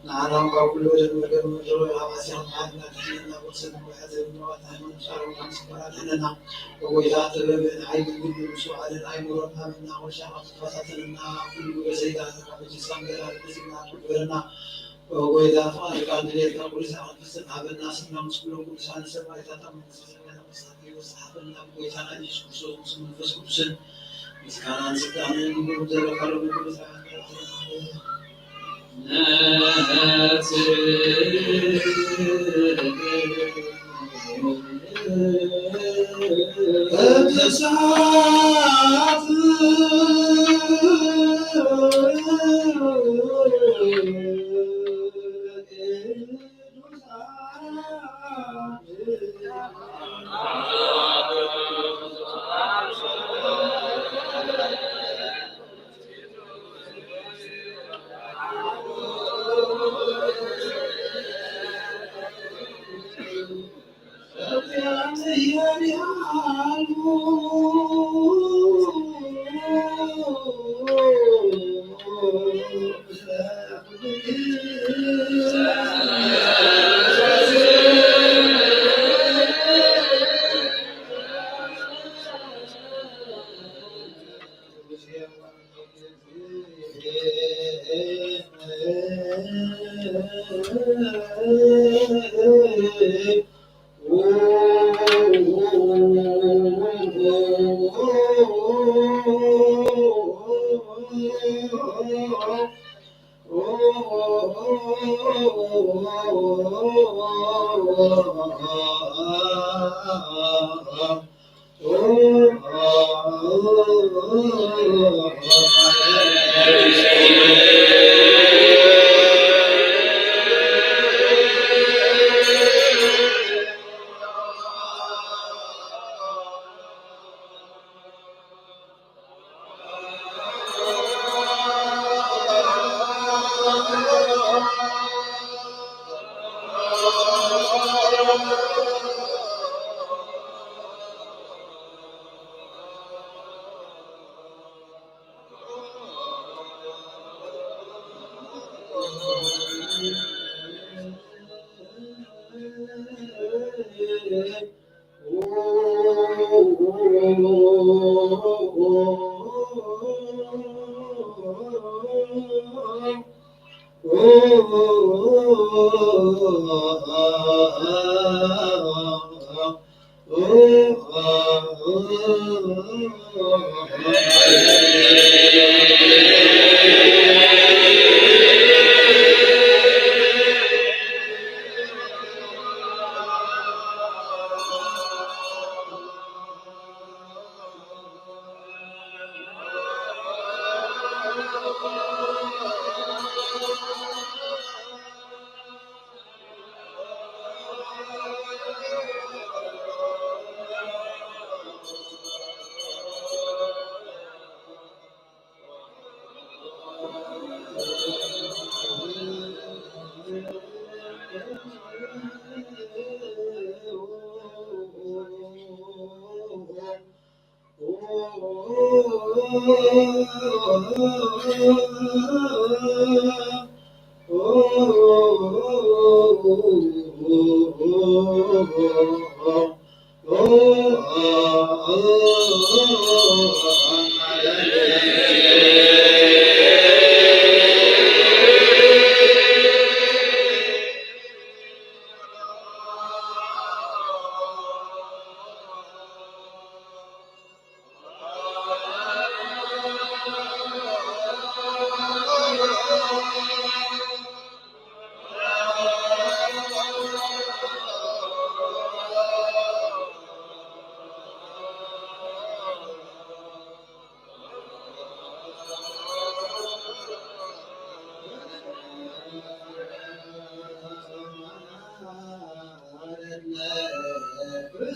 ንዓና ካብ ኩሉ በደል መርገም ምድሮ ካብ ሓሲኻ መሓረና ድሕነና። ወሰን ወያዘ ምንዋት ሃይማኖት ጻሮም ካብ ስባራ ድሕነና። እወይታ ጥበብን ሓይልን ግብርን ምስትውዓልን ኣእምሮን ሃበና። ወሻ ካብ ዝፈታተነና ኩሉ ግብረ ሰይጣን ካብ ሕጂ ክሳብ ገና ርክስና ትግበረና። እወይታ ፍቓድካ ድሌትካ ኩሉ ሰዓት ፍጽም ሃበና። ስምና ምስ ኩሎም ቅዱሳን ሰማዕታት ኣብ መንግስተ ሰማያት ኣብ መሳፍንት ይወስድ። ሃበና ብጎይታና ኢየሱስ ክርስቶስ ምስ መንፈስ ቅዱስን ምስጋናን ስልጣንን ንብሩክ ዘለካ ሎሚ ኩሉ ሰዓት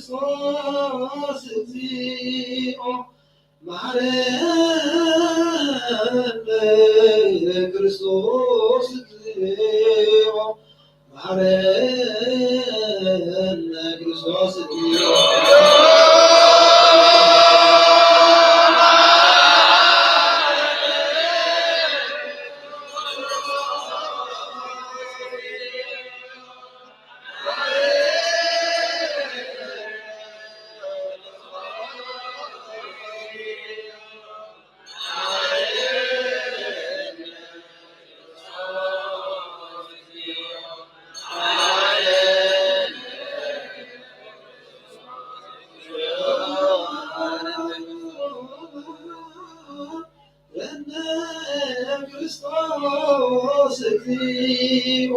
ክርስቶስ እግዚኦ መሐረነ ክርስቶስ እግዚኦ መሐረነ ክርስቶስ እግዚኦ። ለነ ክርስቶስ እግዚኦ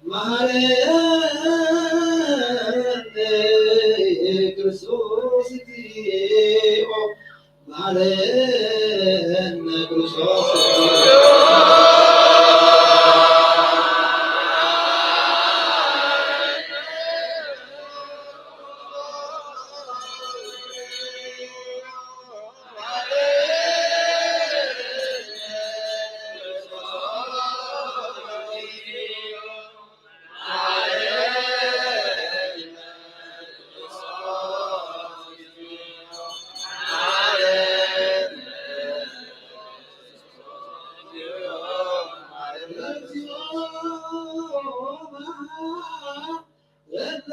መሐረነ ክርስቶስ እግዚኦ መሐረነ ክርስቶስ እግዚኦ። ለነ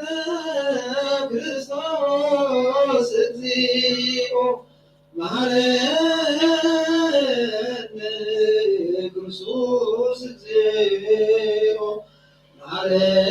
ክርስቶስ እግዚኦ መሐረነ ክርስቶስ እግዚኦ መሐረነ።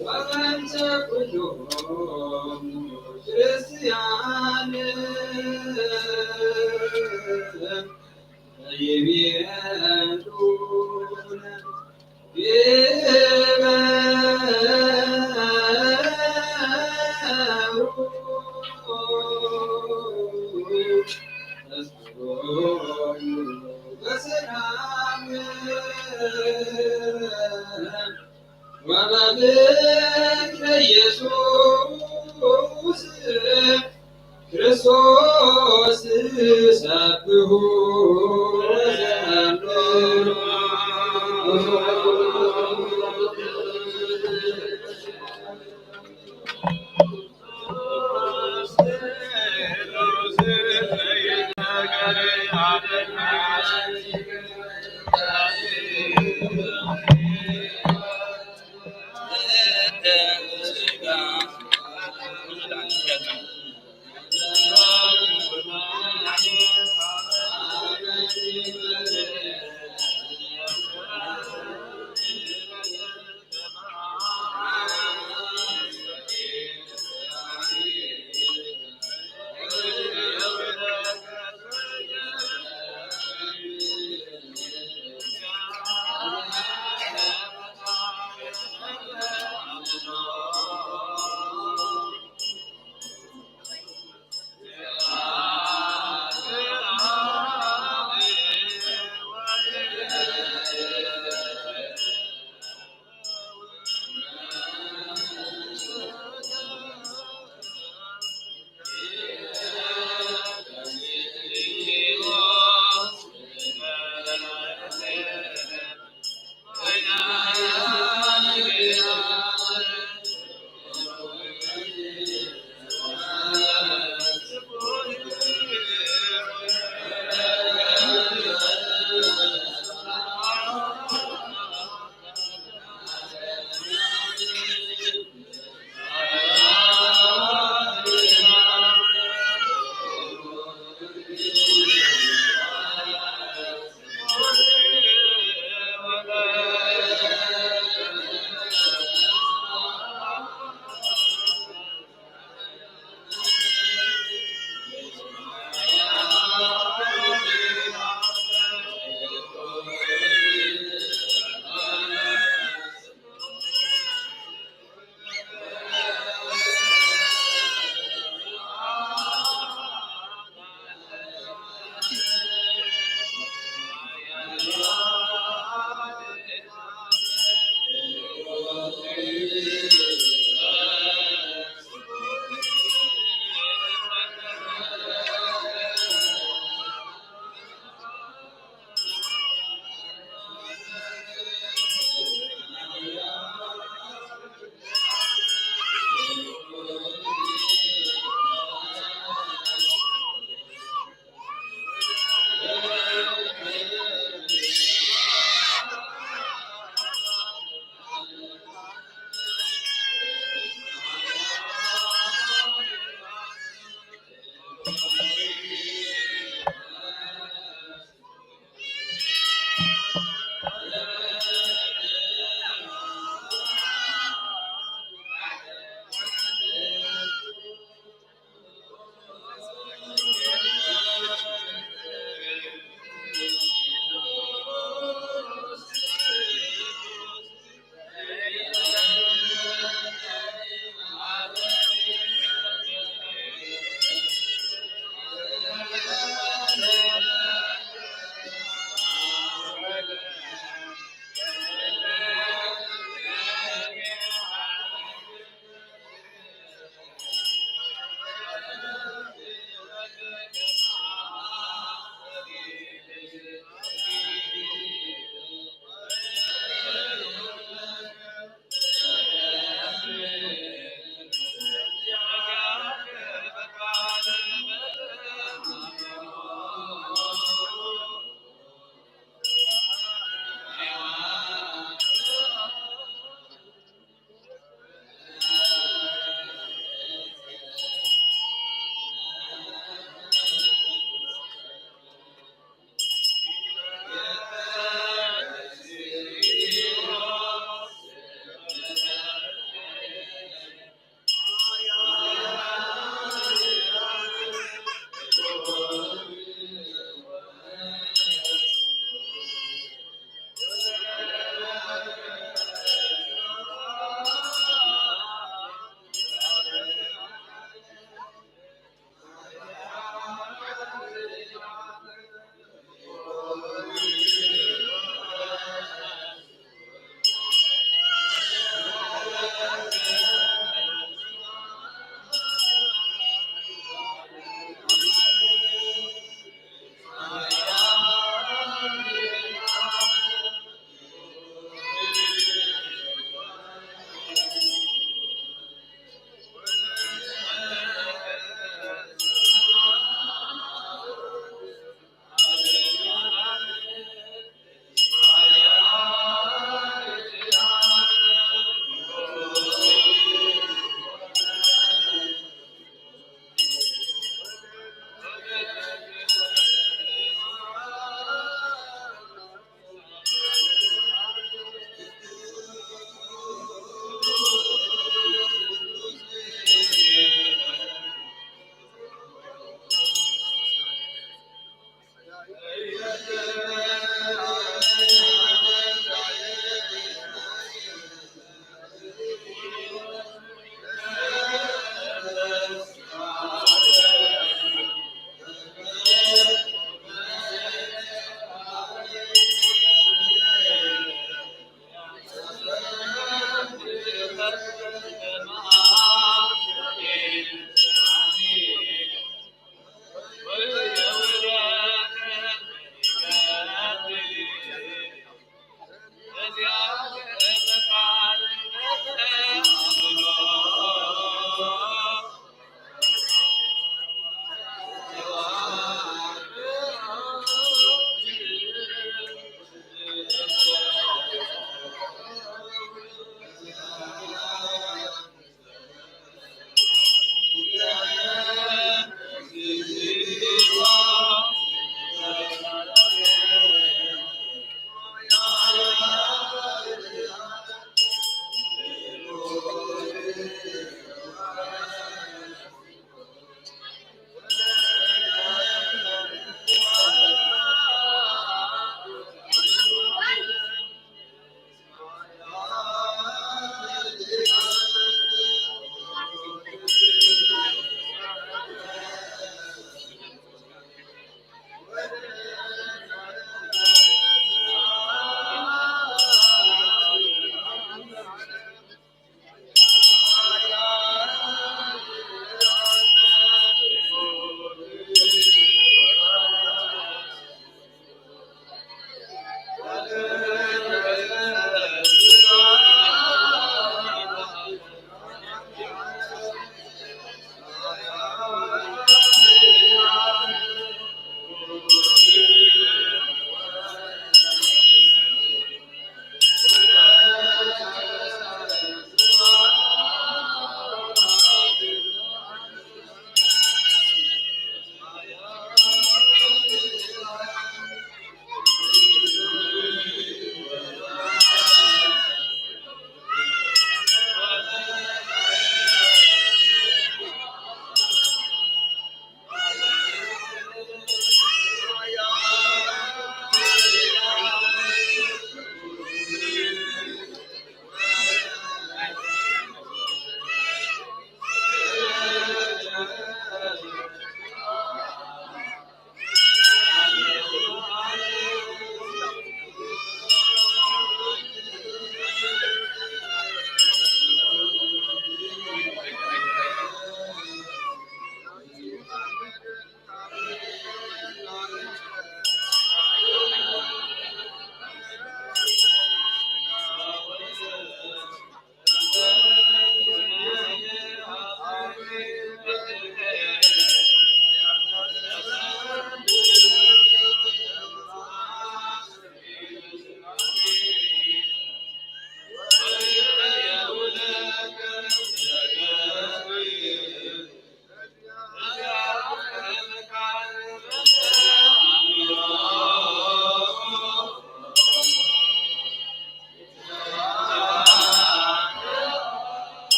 ወአንተ ኩሎም ክርስቲያን ይቤሉነ ኢየሱስ ክርስቶስ ሰብሑ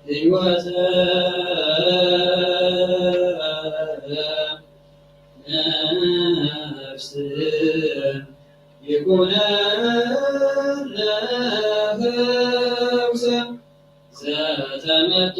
ህይወተ ነፍስ ይኩነነ ፈውሰ ዘተመጦ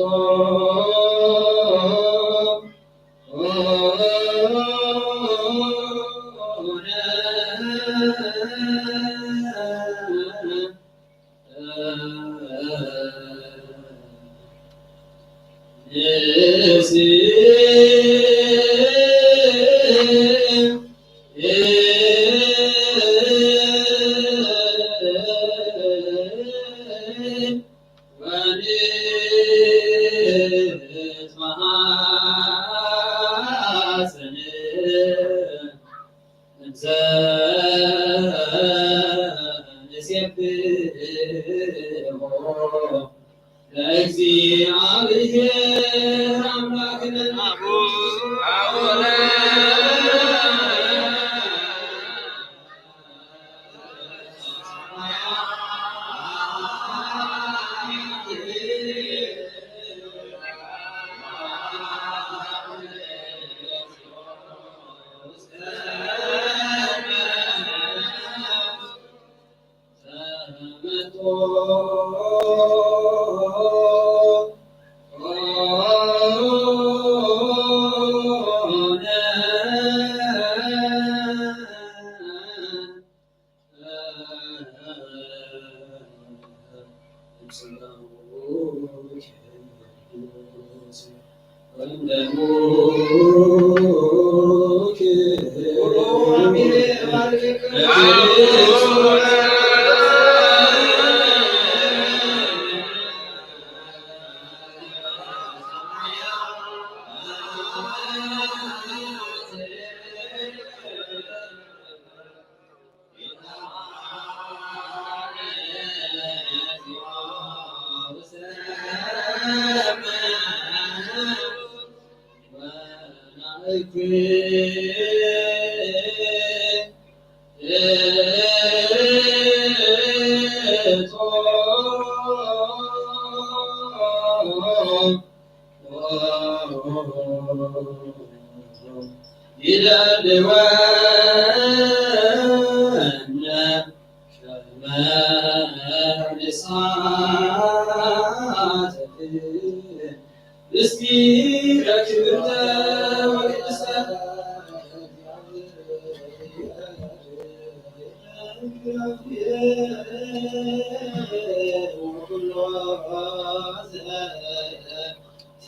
ለእግዚአብሔር አምላክነ አቡነ ይደልወነ ከመ ንሳተፍ ምስጢረ ክብርተ ወቅድስተ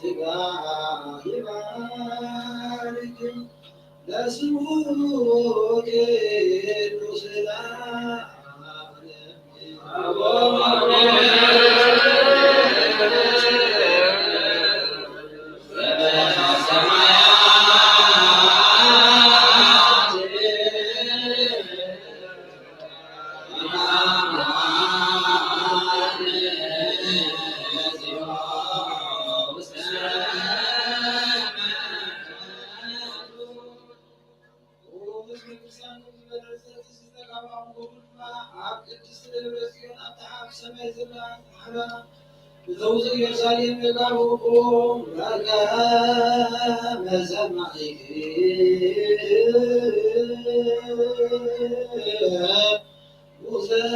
ይባርክ ለስሙ ቅዱስ ለዓለም። ኣብ ቅድስት ደብረ ጽዮን ኣብታ ኣብ ሰማይ ዘላ ተራራ ብተውፅእ ኢየሩሳሌም ለቃ ብእኩ ለቃ መሰማዒኪ ውሰተ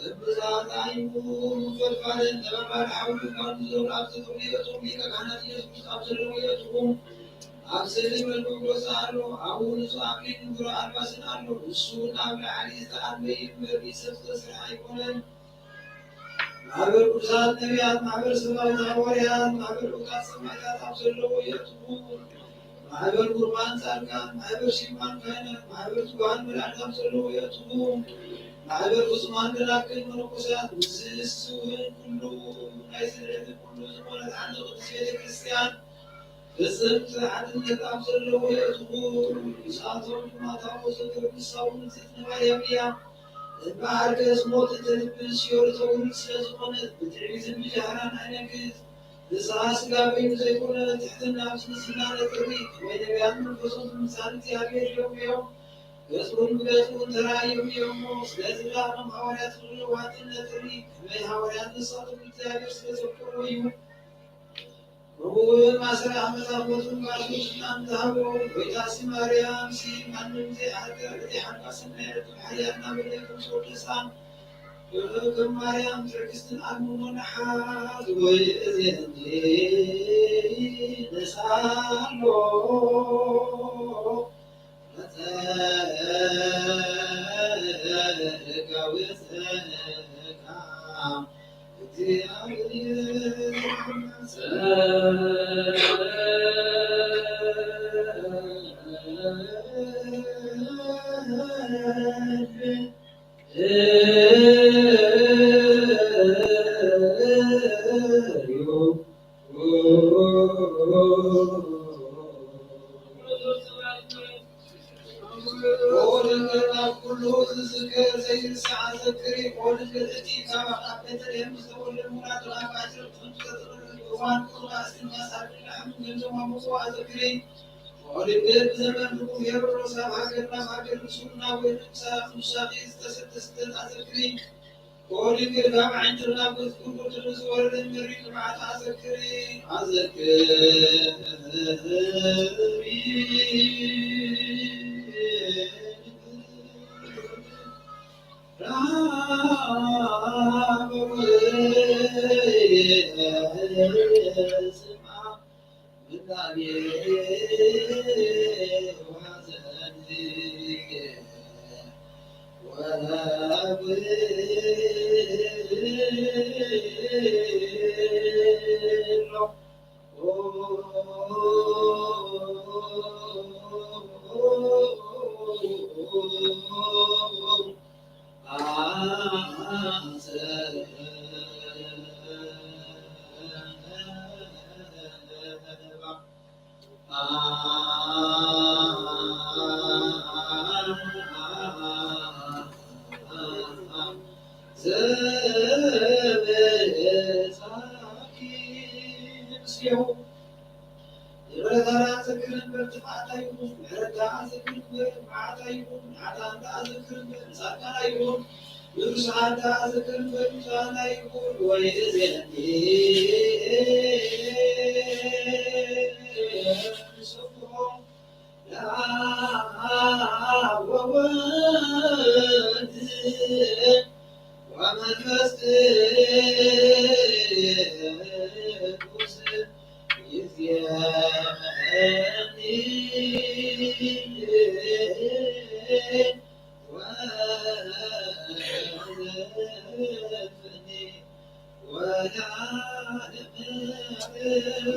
እምብዛ ጣይሙ ፈልፋልን ነበልባል ሓዊ ካብ ንዞር ኣብዚ ክብሪ እቶም ሊቀ ካህናት ኢየሱስ ኣብ ዘለዉ የእትዉ። ኣብ ስእሊ መልክኡ ገጹ ኣሎ። ኣብኡ ንጹህ ኣክሊል ንቡረ ኣልባስን ኣሎ። ንሱ እውን ኣብ ላዕሊ ዝተኣልመ እዩ እምበር ብሰብ ዝተሰርሐ ኣይኮነን። ማሕበር ቅዱሳት ነቢያት፣ ማሕበር ሰማዕታት ሃዋርያት፣ ማሕበር ዕውታት ሰማዕታት ኣብ ዘለዉ የእትዉ። ማሕበር ቁርባን ጻድቃን፣ ማሕበር ሽማን ካህናት፣ ማሕበር ትጉሃን መላእክት ኣብ ዘለዉ የእትዉ። ማሕበር ፍጹማን ደናግል መነኮሳት፣ ምስዚ እውን ኩሉ ናይ ስርየት ኩሉ ዝኾነት ሓንቲ ቅድስት ቤተ ክርስቲያን ፍጽምቲ ሓድነት ኣብ ዘለዉ የእትዉ። ንሳቶም ድማ ታቦተ ጊዮርጊስ ሳውን ንጽሕቲ ማርያም እያ። እምበኣርከስ ሞት እንተ ልብን ሲኦል እተውርድ ስለ ዝኾነት ብትዕቢትን ብጃህራን ኣይነግስ። ንስኻ ስጋ በይኑ ዘይኮነ፣ ትሕትና ምስ ንጽህና ነጥሪ፣ ከመይ ነቢያት መንፈሶም ብምሳል እግዚኣብሔር እዮም እዮም። ገጽ እውን ብገጽ እውን ተራእዮም እዮም እሞ፣ ስለዚ ድማ ከም ሃዋርያት ክልዋትን ነጥሪ፣ ከመይ ሃዋርያት ንሳቶም እግዚኣብሔር ስለ ዘፍቅርዎ እዩ። ከምኡ እውን ማእሰሪ ዓመታት ሞትን ባእሱን ስልጣን ዝሃቦ ጎይታሲ ማርያምሲ ማንም ዘይሓገር እቲ ሓልቃ ሰናይ ርክብ ሓያል እናበለ ከም ዝወደሳ ከም ማርያም ትዕግስትን ኣልምሞን ሓዝ ወይ እዜኒ ነሳሎ ወወልድ ናብ ኩሉ ዝዝከር ዘይንሳዕ ዘክሪ። ወወልድ እቲ ካብ ኣብ ቤተልሔም ዝተወልደ ሙላት ኣብ ኣጅር ትምስጠት እዋን ቁርባ እስትንፋስ ኣድላሕም ገንዘማ ምጽዋ ዘክሪ። ወወልድ ብዘመን ንጉስ ሄሮድስ ኣብ ሃገር ናብ ሃገር ንሱና ወይ ንሳ ንሳኺ ዝተሰደስደት ኣዘክሪ። ወወልድ ካብ ዓይንትና ብዝኩሉ ዝወረደ መሪር መዓት ኣዘክሪ፣ ኣዘክሪ። ራብ ወይ ስማ ምሕረትካ ዝክር እምበር መዓት ኣይኹን፣ መዓት ኣንታ ዝክር እምበር ጻድቃን ኣይኹን፣ ንብዙሓን ዝክር እምበር ብፁዓን ኣይኹን። ወይ እዜኒ ንሰብሖ ለኣብ ወወልድ ወመንፈስ ቅዱስ ይእዜኒ ወዘልፈኒ ወለዓለመ ዓለምን።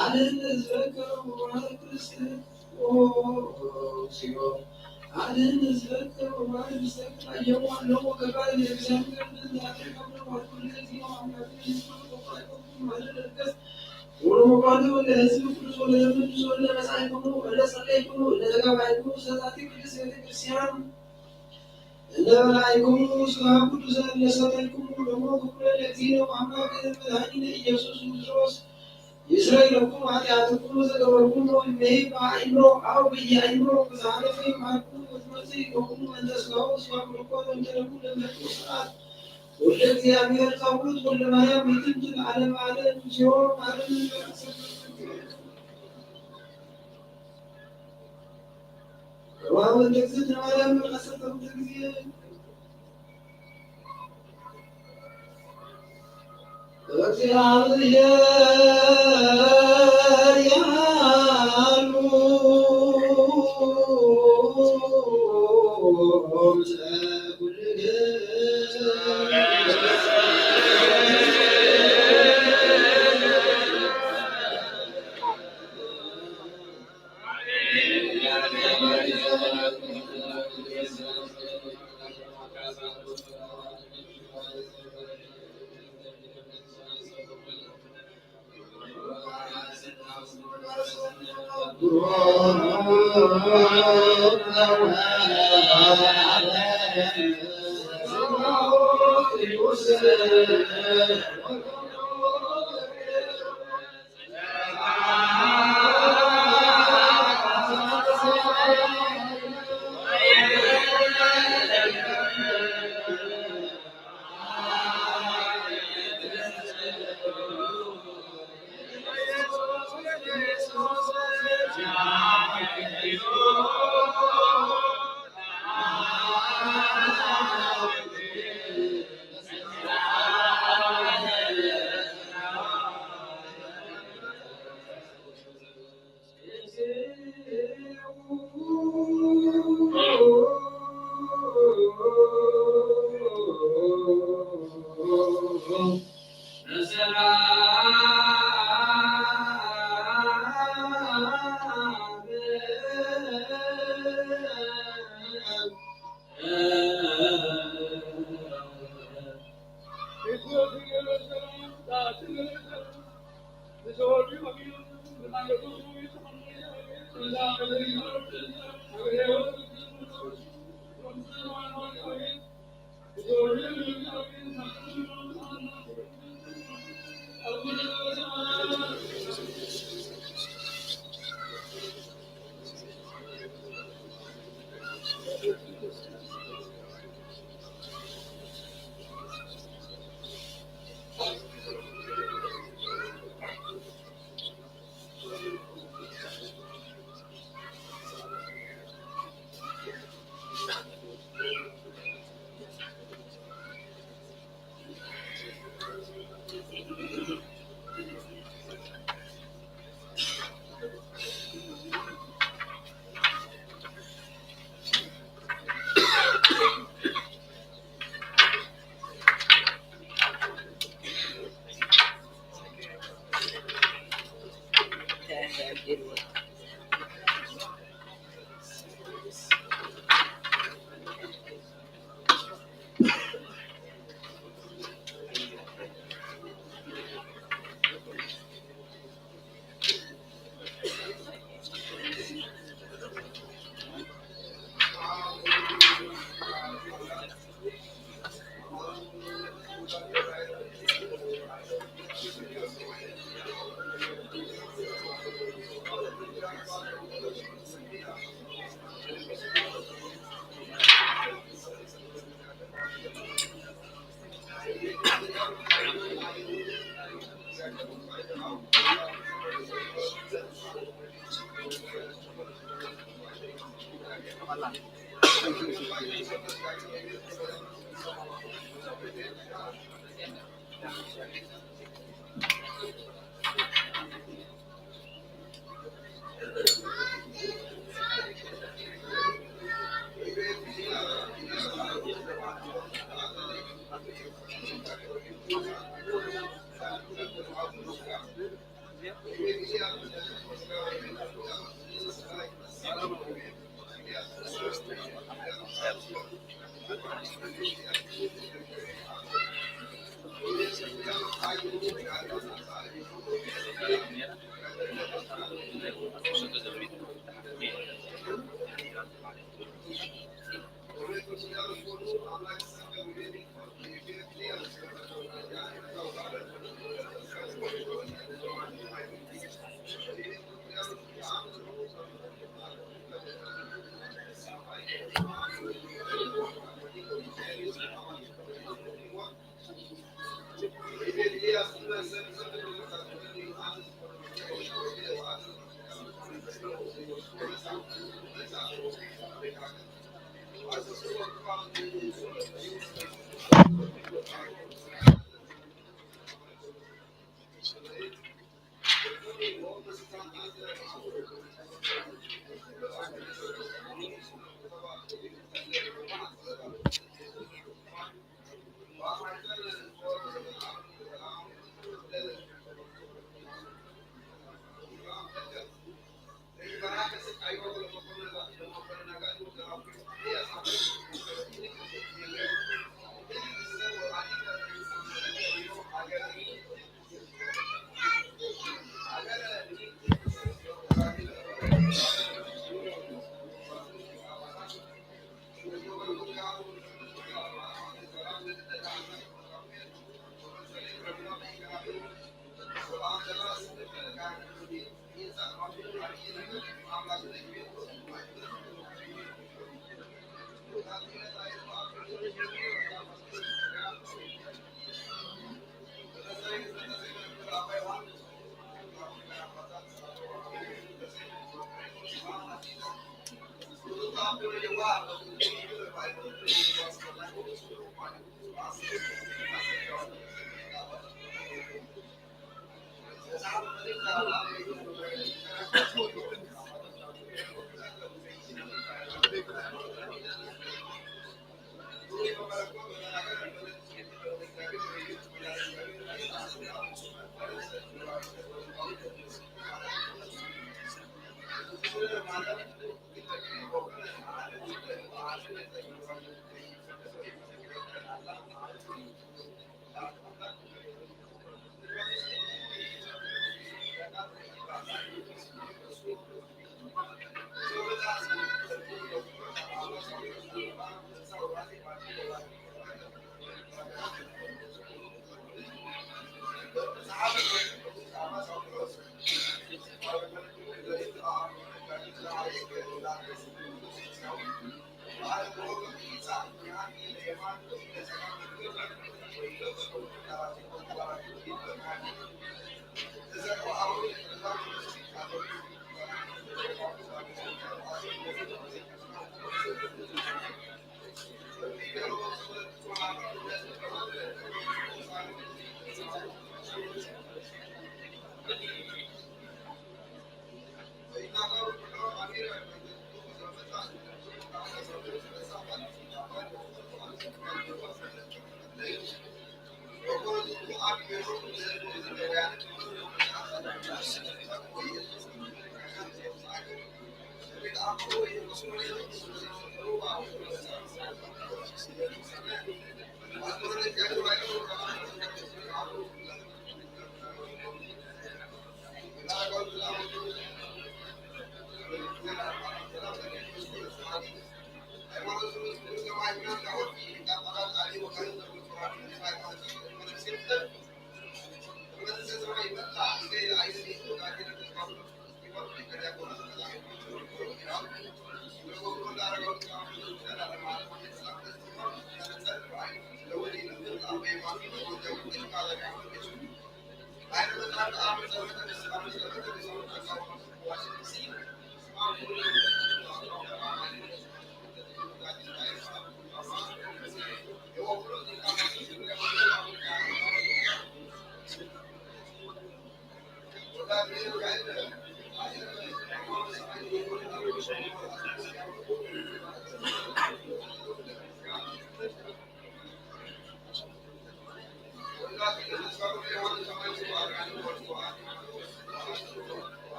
አድን ህዝበከ ወማረ ክርስት። ኦ እግዚኦ፣ አድን ህዝበከ ወማረ ክርስት። አየሙ አለሙ ገባር ለእግዚአብሔር። ወለመኳንንት ወለህዝብ ቅዱስ ወለዘመን ቅዱስ ወለመጻእክሙ ወለጸለይክሙ ወለተጋባይክሙ ስለዛቲ ቅድስት ቤተ ክርስቲያን። እንደ በላዕኩሙ ስጋ ቅዱስ እንደ ሰተይኩሙ ደግሞ ክብረ ለእግዚእነ ወአምላክነ መድኃኒነ ኢየሱስ ክርስቶስ ይስረይ ለኩም ኃጢአትኩም ዘገበርኩም እምኔ በአእምሮ አው በየአእምሮ ብዝሓለፈ ይምሃርኩም ወትምህርቲ ይገብኩም እንተ ስጋው ስጋ ምልኮት እንተ ደሙ ለምህርኩ ስርዓት ወልደ እግዚአብሔር ጻውት ወልደ ማርያም ይትምት ለዓለም ዓለም። እግዚኦ ማረነ። ሮማውያን ለእግዝእትነ ማርያም ምን ዐሰርተ ክልተ ግዜ እግዚአብሔር ያሉ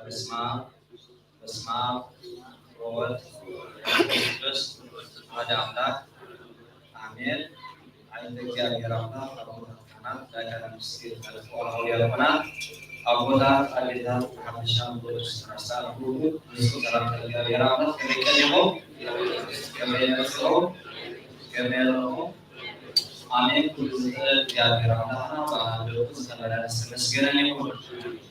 በስመ አብ፣ በስመ አብ ወወልድ ወመንፈስ ቅዱስ አሐዱ አምላክ አሜን። ኣይንተ እግዚኣብሔር ኣምላኽ ኣቦታት ካህናት፣ ዳይቃን ምስጢር፣ መልእኽቲ ወርሃዊ ዲያቆናት፣ ኣቦታት ኣዴታት፣ ሓፈሻ ንቅዱስ ራስታ ንኩሉ ንሱ ሰላምታ እግዚኣብሔር ኣምላኽ ከመይ ቀኒኹም? ከመይ መጺኹም? ከመይ ኣለኹም? ኣሜን። ኩሉ ዝኽእል እግዚኣብሔር ኣምላኽና ብኣሃደኡ ዝተመላለሰ መስገነን ይኹን።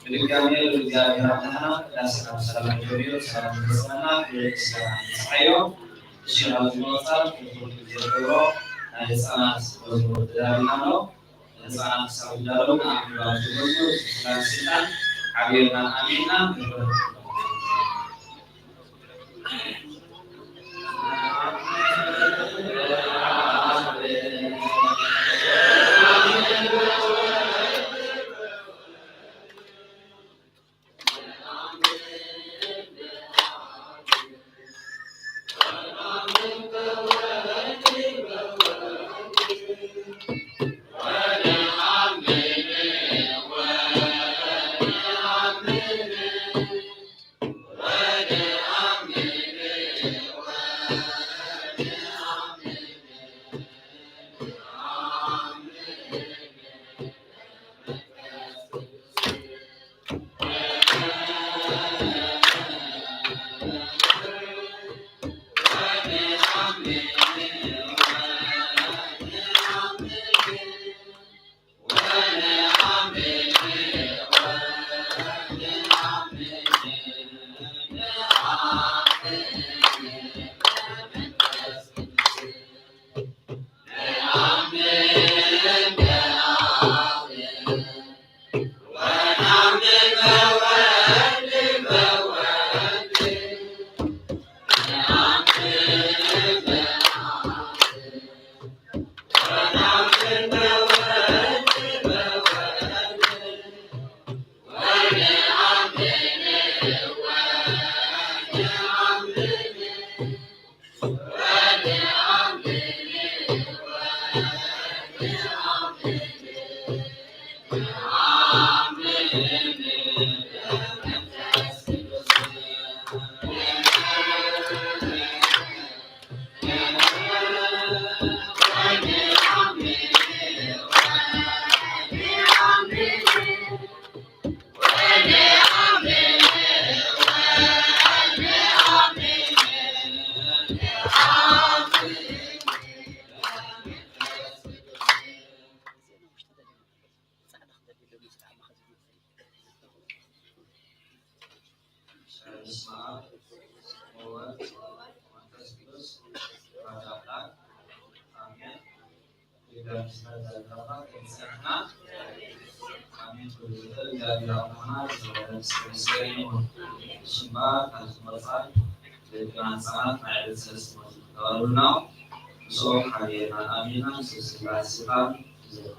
ብድጋሜ ልዑል እግዚኣብሔር ኣምላኽና ቅዳሴና ብሰላም ጀሚሩ ሰላም ዝፈጸመና ክብሪ ምስጋና ንብጽሓዮ። እሺ፣ ኣብዚ ብምቕጻል ክልተ ግዜ ዝገብሮ ናይ ህጻናት መዝሙር ተዳሊና ኣሎ። ህጻናት ክሳብ ዝዳለዉ ንኣንብባቸው መዝሙር ስላሴ ስልጣን ዓብየና ኣሚንና ንግበር። በስመ አብ ወወልድ ወመንፈስ ቅዱስ ኣምላኽ። ኣሜን። ደጋፊ ስለ ዘለኻ ተንሲሕና። ኣሜን። ኩሉ ዝኽእል እግዚኣብሔር ኣምላኽና ዘወረስ ምስጋና ይኹን። ሽምባ ካብዚ ቆጻል ደቅና ህፃናት ናይ ዕለት ሰለስተ መቶ ክተባብሉና ምስኦም ሓቢርና ኣሚና ንስላሴ ስልጣን ይዘርጉ።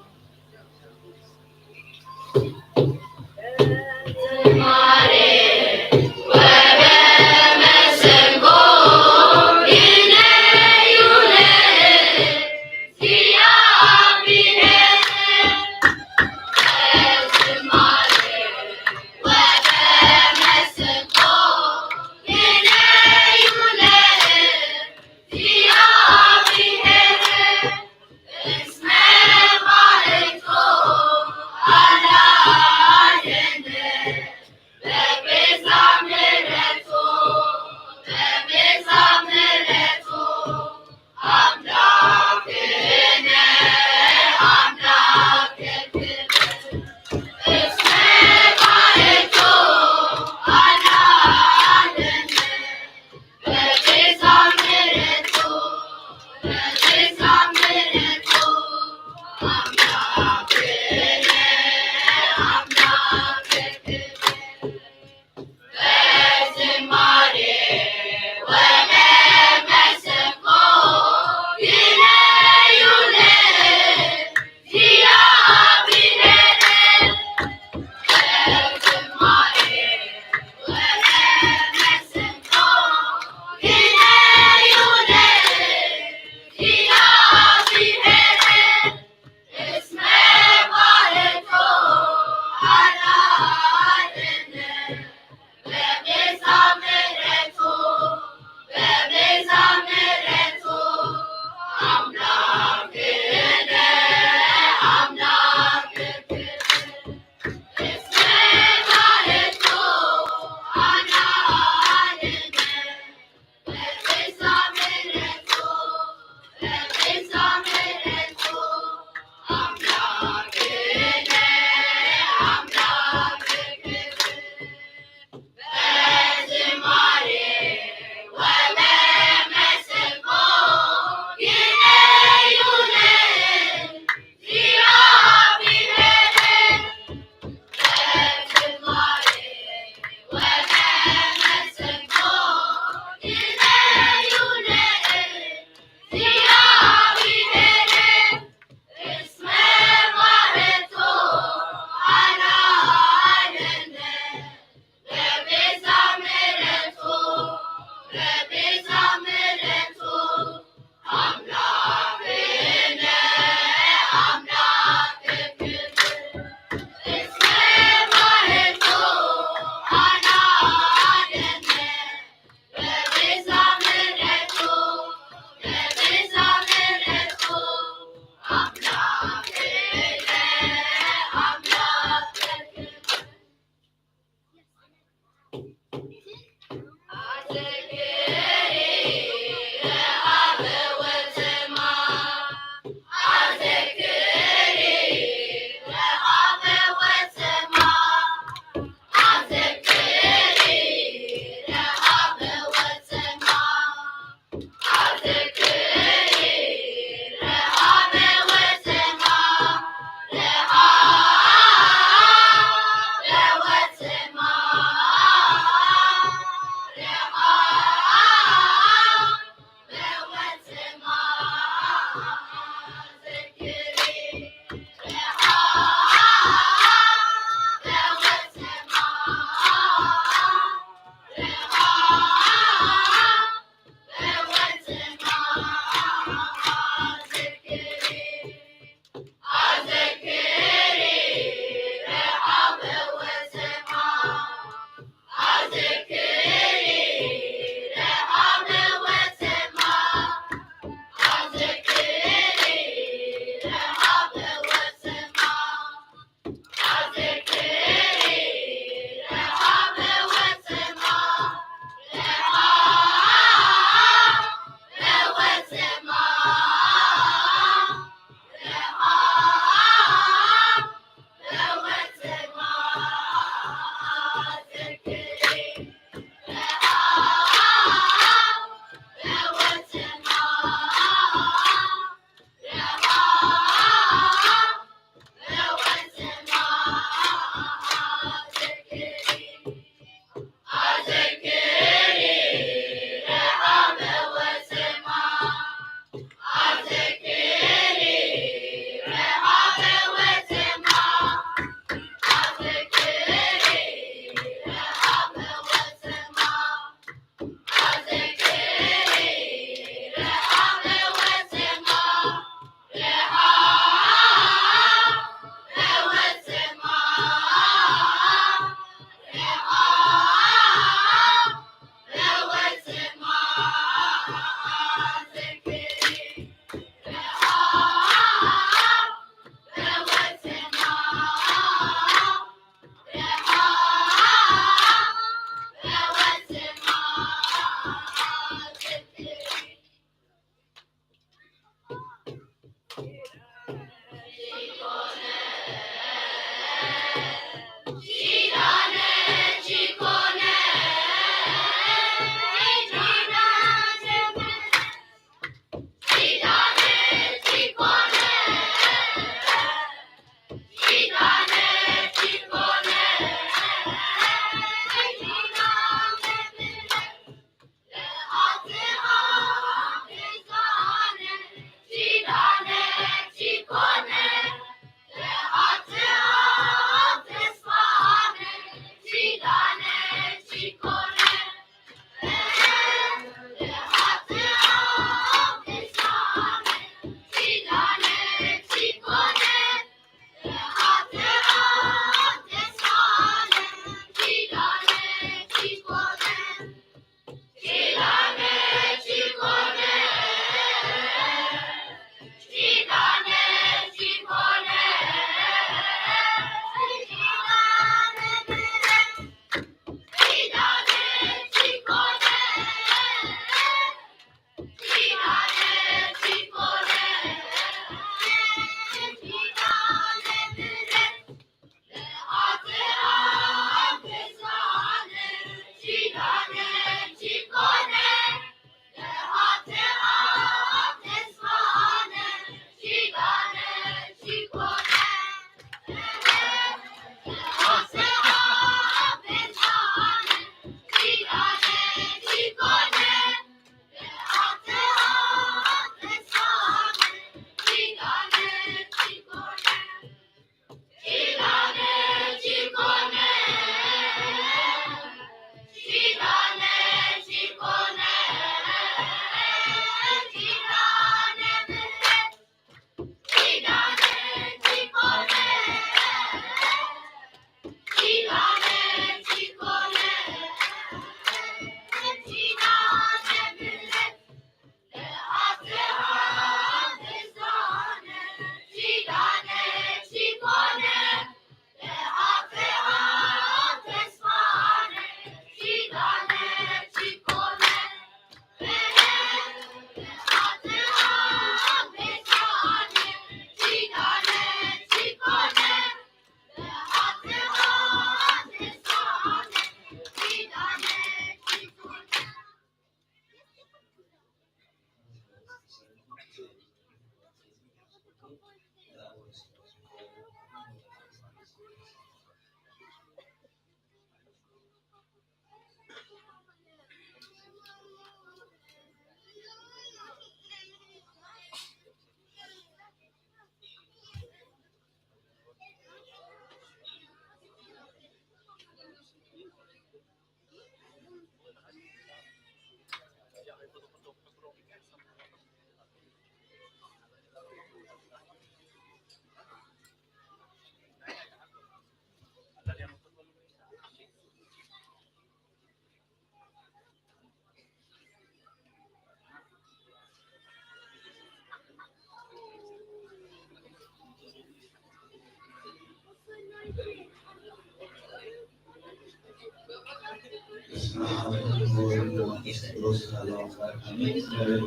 በስመ አብ ወወልድ ወመንፈስ ቅዱስ አሐዱ አምላክ አሜን። እግዚአብሔር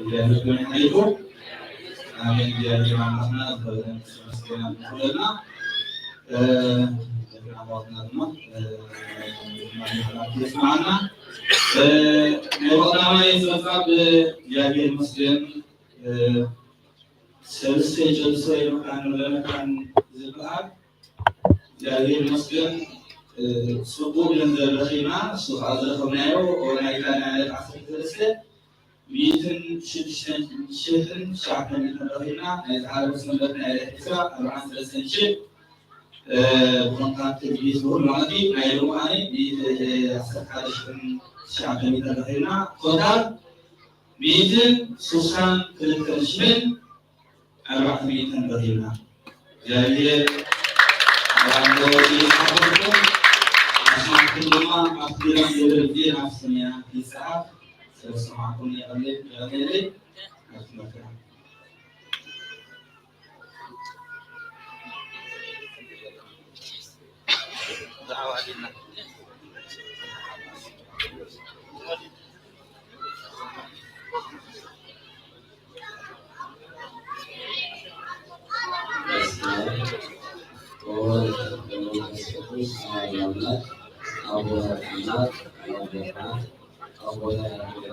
ይመስገን። አሜን። እግዚአብሔር አምላክና ዝበለን ተመስገን ይሁንና። እ፣ ደቅና አባትና ድማ፣ እ፣ ማለት ይስማዕና። እ፣ ናይ ቀዳማይ ዘጻብ እግዚአብሔር ይመስገን። እ፣ ሰልስተ ጀልሶ የመካን ለመካን ዝበሃል እግዚኣብሔር ይመስገን፣ እ፣ ጽቡቕ ገንዘብ ረኺብና፣ እሱ ኸዓ ዝረኸብናዮ ናይታ ናይ ዓሰርተ ሰለስተ ሚእትን ሽዱሽተን ሽሕን ትሽዓተ ሚእትን ረኺብና፣ ናይ ዝሓለፈ ሰንበት ናይ ዕስራ ኣርባዓን ሰለስተን ሽሕ፣ እ፣ ብኮንትራት ትድቢት ዝብል ማለት እዩ። ናይ ሎማዓኒ ሚእቲ ዓሰርተ ሓደ ሽሕን ትሽዓተ ሚእትን ረኺብና፣ ቶታል ሚእትን ስሳን ክልተን ሽሕን ኣርባዕተ ሚእትን ረኺብና። እግዚኣብሔር ኣብ ኣንደበተይ ይሓብርኩም፣ ኣስማትኩም ድማ ኣብቲ ግዳም ዝብል ግዜ ናብ ስምያ ይጽሓፍ። ስለ ዝሰማዕኩም የቐንየለይ፣ የቐንየለይ። ኣብቲ መድረኽ። በስመ አብ ወወልድ ወመንፈስ ቅዱስ አሐዱ አምላክ። አቡነ አምላክ፣ አቡነ አቡነ